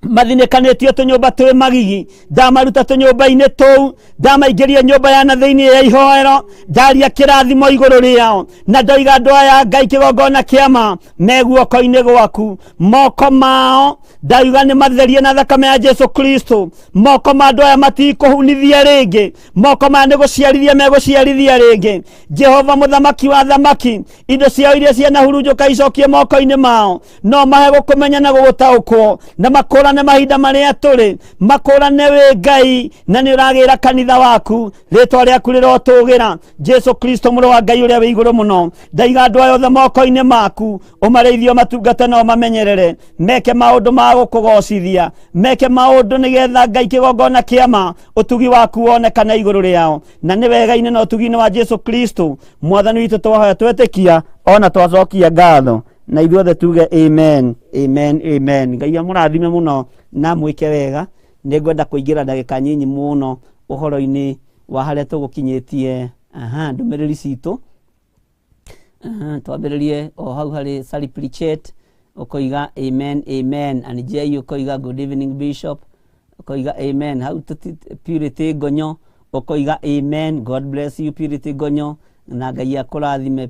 mathinĩkanĩtio tũnyũmba twĩ magigi ndamaruta tũnyũmba-inĩ tũu ndamaingĩria nyũmba ya na thĩinĩ ya ihoero ndaria kĩrathimo igũrũ rĩao na ndoiga andũ aya Ngai kĩgongona kĩama me guoko-inĩ gwaku moko mao ndauga nĩ matherie na thakame ya Jesu Kristo moko ma andũ aya matikũhunithia rĩngĩ moko maya nĩ gũciarithia megũciarithia rĩngĩ Jehova mũthamaki wa thamaki indo ciao iria cianahurunjũka icokie moko-inĩ mao no mahe gũkũmenya na gũgũtaũkwo na makũrane mahinda marĩa tũrĩ makũrane wĩ Ngai na nĩ ũragĩra kanitha waku rĩtwa rĩaku rĩrotũgĩra Jesu Kristo mũrũ wa Ngai ũrĩa wĩ igũrũ mũno ndaiga andũ aya othe moko-inĩ maku ũmarĩithie ũmatungate na ũmamenyerere meke maũndũ ma gũkũgocithia meke maũndũ nĩgetha Ngai kĩgongona kĩama ũtugi waku wonekane igũrũ rĩao na nĩ wega-inĩ na ũtugi-inĩ wa Jesu Kristo mwathani witũ twahoya twetĩkia ona twacokia ngatho na ithuothe tuge amen amen amen Ngai amũrathime mũno na mwĩke wega nĩ ngwenda kũingĩra ndagĩka nyinyi mũno ũhoro-inĩ wa harĩa tũgũkinyĩtie aha ndũmĩrĩri citũ twambĩrĩrie o hau harĩ Sally Pritchett ũkoiga amen amen Anjei ũkoiga good evening bishop ũkoiga amen hau Purity Ngonyo ũkoiga amen God bless you Purity Ngonyo na Ngai akũrathime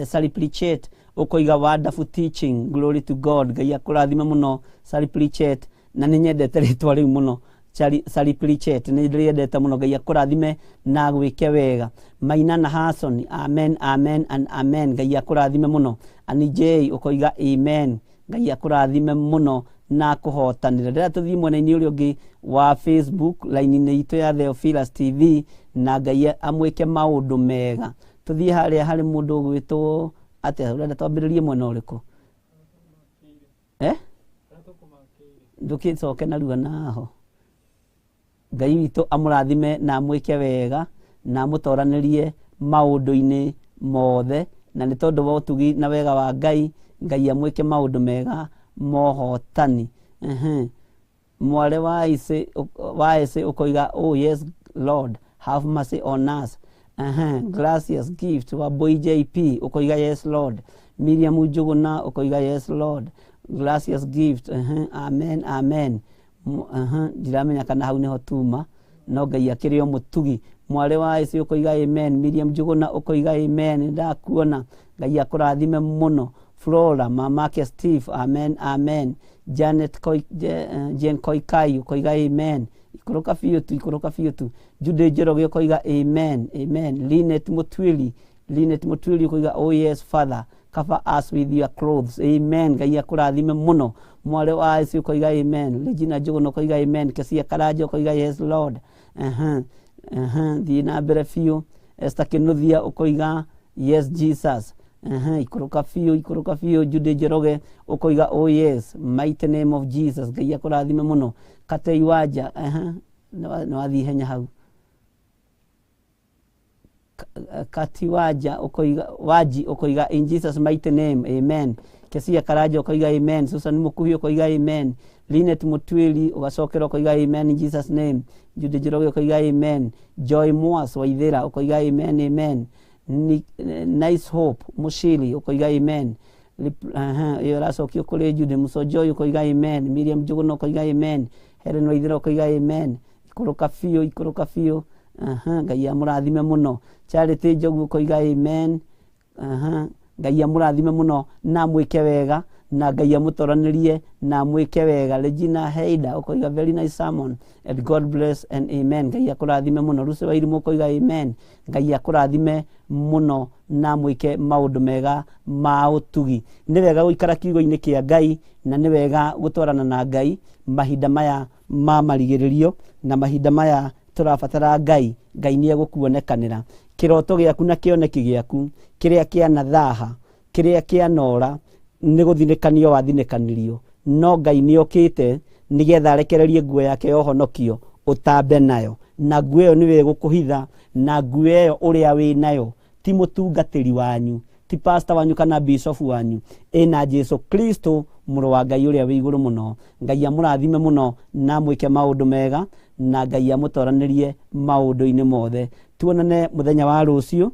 Sally Pritchett ũkoiga wonderful teaching glory to God Ngai akũrathime mũno Sally Pritchett na nĩ nyendete rĩtwa rĩu mũno Sari Plichet nĩ ndĩrĩendete mũno. Ngai akũrathime na gwĩke wega. Maina na Hason, amen, amen and amen. Ngai akũrathime mũno. Ani J ũkoiga amen. Ngai akũrathime mũno na kũhotanĩra. Ndĩrenda tũthiĩ mwena-inĩ ũrĩa ũngĩ wa Facebook line-inĩ itũ ya Theophilus TV, na Ngai amwĩke maũndũ mega. Tũthiĩ harĩa harĩ mũndũ ũgwĩtwo atĩa? Ũrenda twambĩrĩrie mwena ũrĩkũ? Ndũkĩcoke narua naho. Ngai witũ amũrathime na amwĩke wega na amũtoranĩrie maũndũ-inĩ mothe, na nĩ tondũ wa ũtugi na wega wa Ngai, Ngai amwĩke maũndũ mega mohotani. Mware wa icĩ wa icĩ ũkoiga, "Oh yes, Lord, have mercy on us." Gracious Gift wa Boy JP ũkoiga, "Yes, Lord." Miriam Njũgũna ũkoiga, "Yes, Lord." Gracious Gift, amen, amen. Ndiramenya kana hau niho tuma, no Ngai akĩrĩ o mũtugi. Mwarĩ wa ĩci ũkoiga amen. Miriam Njũgũna ũkoiga amen. Ndakuona, Ngai akũrathime mũno. Flora mamake Steve, amen, amen. Janet Koi, Jane Koikai ũkoiga amen. Ikũrũka biũ tu, ikũrũka biũ tu. Jude Njoroge ũkoiga amen, amen. Linet Mutwili, Linet Mutwili ũkoiga, "Oh yes, Father, cover us with your clothes." Amen. Ngai akũrathime mũno. Mwarĩ wa ĩci ũkoiga amen. Regina Njũgũna ũkoiga amen. Kesia Karanja ũkoiga, "Yes, Lord." Thiĩ na mbere biũ. Esther Kinuthia ũkoiga, "Yes, Jesus." Ikũrũka biũ, ikũrũka biũ. Jude Njoroge ũkoiga, "Oh yes, mighty name of Jesus." Ngai akũrathime mũno. Katei Wanja, nĩ wathiĩ ihenya hau. Kati Wanja ũkoiga, Waji ũkoiga, "In Jesus' mighty name, amen." Kesia Karanja ũkoiga amen. Susan Mukuhi ũkoiga amen. Linet Mutwili ũgacokera ũkoiga amen, in Jesus' name. Jude Njoroge ũkoiga amen. Joy Mwas Waithera ũkoiga amen, amen. Nice Hope Mushiri ũkoiga amen. Ĩyo ĩracokio kũrĩ Jude Musojoy ũkoiga amen. Miriam Njũgũna ũkoiga amen. Helen Waithera ũkoiga amen. Ikũrũka biũ, ikũrũka biũ. Ngai amũrathime mũno. Charity Njogu ũkoiga amen. Ngai amũrathime mũno na amwĩke wega, na Ngai amũtoranĩrie na amwĩke wega. Regina Heida ũkoiga, "Very nice sermon and God bless and amen." Ngai akũrathime mũno. Lucy Wairimu ũkoiga amen. Ngai akũrathime mũno na amwĩke maũndũ mega ma ũtugi. Nĩ wega gũikara kiugo-inĩ kĩa Ngai, na nĩ wega gũtwarana na Ngai mahinda maya ma marigĩrĩrio, na mahinda maya tũrabatara Ngai. Ngai nĩ egũkuonekanĩra kĩroto gĩaku na kĩoneki gĩaku kĩrĩa kĩanathaha, kĩrĩa kĩanora nĩ gũthinĩkanio wathinĩkanirio, no Ngai nĩ okĩte nĩgetha arekererie nguo yake ya ũhonokio ũtambe nayo, na nguo ĩyo nĩwe ĩgũkũhitha, na nguo ĩyo ũrĩa wĩ nayo ti mũtungatĩri wanyu, ti pastor wanyu kana bishop wanyu, ĩna Jesu Kristo, mũrũ wa Ngai ũrĩa wĩ igũrũ mũno. Ngai amũrathime mũno na amwĩke maũndũ mega, na Ngai amũtoranĩrie maũndũ-inĩ mothe. Tuonane mũthenya wa rũciũ.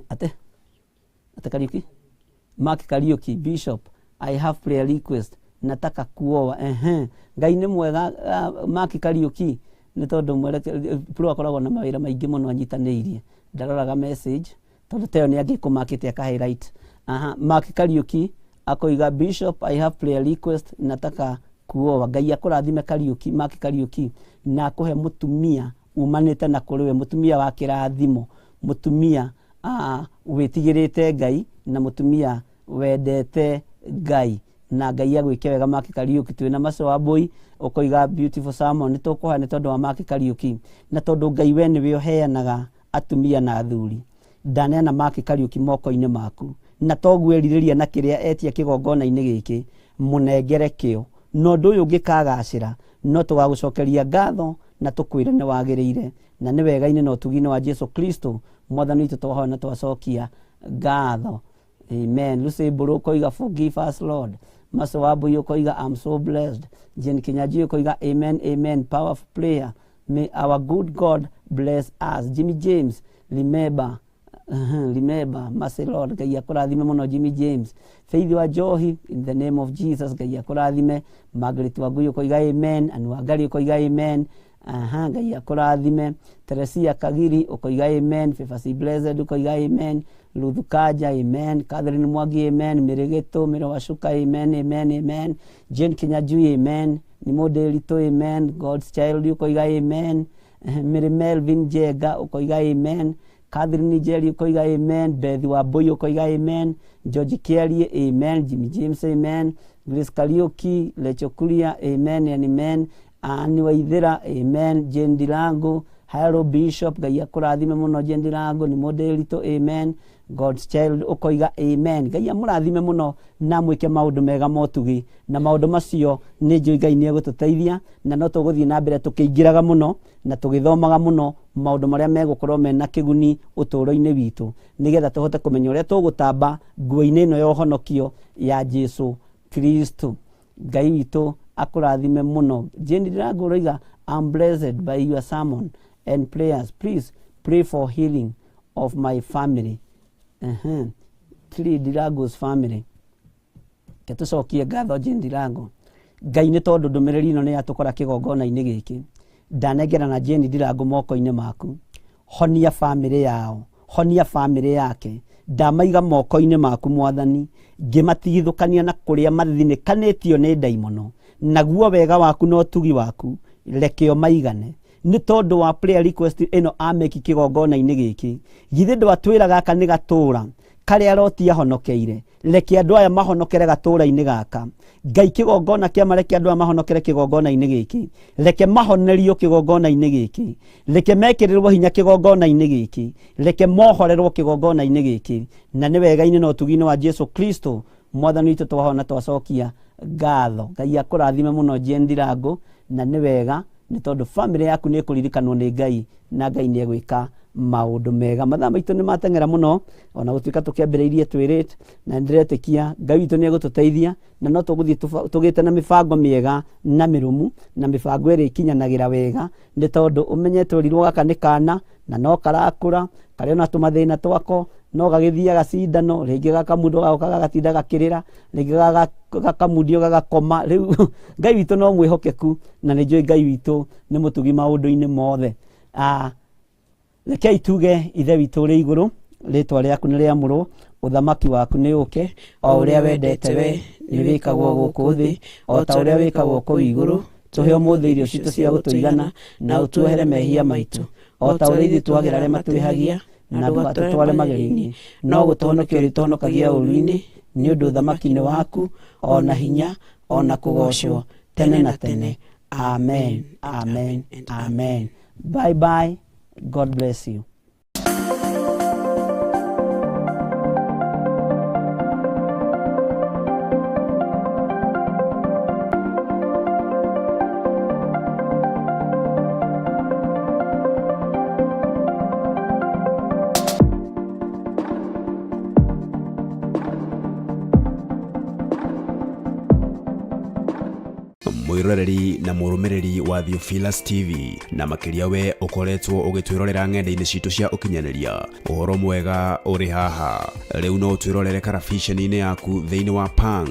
Ate Kariuki, Mark Kariuki, "Bishop, I have prayer request, nataka kuoa." Ngai nĩ mwega. Mark Kariuki, nĩ tondũ mwereke pro akoragwo na mawĩra maingĩ mũno anyitanĩirie, ndaroraga message tondũ teyo nĩ angĩkũmakĩte aka highlight. Aha, Mark Kariuki akoiga, "Bishop, I have prayer request, nataka kuoa." Ngai akũrathime Kariuki, Mark Kariuki, na akũhe mũtumia umanĩte na kũrĩ we, mũtumia wa kĩrathimo, mũtumia wĩtigĩrĩte Ngai na mũtumia wendete Ngai, na Ngai agwĩke wega, Mark Kariuki. Twĩna Maco wa Mbũi ũkoiga, "Beautiful sermon." Nĩ tũkũhoya nĩ tondũ wa Mark Kariuki, na tondũ Ngai we nĩwe ũheanaga atumia na athuri, ndaneana Mark Kariuki moko-inĩ maku, na toguo erirĩria na kĩrĩa etia kĩgongona-inĩ gĩkĩ mũnengere kĩo, na ũndũ ũyũ ũngĩkagacĩra no tũgagũcokeria ngatho na tũkwĩre nĩ wagĩrĩire, na nĩ wega-inĩ na ũtugi-inĩ wa Jesu Kristo Mwathani witũ twahoya na twacokia ngatho, amen. Lucy Mbũrũ ũkoiga, "Forgive us, Lord." Maco wa Mbũi ũkoiga, "I'm so blessed." Jane Kinyanjui ũkoiga, "Amen, amen, powerful prayer, may our good God bless us." Jimmy James, remember, remember mercy, Lord. Ngai akũrathime mũno, Jimmy James. Faith wa Njohi, "In the name of Jesus." Ngai akũrathime. Margaret Wangui ũkoiga amen. Anu Wangari ũkoiga amen. Aha, Ngai akũrathime. Teresia Kagiri ũkoiga amen. Favasi Blessed ũkoiga amen. Ruth Kaja, amen. Catherine Mwangi, amen. Mĩrĩgĩtũ Mĩro Wacuka, amen, amen, amen. Jane Kinyanjui, amen. Nĩ mũndĩritũ, amen. God's Child ũkoiga amen. Mary Melvin Njenga ũkoiga amen. Catherine Njeri ũkoiga amen. Beth Wambui ũkoiga amen. George Kiarie, amen. Jimmy James, amen. Grace Kariuki, Lecho Kuria, amen and amen. Anne Waithera, amen. Jane Ndirango, Hello Bishop, Ngai akũrathime mũno. Jane Ndirango nĩ mũndĩritũ, amen. God's Child ũkoiga amen. Ngai amũrathime mũno na mwĩke maũndũ mega motugi, na maũndũ macio nĩ njũĩ Ngai nĩ egũtũteithia, na no tũgũthiĩ na mbere tũkĩingĩraga mũno na tũgĩthomaga mũno maũndũ marĩa megũkorwo mena kĩguni ũtũũro-inĩ witũ, nĩgetha tũhote kũmenya ũrĩa tũgũtamba nguo-inĩ ĩno ya ũhonokio ya Jesu Kristo. Ngai witũ akũrathime mũno. Jane Ndirango ũroiga, I'm blessed by your sermon and prayers. Please pray for healing of my family. Three Ndirango's family. Reke tũcokie ngatho Jane Ndirango Ngai nĩ tondũ ndũmĩrĩri ĩno nĩ yatũkora kĩgongona-inĩ gĩkĩ. Ndanengerana Jane Ndirango moko-inĩ maku, honia bamĩrĩ yao, honia bamĩrĩ yake. Ndamaiga moko-inĩ maku Mwathani, ngĩmatigithũkania na kũrĩa mathinĩkanĩtio nĩ ndaimono, naguo wega waku na ũtugi waku reke ũmaigane. Nĩ tondũ wa prayer request ĩno ameki kĩgongona-inĩ gĩkĩ, githĩ ndwatwĩra gaka nĩ gatũra karĩa Loti ahonokeire? Reke andũ aya mahonokere gatũra-inĩ gaka. Ngai, kĩgongona kĩama, reke andũ aya mahonokere kĩgongona-inĩ gĩkĩ, reke mahonerio kĩgongona-inĩ gĩkĩ, reke mekĩrĩrwo hinya kĩgongona-inĩ gĩkĩ, reke mohorerwo kĩgongona-inĩ gĩkĩ, na nĩ wega-inĩ na ũtugi-inĩ wa Jesu Kristo Mwathani witũ twahona twacokia ngatho. Ngai akũrathime mũno Jane Ndirango, na nĩ wega nĩ tondũ bamĩrĩ yaku nĩ ĩkũririkanwo nĩ Ngai na Ngai nĩ egwĩka maũndũ mega. Mathaa maitũ nĩ mateng'era mũno, ona gũtuĩka tũkĩambĩrĩirie twĩ late, na nĩndĩretĩkia Ngai witũ nĩ egũtũteithia na no tũgũthiĩ tũgĩte na mĩbango mĩega na mĩrũmu na mĩbango ĩrĩa ĩkinyanagĩra wega, nĩ tondũ ũmenye twerirwo gaka nĩ kana na no karakũra, karĩ ona tũmathĩna twako, no gagĩthiaga cindano, rĩngĩ gakamundwo gagoka gagatinda gakĩrĩra, rĩngĩ gakamundio gagakoma. Rĩu Ngai witũ no mwĩhokeku, na nĩ njũĩ Ngai witũ nĩ mũtugi maũndũ-inĩ mothe. Rekei tuge, Ithe witũ ũrĩ igũrũ, rĩtwa rĩaku nĩ rĩamũrwo, ũthamaki waku nĩ ũke, o ũrĩa wendete we nĩ wĩkagwo gũkũ thĩ o ta ũrĩa wĩkagwo kũu igũrũ. Tũhe ũmũthĩ irio citũ cia gũtũigana, na ũtuohere mehia maitũ o ta ũrĩa ithuĩ tuohagĩra arĩa matwĩhagia, na ndũgatũtware magerio-inĩ, no gũtũhonokia ũrĩtũhonokagia ũũru-inĩ, nĩ ũndũ ũthamaki nĩ waku, o na hinya, o na kũgoocwo tene na tene. Amen, amen, amen. Bye bye, God bless you. Mwiroreri na mũrũmĩrĩri wa Theophilus TV, na makĩria we ũkoretwo ũgĩtwĩrorera ng'enda-inĩ citũ cia ũkinyanĩria, ũhoro mwega ũrĩ haha. Rĩu no ũtwĩrorere karabiceni-inĩ yaku thĩinĩ wa Pang.